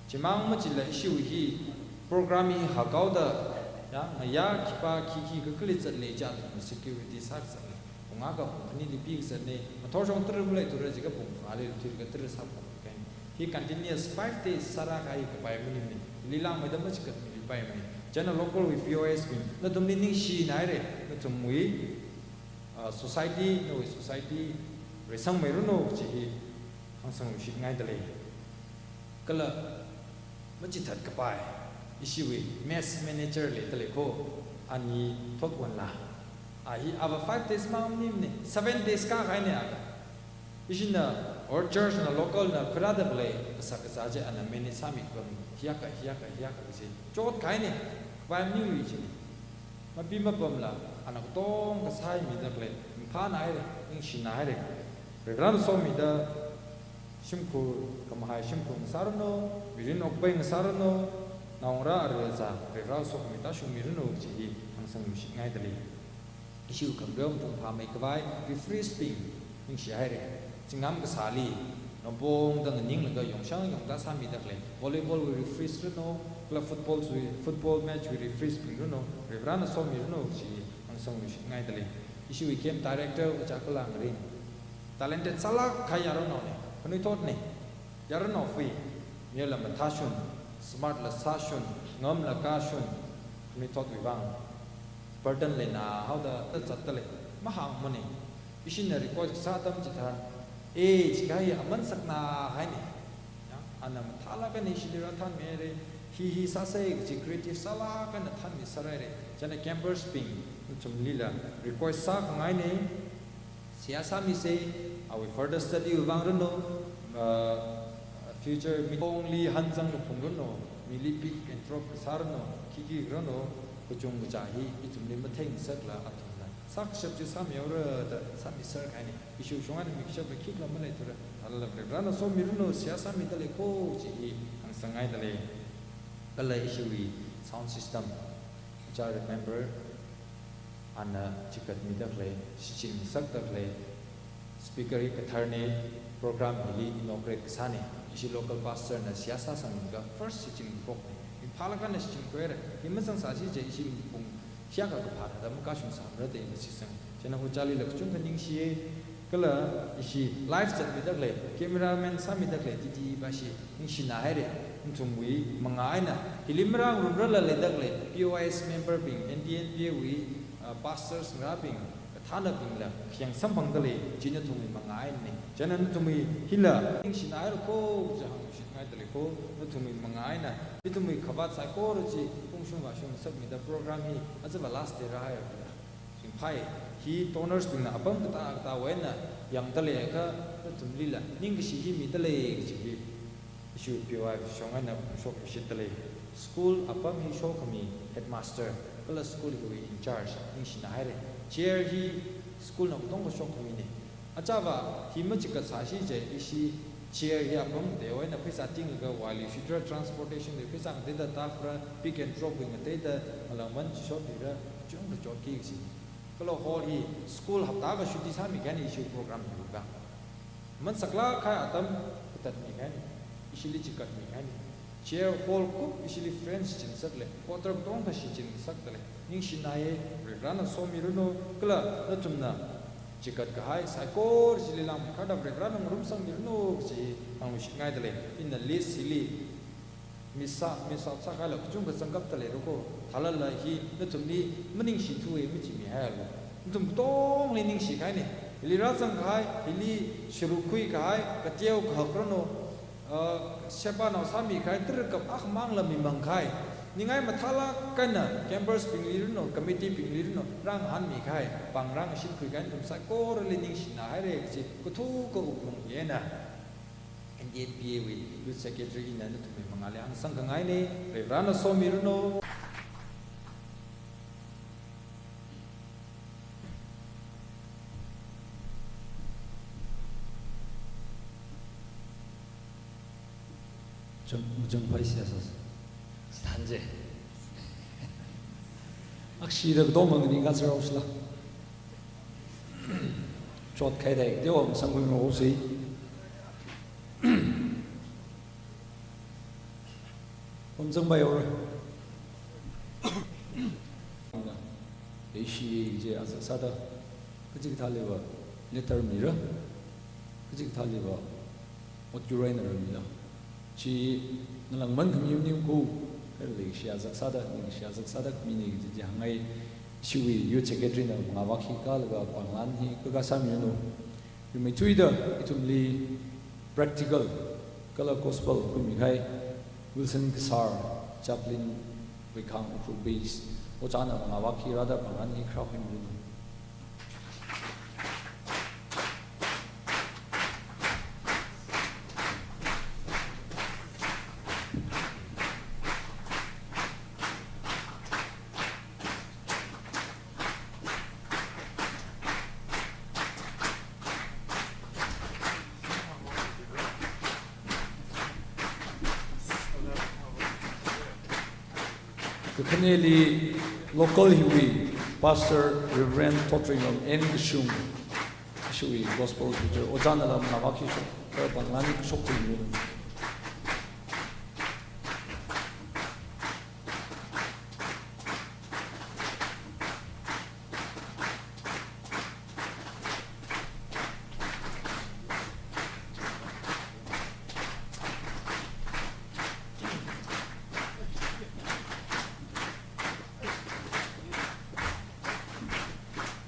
Chimang machila issue hi program hi hakaoda, ya, ngayā khipā khikhi kakali zatle ja athum security sākazat lei. Pung akha pung khanili pikazatna, mathor shong tara maleithura jiakha pung phāli thuilaga tara sāphok kahaina. Hi continuous five days sāra kahai kapai maningmana. Hili langmeida machigatmilui paimana. Chieina local wui P O S bing, nathumli ningshina haira, nathumwui, ah, society, nawui society reisangmeiranu kaji hi hāngsangluishitngaida lei. Kala machithātkapai, ishiwui mess manager leida lei kho, ani thot wanla. A hi ava five days mang maningmana, seven days kākahaina a. Ishina, or church na, local na, khuirāda khalei kasā kasā chi ana manage sāmi kapam, hiyākha, hiyākha, hiyākha kaji chotkahaina, kapai maningluishina. Mapi mapamla, ana katonga sāmida khalei, phāna haira, ningshina haira. Varivarana somida, shimkhur, khamahai shimkhur ngasāranu, mirin okpai ngasāranu, naongarā arui azā, Varivara sokhami tāshungmiranu kaji hi hāngsangluishitngaida lei. Ishiwui khamreo pung phāmeikhavai, referees bing, ningshi haira. Zingkum kasāli, nampongda nganinglaga yongshang yongda sāmida khalei, volleyball wui referees ranu, kala football wui, football match wui referees bing ranu, Varivarana somiranu kaji hāngsangluishitngaida lei. Ishiwui camp director Ojā Kalang Rin. Talented sālāk kahai yaronnaona, khanuithotna. Yaronnaowui, mayarla mathāshun, smart la sāshun, ngamla kāshun, khanuithotwui vang burden leina haoda zatda lei, mahāngmana. Ishina request sā atam chitharan, eh, jiakha hi aman sakna haina. Ya, ana mathālāk eina ishili rāthanmi haira, hi hi sāsa kaji creative sālāk eina thanmiser haira. Chieina campers bing, nathumlila request sākhangaina, seihā sāmisa, awui further study wui vang ranu, uh, future mi tongli hanzang kaphung ranu, mili pick and drop kasā ranu, khikhi ranu, kachungkha hi ithumli matheingasakla athumna sākashap chi sāmihaora da sāmiser kahaina. Ishi shong eina mikashapla khikhala maleithura, thālala Varivarana somiranu, seihā sāmida lei kho kaji hi hāngsangngaida lei. Kala ishiwui sound system, Ojā Remember, ana chigatmida khalei, shichin ngasakda khalei, speaker hi katharna, program hili inaugurate kasāna, ishi local pastor na seihā sāsanglaga first shichin phokna. Ringphālāk eina shichin khuira, hi mazangsāsi jiakha ishi pung hiyākha kaphā thāda makashung sāmara da ina shitsang. Chieina Ojālila kachungkha ningshiya, kala ishi live zatmida khalei, cameraman sāmida khalei, T T bashi ningshina haira, nathumwui mangā eina, hili marāngarumrarla leida khalei, P O S member bing, N T N P A wui, uh, pastors ngarābing, kathānabingla khayang samphangda lei, chi nathumwui mangā einana. Chieina nathumwui hila ningshina haira kho kaji hāngluishitngaida lei kho, nathumwui mangā eina, ithumwui khavāt saikora chi pungshung vāshung ngasakmida program hi, ajava last day rāhaira. Ringphāi, hi donors bingna apam katā katā eina yangda leiakha, nathumlila ningkashi hi mida lei kaji hi, ishiwui P Y shong eina phongshokluishitda lei. School apam hi shokhami headmaster, kala school hiwui in charge, ningshina haira. Chair hi school na katonga shokhamina. Achava, hi machigat sāsi jiakha ishi chair hi apam kateo eina pheisā tinglaga, wali federal transportation wui pheisā ngateida tākhuira, pick and drop wui ngateida, malangman chi shotluira, kachungkha chotki kaji. Kala hall hi school hapta akha chuti sāmikahaina ishi program hiwui vang. Aman saklāk kahai atam katatmikahaina, ishili chigatmikahaina. Chair hall kup ishili frame shichin ngasak lei, quarter katonga shichin ngasakda lei. Ningshinaya, Varivarana somiranu, kala nathumna chigat kahai saikora chili langmeikharda Varivarana ngarumsangmiranu kaji hāngluishitngaida lei. Ina list hili miss out, miss out sākahaila kachungkha zangkapda leira kho, thālala hi nathumli maningshithuwa machimihaialu. Nathum katongli ningshikahaina. Hili rāzang kahai, hili sharuk khui kahai, kateo kahak ranu, uh, sheba nao sāmi kahai, tarākha akhamangla mimang kahai. Ningai mathālāk eina campers bingli ranu, committee bingli ranu, rāngahānmi kahai, pāng rāngashit khui kahai, nathum saikorali ningshina haira kaji, kathuka wuklung eina N T N P A wui Youth Secretary ina nathumwui mangāli hāngsangkhangaina, Varivarana somiranu. Jang, jang pai siya sa. Sanje. Akshida katonga ningkha saraoshila. Chot khai dai, dewa masang kui ngau si. Pamzang bai ora. Leishi je azak sāda, kachikathāliva letter mira, kachikathāliva ot yur eina rāmila. Chi ngalāngman khami maning ko, kha leishi azak sāda, ningshi azak sāda khamina kaji chi hāngngai. Ishiwui Youth Secretary na mangāvā khikha laga pānglan hi kakā sāmilu. Rimeithuida ithumli practical kala gospel khuimi kahai Wilson Kasar, Chaplain, Veikhang Ukhrul Base, ojāna mangāvā khi rāda pānglan hi kharā khuimilu. Kakhaneli local hiwui Pastor Reverend Thotringlom N Kashung, ishiwui gospel teacher, ojānala mangāvā khi shok, kha pānglan kashok khuimilu.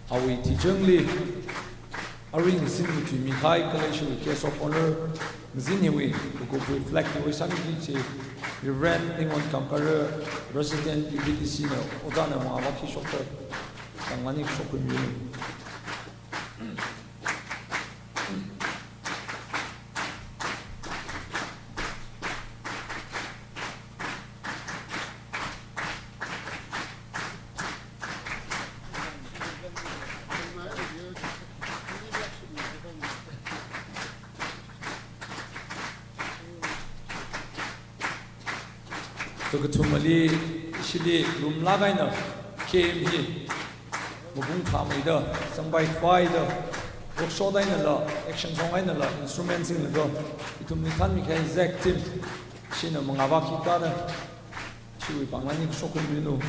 Awui tichangli, aring sin mutui mi khai kala ishiwui guest of honor, ngazin hiwui, kakupwui flag hiwui sāmi chi, Reverend Ningon Kamkara, Resident U B C C na, ojāna mangāvā khi shokta, pānglan hi kashok khuimilu. Kakathumali, ishili lumlāk eina, K M hi mapung thāmeida, zangpai khavai da, workshop einala, action song einala, instrument singlaga, ithumli thanmi kahai Zack Tim, ishina mangāvā khikha da, ishiwui pānglan hi kashok khuimilu.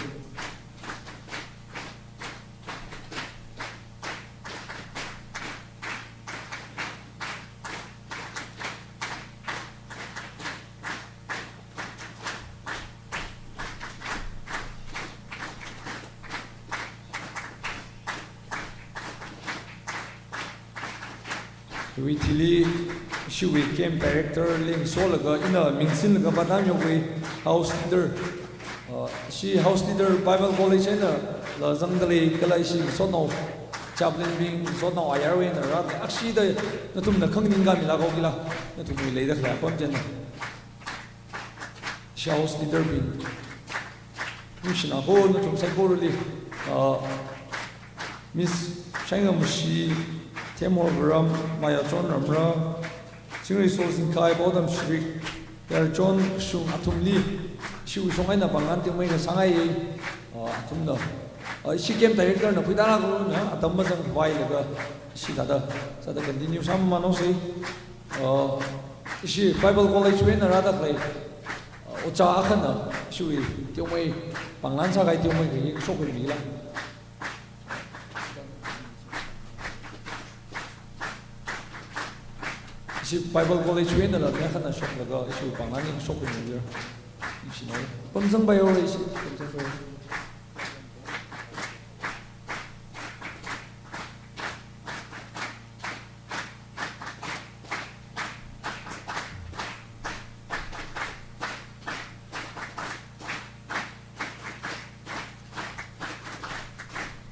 Hiwui thili, ishiwui camp director li ngasolaga, ina ming sinlaga vātamyokhui house leader. Uh, ishi house leader Bible College einala zangda lei kala ishi ngasotnao chaplain bing, ngasotnao ayarwui eina rāda, akshida nathumna khanganing khamila kho kila, nathumwui leida khalei apam china. Ishi house leader bing. Ningshina kho nathum saikorali, ah, Miss Shaingamushi, Themhor Varam, Mayachon Ramra, Chingri Solzingkhai, Paodam Shirik, Yarchon Kashung athumli, ishiwui shong eina pānglan teomeikha sāngai, ah, athumna. Ah, ishi camp director na khuitāra kho na, atam mazang khavai laga, ishi thāda, sāda continue sāmamān haosa. Uh, ishi Bible College wui eina rāda khalei, uh, ojā akhana, ishiwui teomei, pānglan sākahai teomei khi kashok khuimila. Ishi Bible College wui einala mi akhana shoklaga, ishiwui pānglan hi kashok khuimila. Ishi na, pamzang bai ora ishi, pamzang bai ora.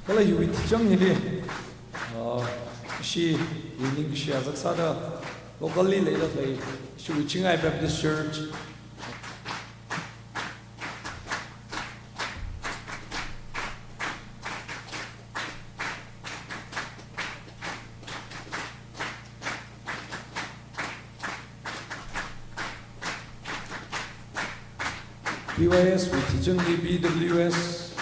Kala hiwui tichang hili, ah, ishi ningshi azak sāda, local li leida khalei, ishiwui Chingai Baptist Church, B Y S, Wui Thichangli, B W S.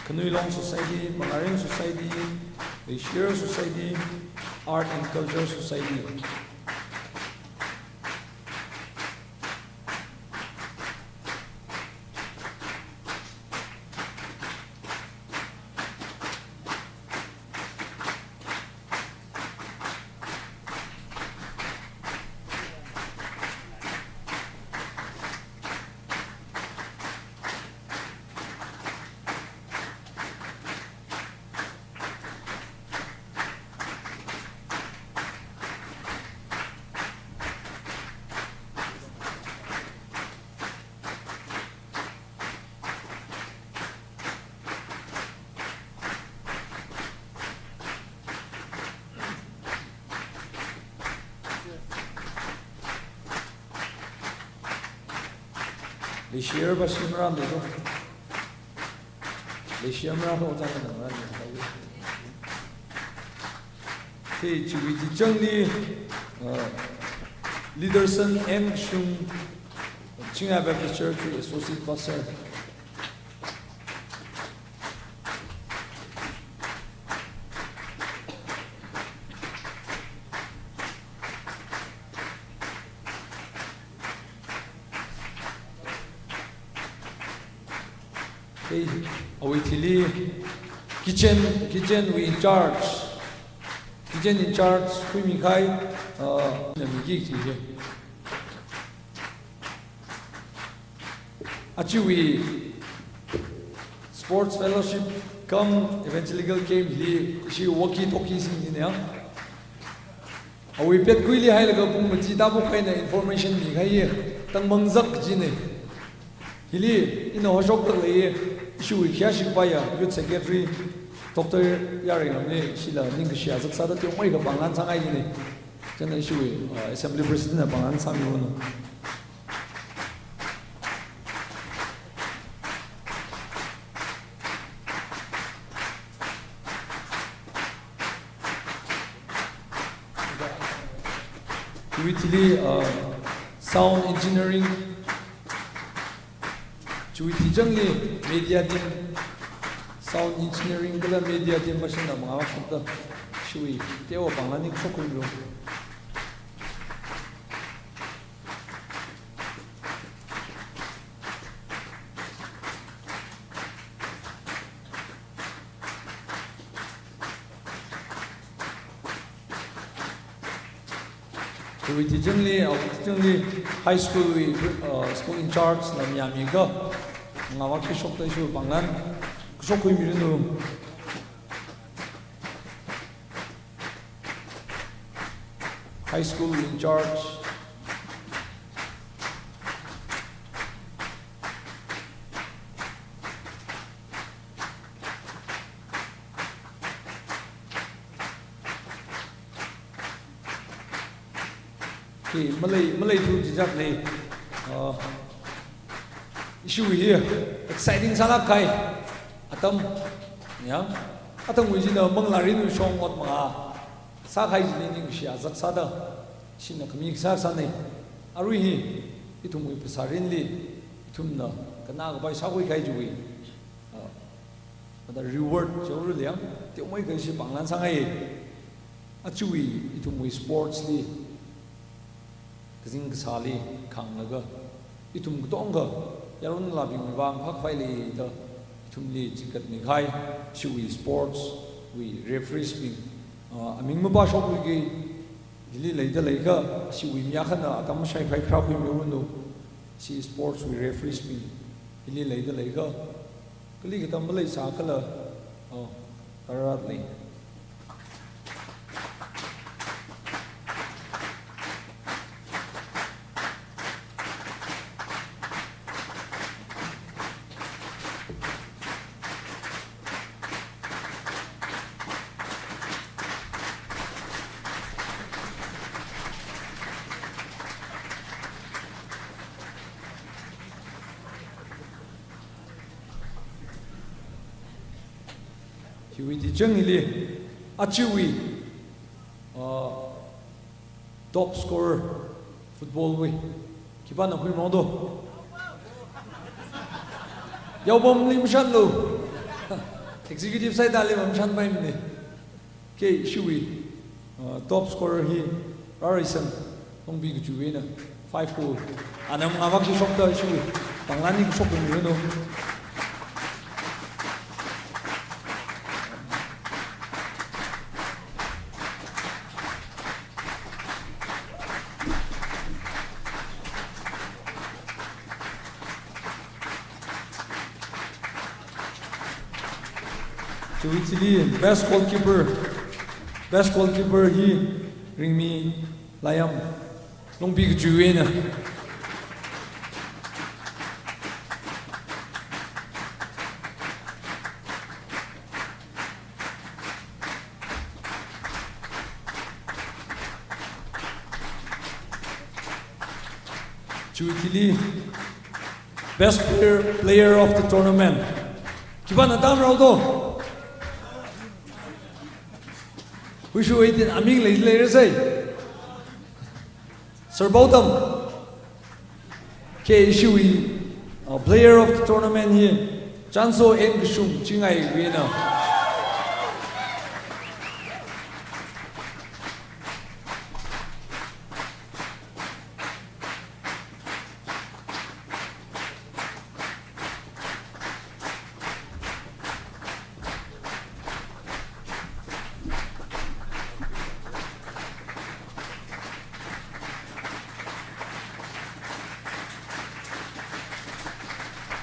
Khanuilong Society, Mangareng Society, Leisure Society, Art and Culture Society. Leisure ba shimran de do. Leisure mara ho zang na mara de. Hey, chiwui Thichangli, uh, Leaderson M Shung, Chingai Baptist Church, Associate Pastor. Hey, awui thili kitchen, kitchen wui in charge, kitchen in charge khuimi khai, uh, na mi ki ki. Achiwui Sports Fellowship cum Evangelical Camp li ishi walkie talkie sing jina. Awui petkuili hailaga pung mati tabu kaina information mi khai ye, tangmang zak jina. Hili ina hoshok tak lei ye, ishiwui khayāshik paya, Youth Secretary, Doctor Yarengam le, shila ningkashi azak sāda teomeikha pānglan sāngai jina. Chieina ishiwui, uh, Assembly President na pānglan sāmi wunu. Chiwui thili, uh, sound engineering, chiwui Thichangli media team, sound engineering kala media team machine na mangā shokta, chiwui teowa pānglan ningshok khuilu. Chiwui Thichangli, uh, Thichangli high school wui, uh, school in charge na mi ya mi kha, ngawak ki shokta ishiwui pānglan shok khuimi rinu. High school in charge. Khi malei, malei thu jijak lei. Uh, ishiwui hi exciting sālak khai. Atam, ya. Atam wui jina manglārin wui shong ot mangā sākhai jina ningshi azak sāda. Shina khami sāsāna. Arui hi, ithumwui phasārinli, ithumna, kanā kapai sākhui khai chiwui. Uh, mada reward, chaoru liang, teomeikha ishi pānglan sāngai. Achiwui, ithumwui sports li, kazing kasāli khanglaga, ithum katonga, yaron ngalābingwui vang phākhavai leida, ithumli chikatmi khai, chiwui sports wui referees bing, ah, aming mapāshokluiki, hili leida leikha, chiwui mi akhana atam shaiphai kharā khuimi runu, chi sports wui referees bing, hili leida leikha, kali katam maleisā kala, oh, tarat lei. Iwui tichang hili, ajawui, uh, top scorer football wui. Khipāna khuimato? Yaopamli mashanlu. Executive side li mashanpaimana. Kha ishiwui, uh, top scorer hi Rarison, Longpi Kachui eina five goal. Ana mangavak shokta ishiwui panglān eina shokmilu. Chiwui thili best goalkeeper, best goalkeeper hi Ringmi Layam, Longpi Kachui eina. Chiwui thili best player, player of the tournament. Khipāna tamrato? Huishu eighteen aming lei leirasai. Sir Bautam. Kha ishiwui, uh, player of the tournament hi Chanso N Kashung, Chingai wui eina.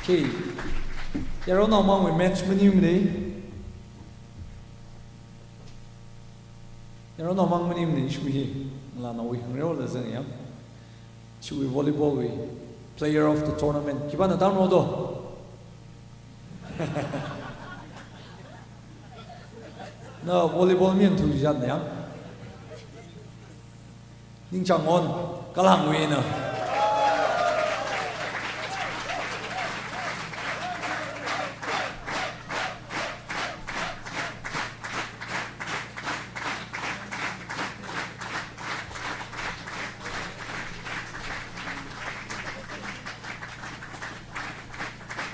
Okay. Yaronao mangwui match maningmana. Yaronao mang maningmana ishiwui hi. Ngalānaowui hāngreo la zang yam. Chiwui volleyball wui player of the tournament. Khipāna tamrato? Na volleyball mi anthu jam yam. Ningchāngon, Kalhangwui eina.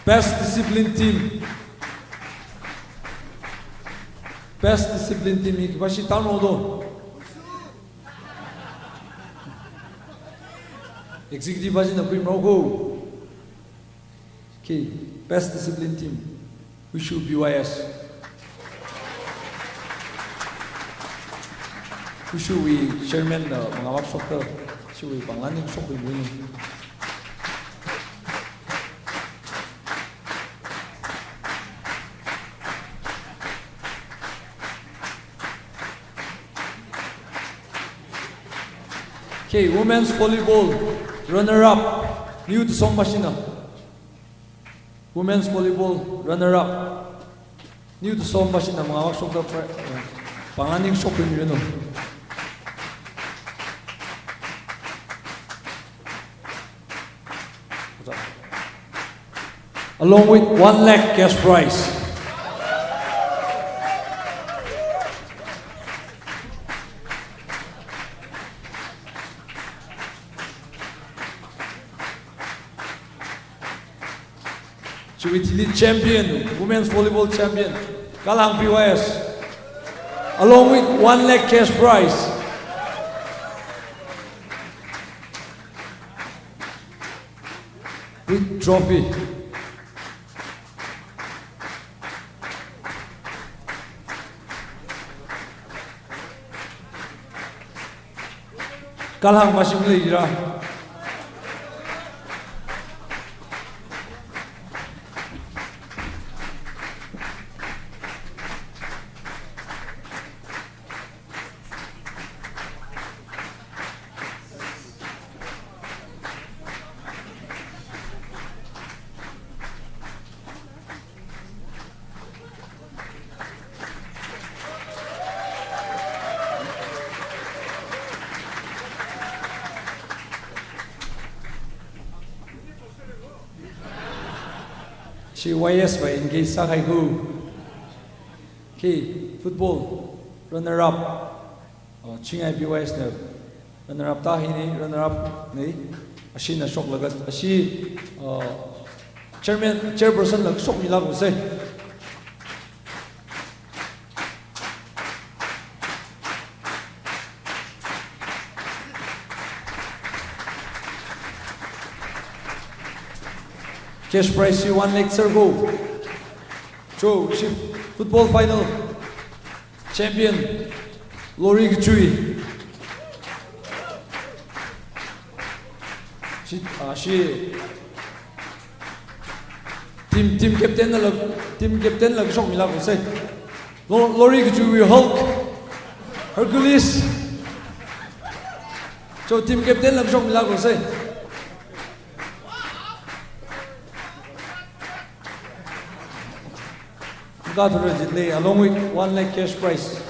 Best discipline team. Best discipline team hi khipāshi tamrato? Executive bajina khuimara ko. Okay, best discipline team, Huishu B Y S. Huishuwui chairman na mangavak shokta, ishiwui panglān eina shokmilu. Okay, women's volleyball runner-up, New Tusom Bashina. Women's volleyball runner-up, New Tusom Bashina mangavak shokta, panglān eina shokmilu. Along with one lakh cash prize. Chiwui thili champion, women's volleyball champion, Kalhang B Y S, along with one lakh cash prize with trophy. Kalhang mashim leira. Chi Y S wui engage sākahai ko. Hi, football runner up, uh, Chingai B Y S na runner up tāhaini, runner up ni, ashina shoklaga, ashi, uh, chairman, chairperson la shokmilāksa. Cash prize hi one lakh sir ko. Cho, shi football final champion, Lori Kachui. Shi, ah, shi team, team captain la, team captain la shokmilāksa. Lo-, Lori Kachui Hulk, Hercules. Cho, team captain la shokmilāksa. Gathura Jitle, along with one lakh cash prize.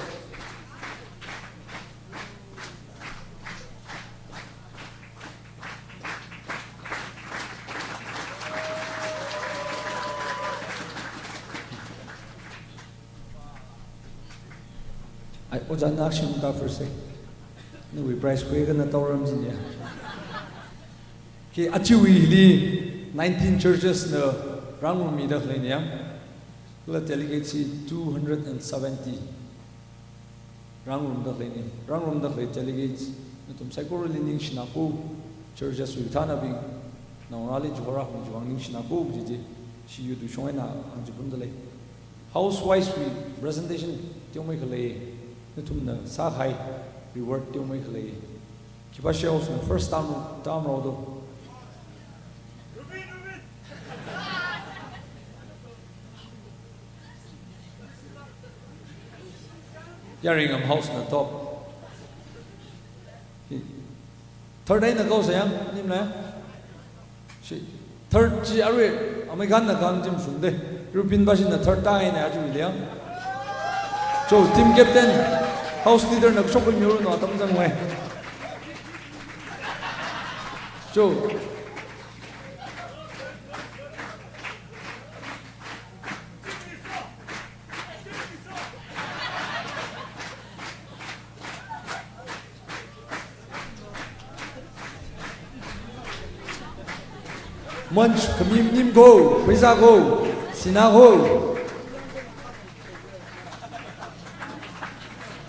Ai, ojā na shim ta first, eh. Nawui prize khuiakha na tauram jinya. Khi achiwui hili nineteen churches na rāngarummida khaleina ya. Kala delegates hi two hundred and seventy. Rāngarumda khaleina, rāngarumda khalei delegates, nathum saikorali ningshina ko, churches wui thānabing, naongarāli chihorā hung chiwui vang ningshina ko, kaji chi, shi youth wui shong eina hāngchiphundalei. House wise wui presentation teomeikha lei, nathumna sākahai reward teomeikha lei. Khipāshi house na first term, term rao do. Yaringam house na top. Third eina kau sayang, nimna. Shi, third chi arui, American na kang jim sungde. European bashina third tāhaina aja william. Cho, team captain, house leader na shokmiro no atam zangwai. Cho. Munch, khamim nim ko, pheisā ko, sinā ko.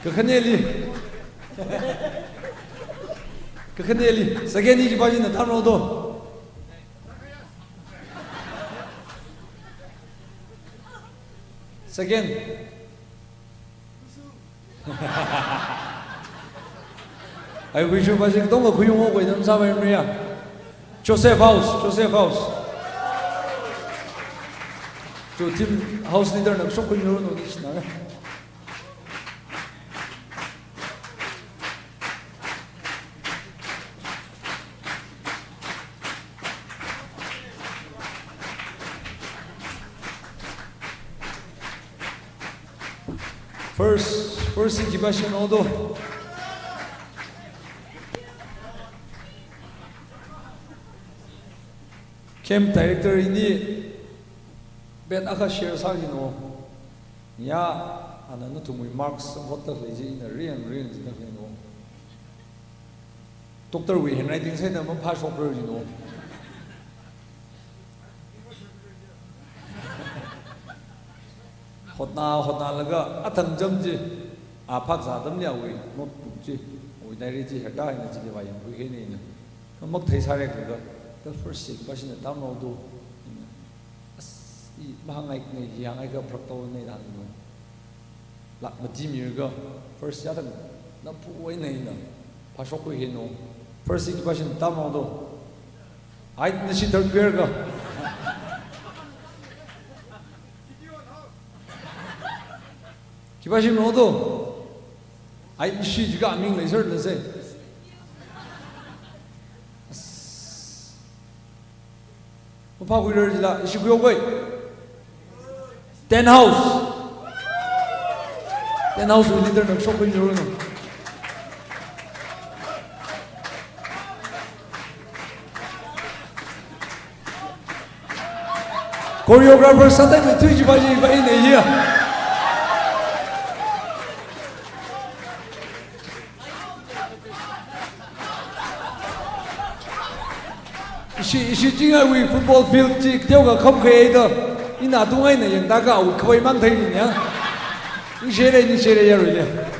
Kakhaneli. Kakhaneli. Second ni khipāshina term rao do. Second. Ai, Wishu pāshi katonga khuiung o koi dam sāvai mriya. Joseph House, Joseph House. Cho, team house leader na shokmiro no ni shina. First, first hi khipāshina do. Camp director ini bet akha share sāki no. Ya, ana nathumwui marks vot ta khalei chi ina riang riang jida khalei no. Doctor wui handwriting sāda maphāshokra jino. Hotna, hotnalaga athang cham chi, a phak zā atamli awui notebook chi, awui diary chi hekta eina chili vāyangkhui khaina ina. Matheisāra kha, the first chi khipāshina term rao do. As, i mahāngngai nei, hāngngai kha prak tau nei dan no. La mati mirga, first ya tang, na phuwai nei na, phāshokkhui khaino. First hi khipāshina term rao do. Ai, nashi third pair ga. Khipāshina do. Ai, ishi jiakha aming leiser lase. Maphākhuirar jila, ishi khuiyo koi. Ten House. Ten House wui leader na shokmiro no. Choreographer sātang na tui chi ba chi ba ina ya. Ishi, ishi Chingaiwui football field chi teokha khamkhei da. Ina tungaina yangda kha awui khavai mang theini ya. Ningshire, ningshire yaruili.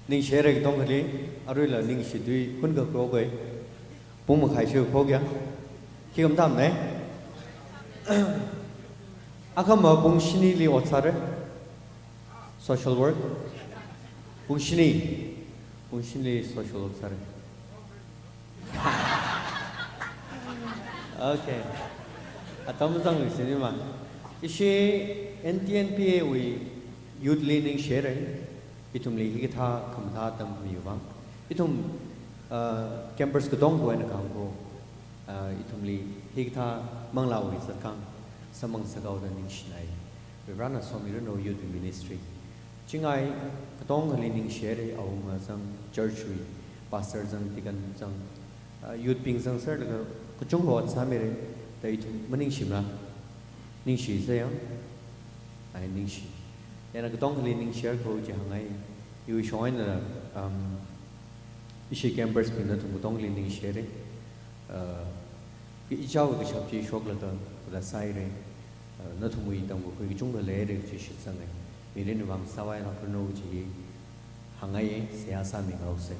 Ningshire katongali, aruila ningshi tui hunga kro koi. Pung makhai shu kho kya? Khi kam tam ne? Akhama pung shinili ot sāre. Social work. Pung shini. Pung shinili social work sāre. Okay. Atam zanglu sini ma. Ishi N T N P A wui youth li ningshire. Ithumli hikathā khamathā tammi vang. Ithum, uh, campers katonga eina kahāng kho, uh, ithumli hikathā manglāwui zatkang samphang sāhaoda ningshinai. Varivarana somiranu youth ministry. Chingai katongali ningshire, awunga zang, church wui pastor zang, deacon zang, uh, youth bing zang sir laga kachungkha ot sāmire, da ithum maningshimara. Ningshi sāya, ai ningshi. Ina katongali ningshire kho chi hāngngai. Iwui shong eina, um, ishi campers bing nathum katongali ningshire. Uh, ka ichao kashap chi shoklaga, kala sāire. Uh, nathumwui tamkakhui kachungkha leire chi shitsangai. Mirin vang sāvai lakranu chi hāngngai, seihā sāmingaose.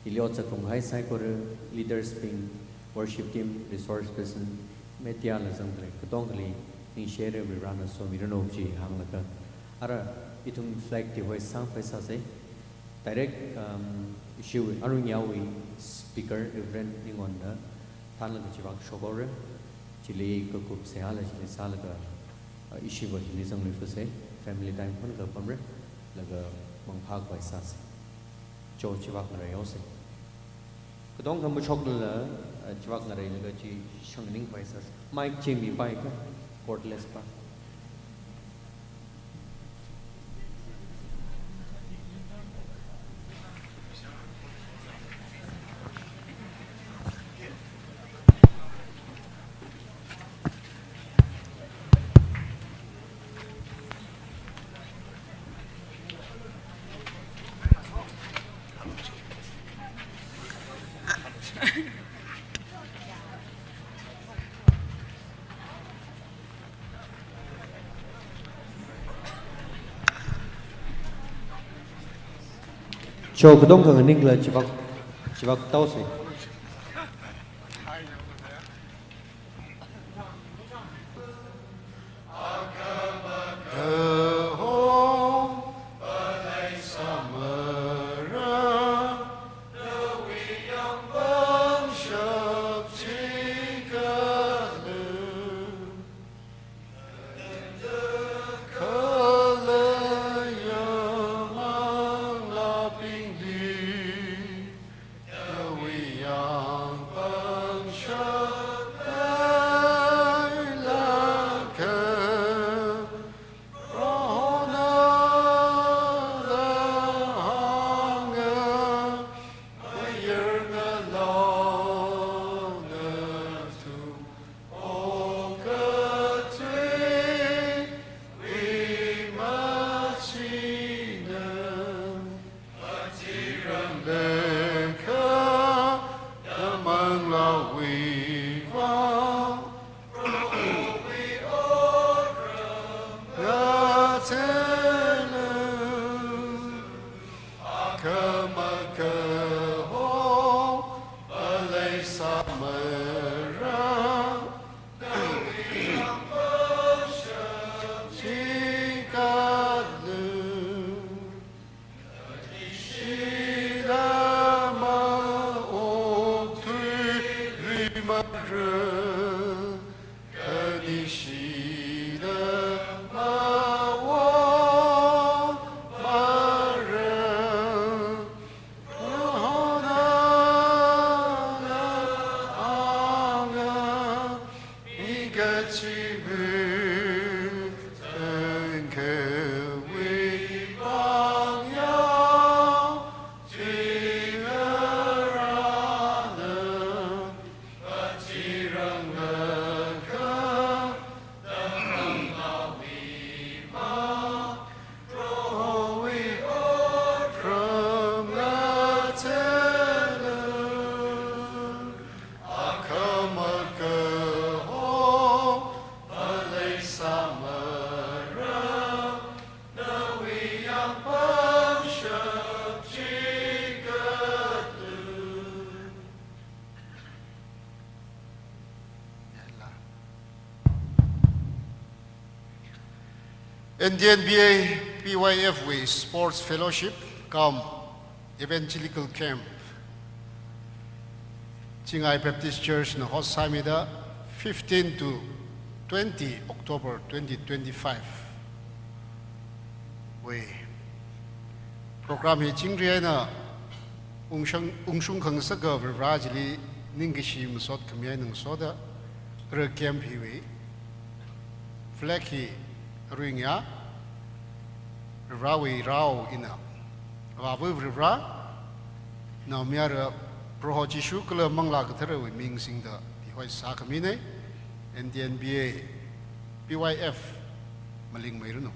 Hili ot sākahai saikora leaders bing, worship team, resource person, media la zangda khalei katongali ningshire, Varivarana somiranu chi hānglaga. Ara ithum flag ti hoisang phaisāse. Direct, um, ishiwui, Arungyawui speaker, Reverend Ningonna, thanlaga chivak shokhaore. Chili kakup seihāla chili sālaga, uh, ishiva hili zangluifuse. Family time hunga pamre. Laga mangphā khavai sāse. Cho chivak ngareihaose. Katonga mashokla, eh, chivak ngareilaga chi shangning khavai sāse. Mic chi mipai kha, cordless pa. Cho katonga nganingla chivak, chivak taose. N D N B A P Y F wui Sports Fellowship cum Evangelical Camp, Chingai Baptist Church na host sāmida, fifteen to twenty October twenty twenty-five wui program hi chingri eina ungshung, ungshung khangasaka Varivarā chili ningkashi masot khami eina ngasoda, ara camp hiwui flag hi aruiya Varivarāwui rao eina, Avāva Varivarā, Naomayara Proho Jishu kala Manglā Katharawui ming singda tihoi sākhamina. N D N B A P Y F malingmeiranu.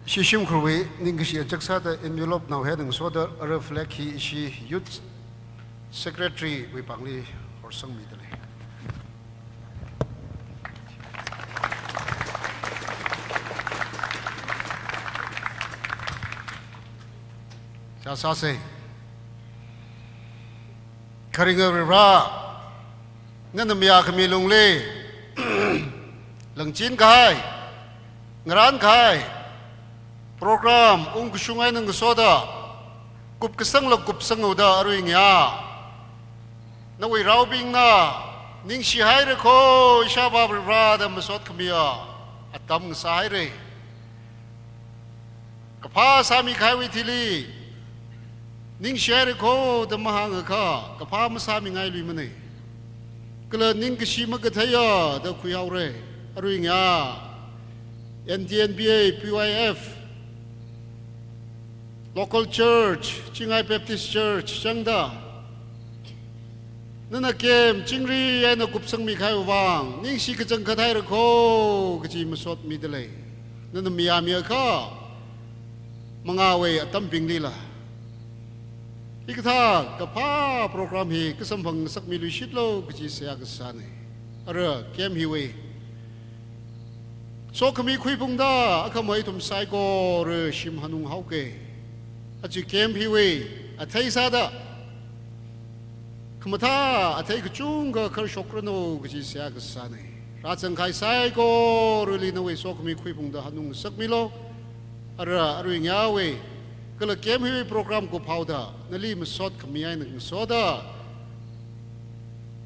Ishi shimkhurwui ningkashi achak sāda envelope nao hi eina ngasoda ara flag hi ishi Youth Secretary wui pāngli horsangmida lei. Sāsei. Kharinga Varivarā, nana mayākhami lungli langchin kahai, ngaran kahai, program ungkashung eina ngasoda, kupkasangla kupsanghaoda aruiya nawui raobingna ningshihaira kho, ishāvā Varivarā da masot khamiya atam ngasāhaira. Kaphā sāmi kahaiwui thili ningshihaira kho da mahāngakha, kaphā masāmingai luimana. Kala ningkashi makatheiya da khuihaora. Aruiya N D N B A P Y F, local church, Chingai Baptist Church changda, nana camp chingri eina kupsangmi kahaiwui vang ningshi kachangkhat haira kho kaji masotmida lei. Nana mayāmiakha, mangāwui atambinglila hikathā kaphā program hi kasamphang ngasakmi luishitlu kaji seihā kasāna. Ara camp hiwui sokhami khuiphungda akhama ithum saikora shim hanunghaoka. Aja camp hiwui athei sāda khamathā athei kachungkha kharshokranu kaji seihā kasāna. Rāzangkahai saikorali nawui sokhami khuiphungda hanung ngasakmilu. Ara arui ngayāwui kala camp hiwui program kuphaoda nali masot khami eina ngasoda,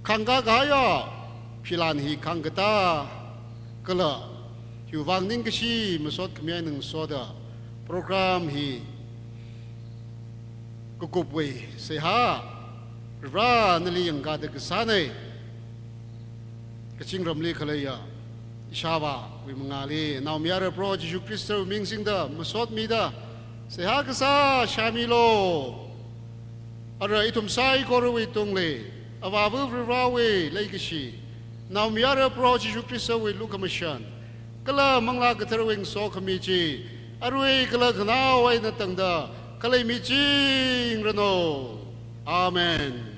khangkā kahaiya philan hi khangkatā kala hiwui vang ningkashi masot khami eina ngasoda program hi kakupwui seihā Varivara nali yangkāda kasāna. Kazingramli khaleiya ishāvāwui mangāli, naomayara Proho Jishu Khristawui ming singda masotmida seihā kasā shāmilu. Ara ithum saikorawui tungli Avāva Varivarawui leikashi, naomayara Proho Jishu Khristawui lukhamashan, kala Manglā Katharawui ngasokhami chi arui kala khanao eina tangda khalei michingranu. Amen.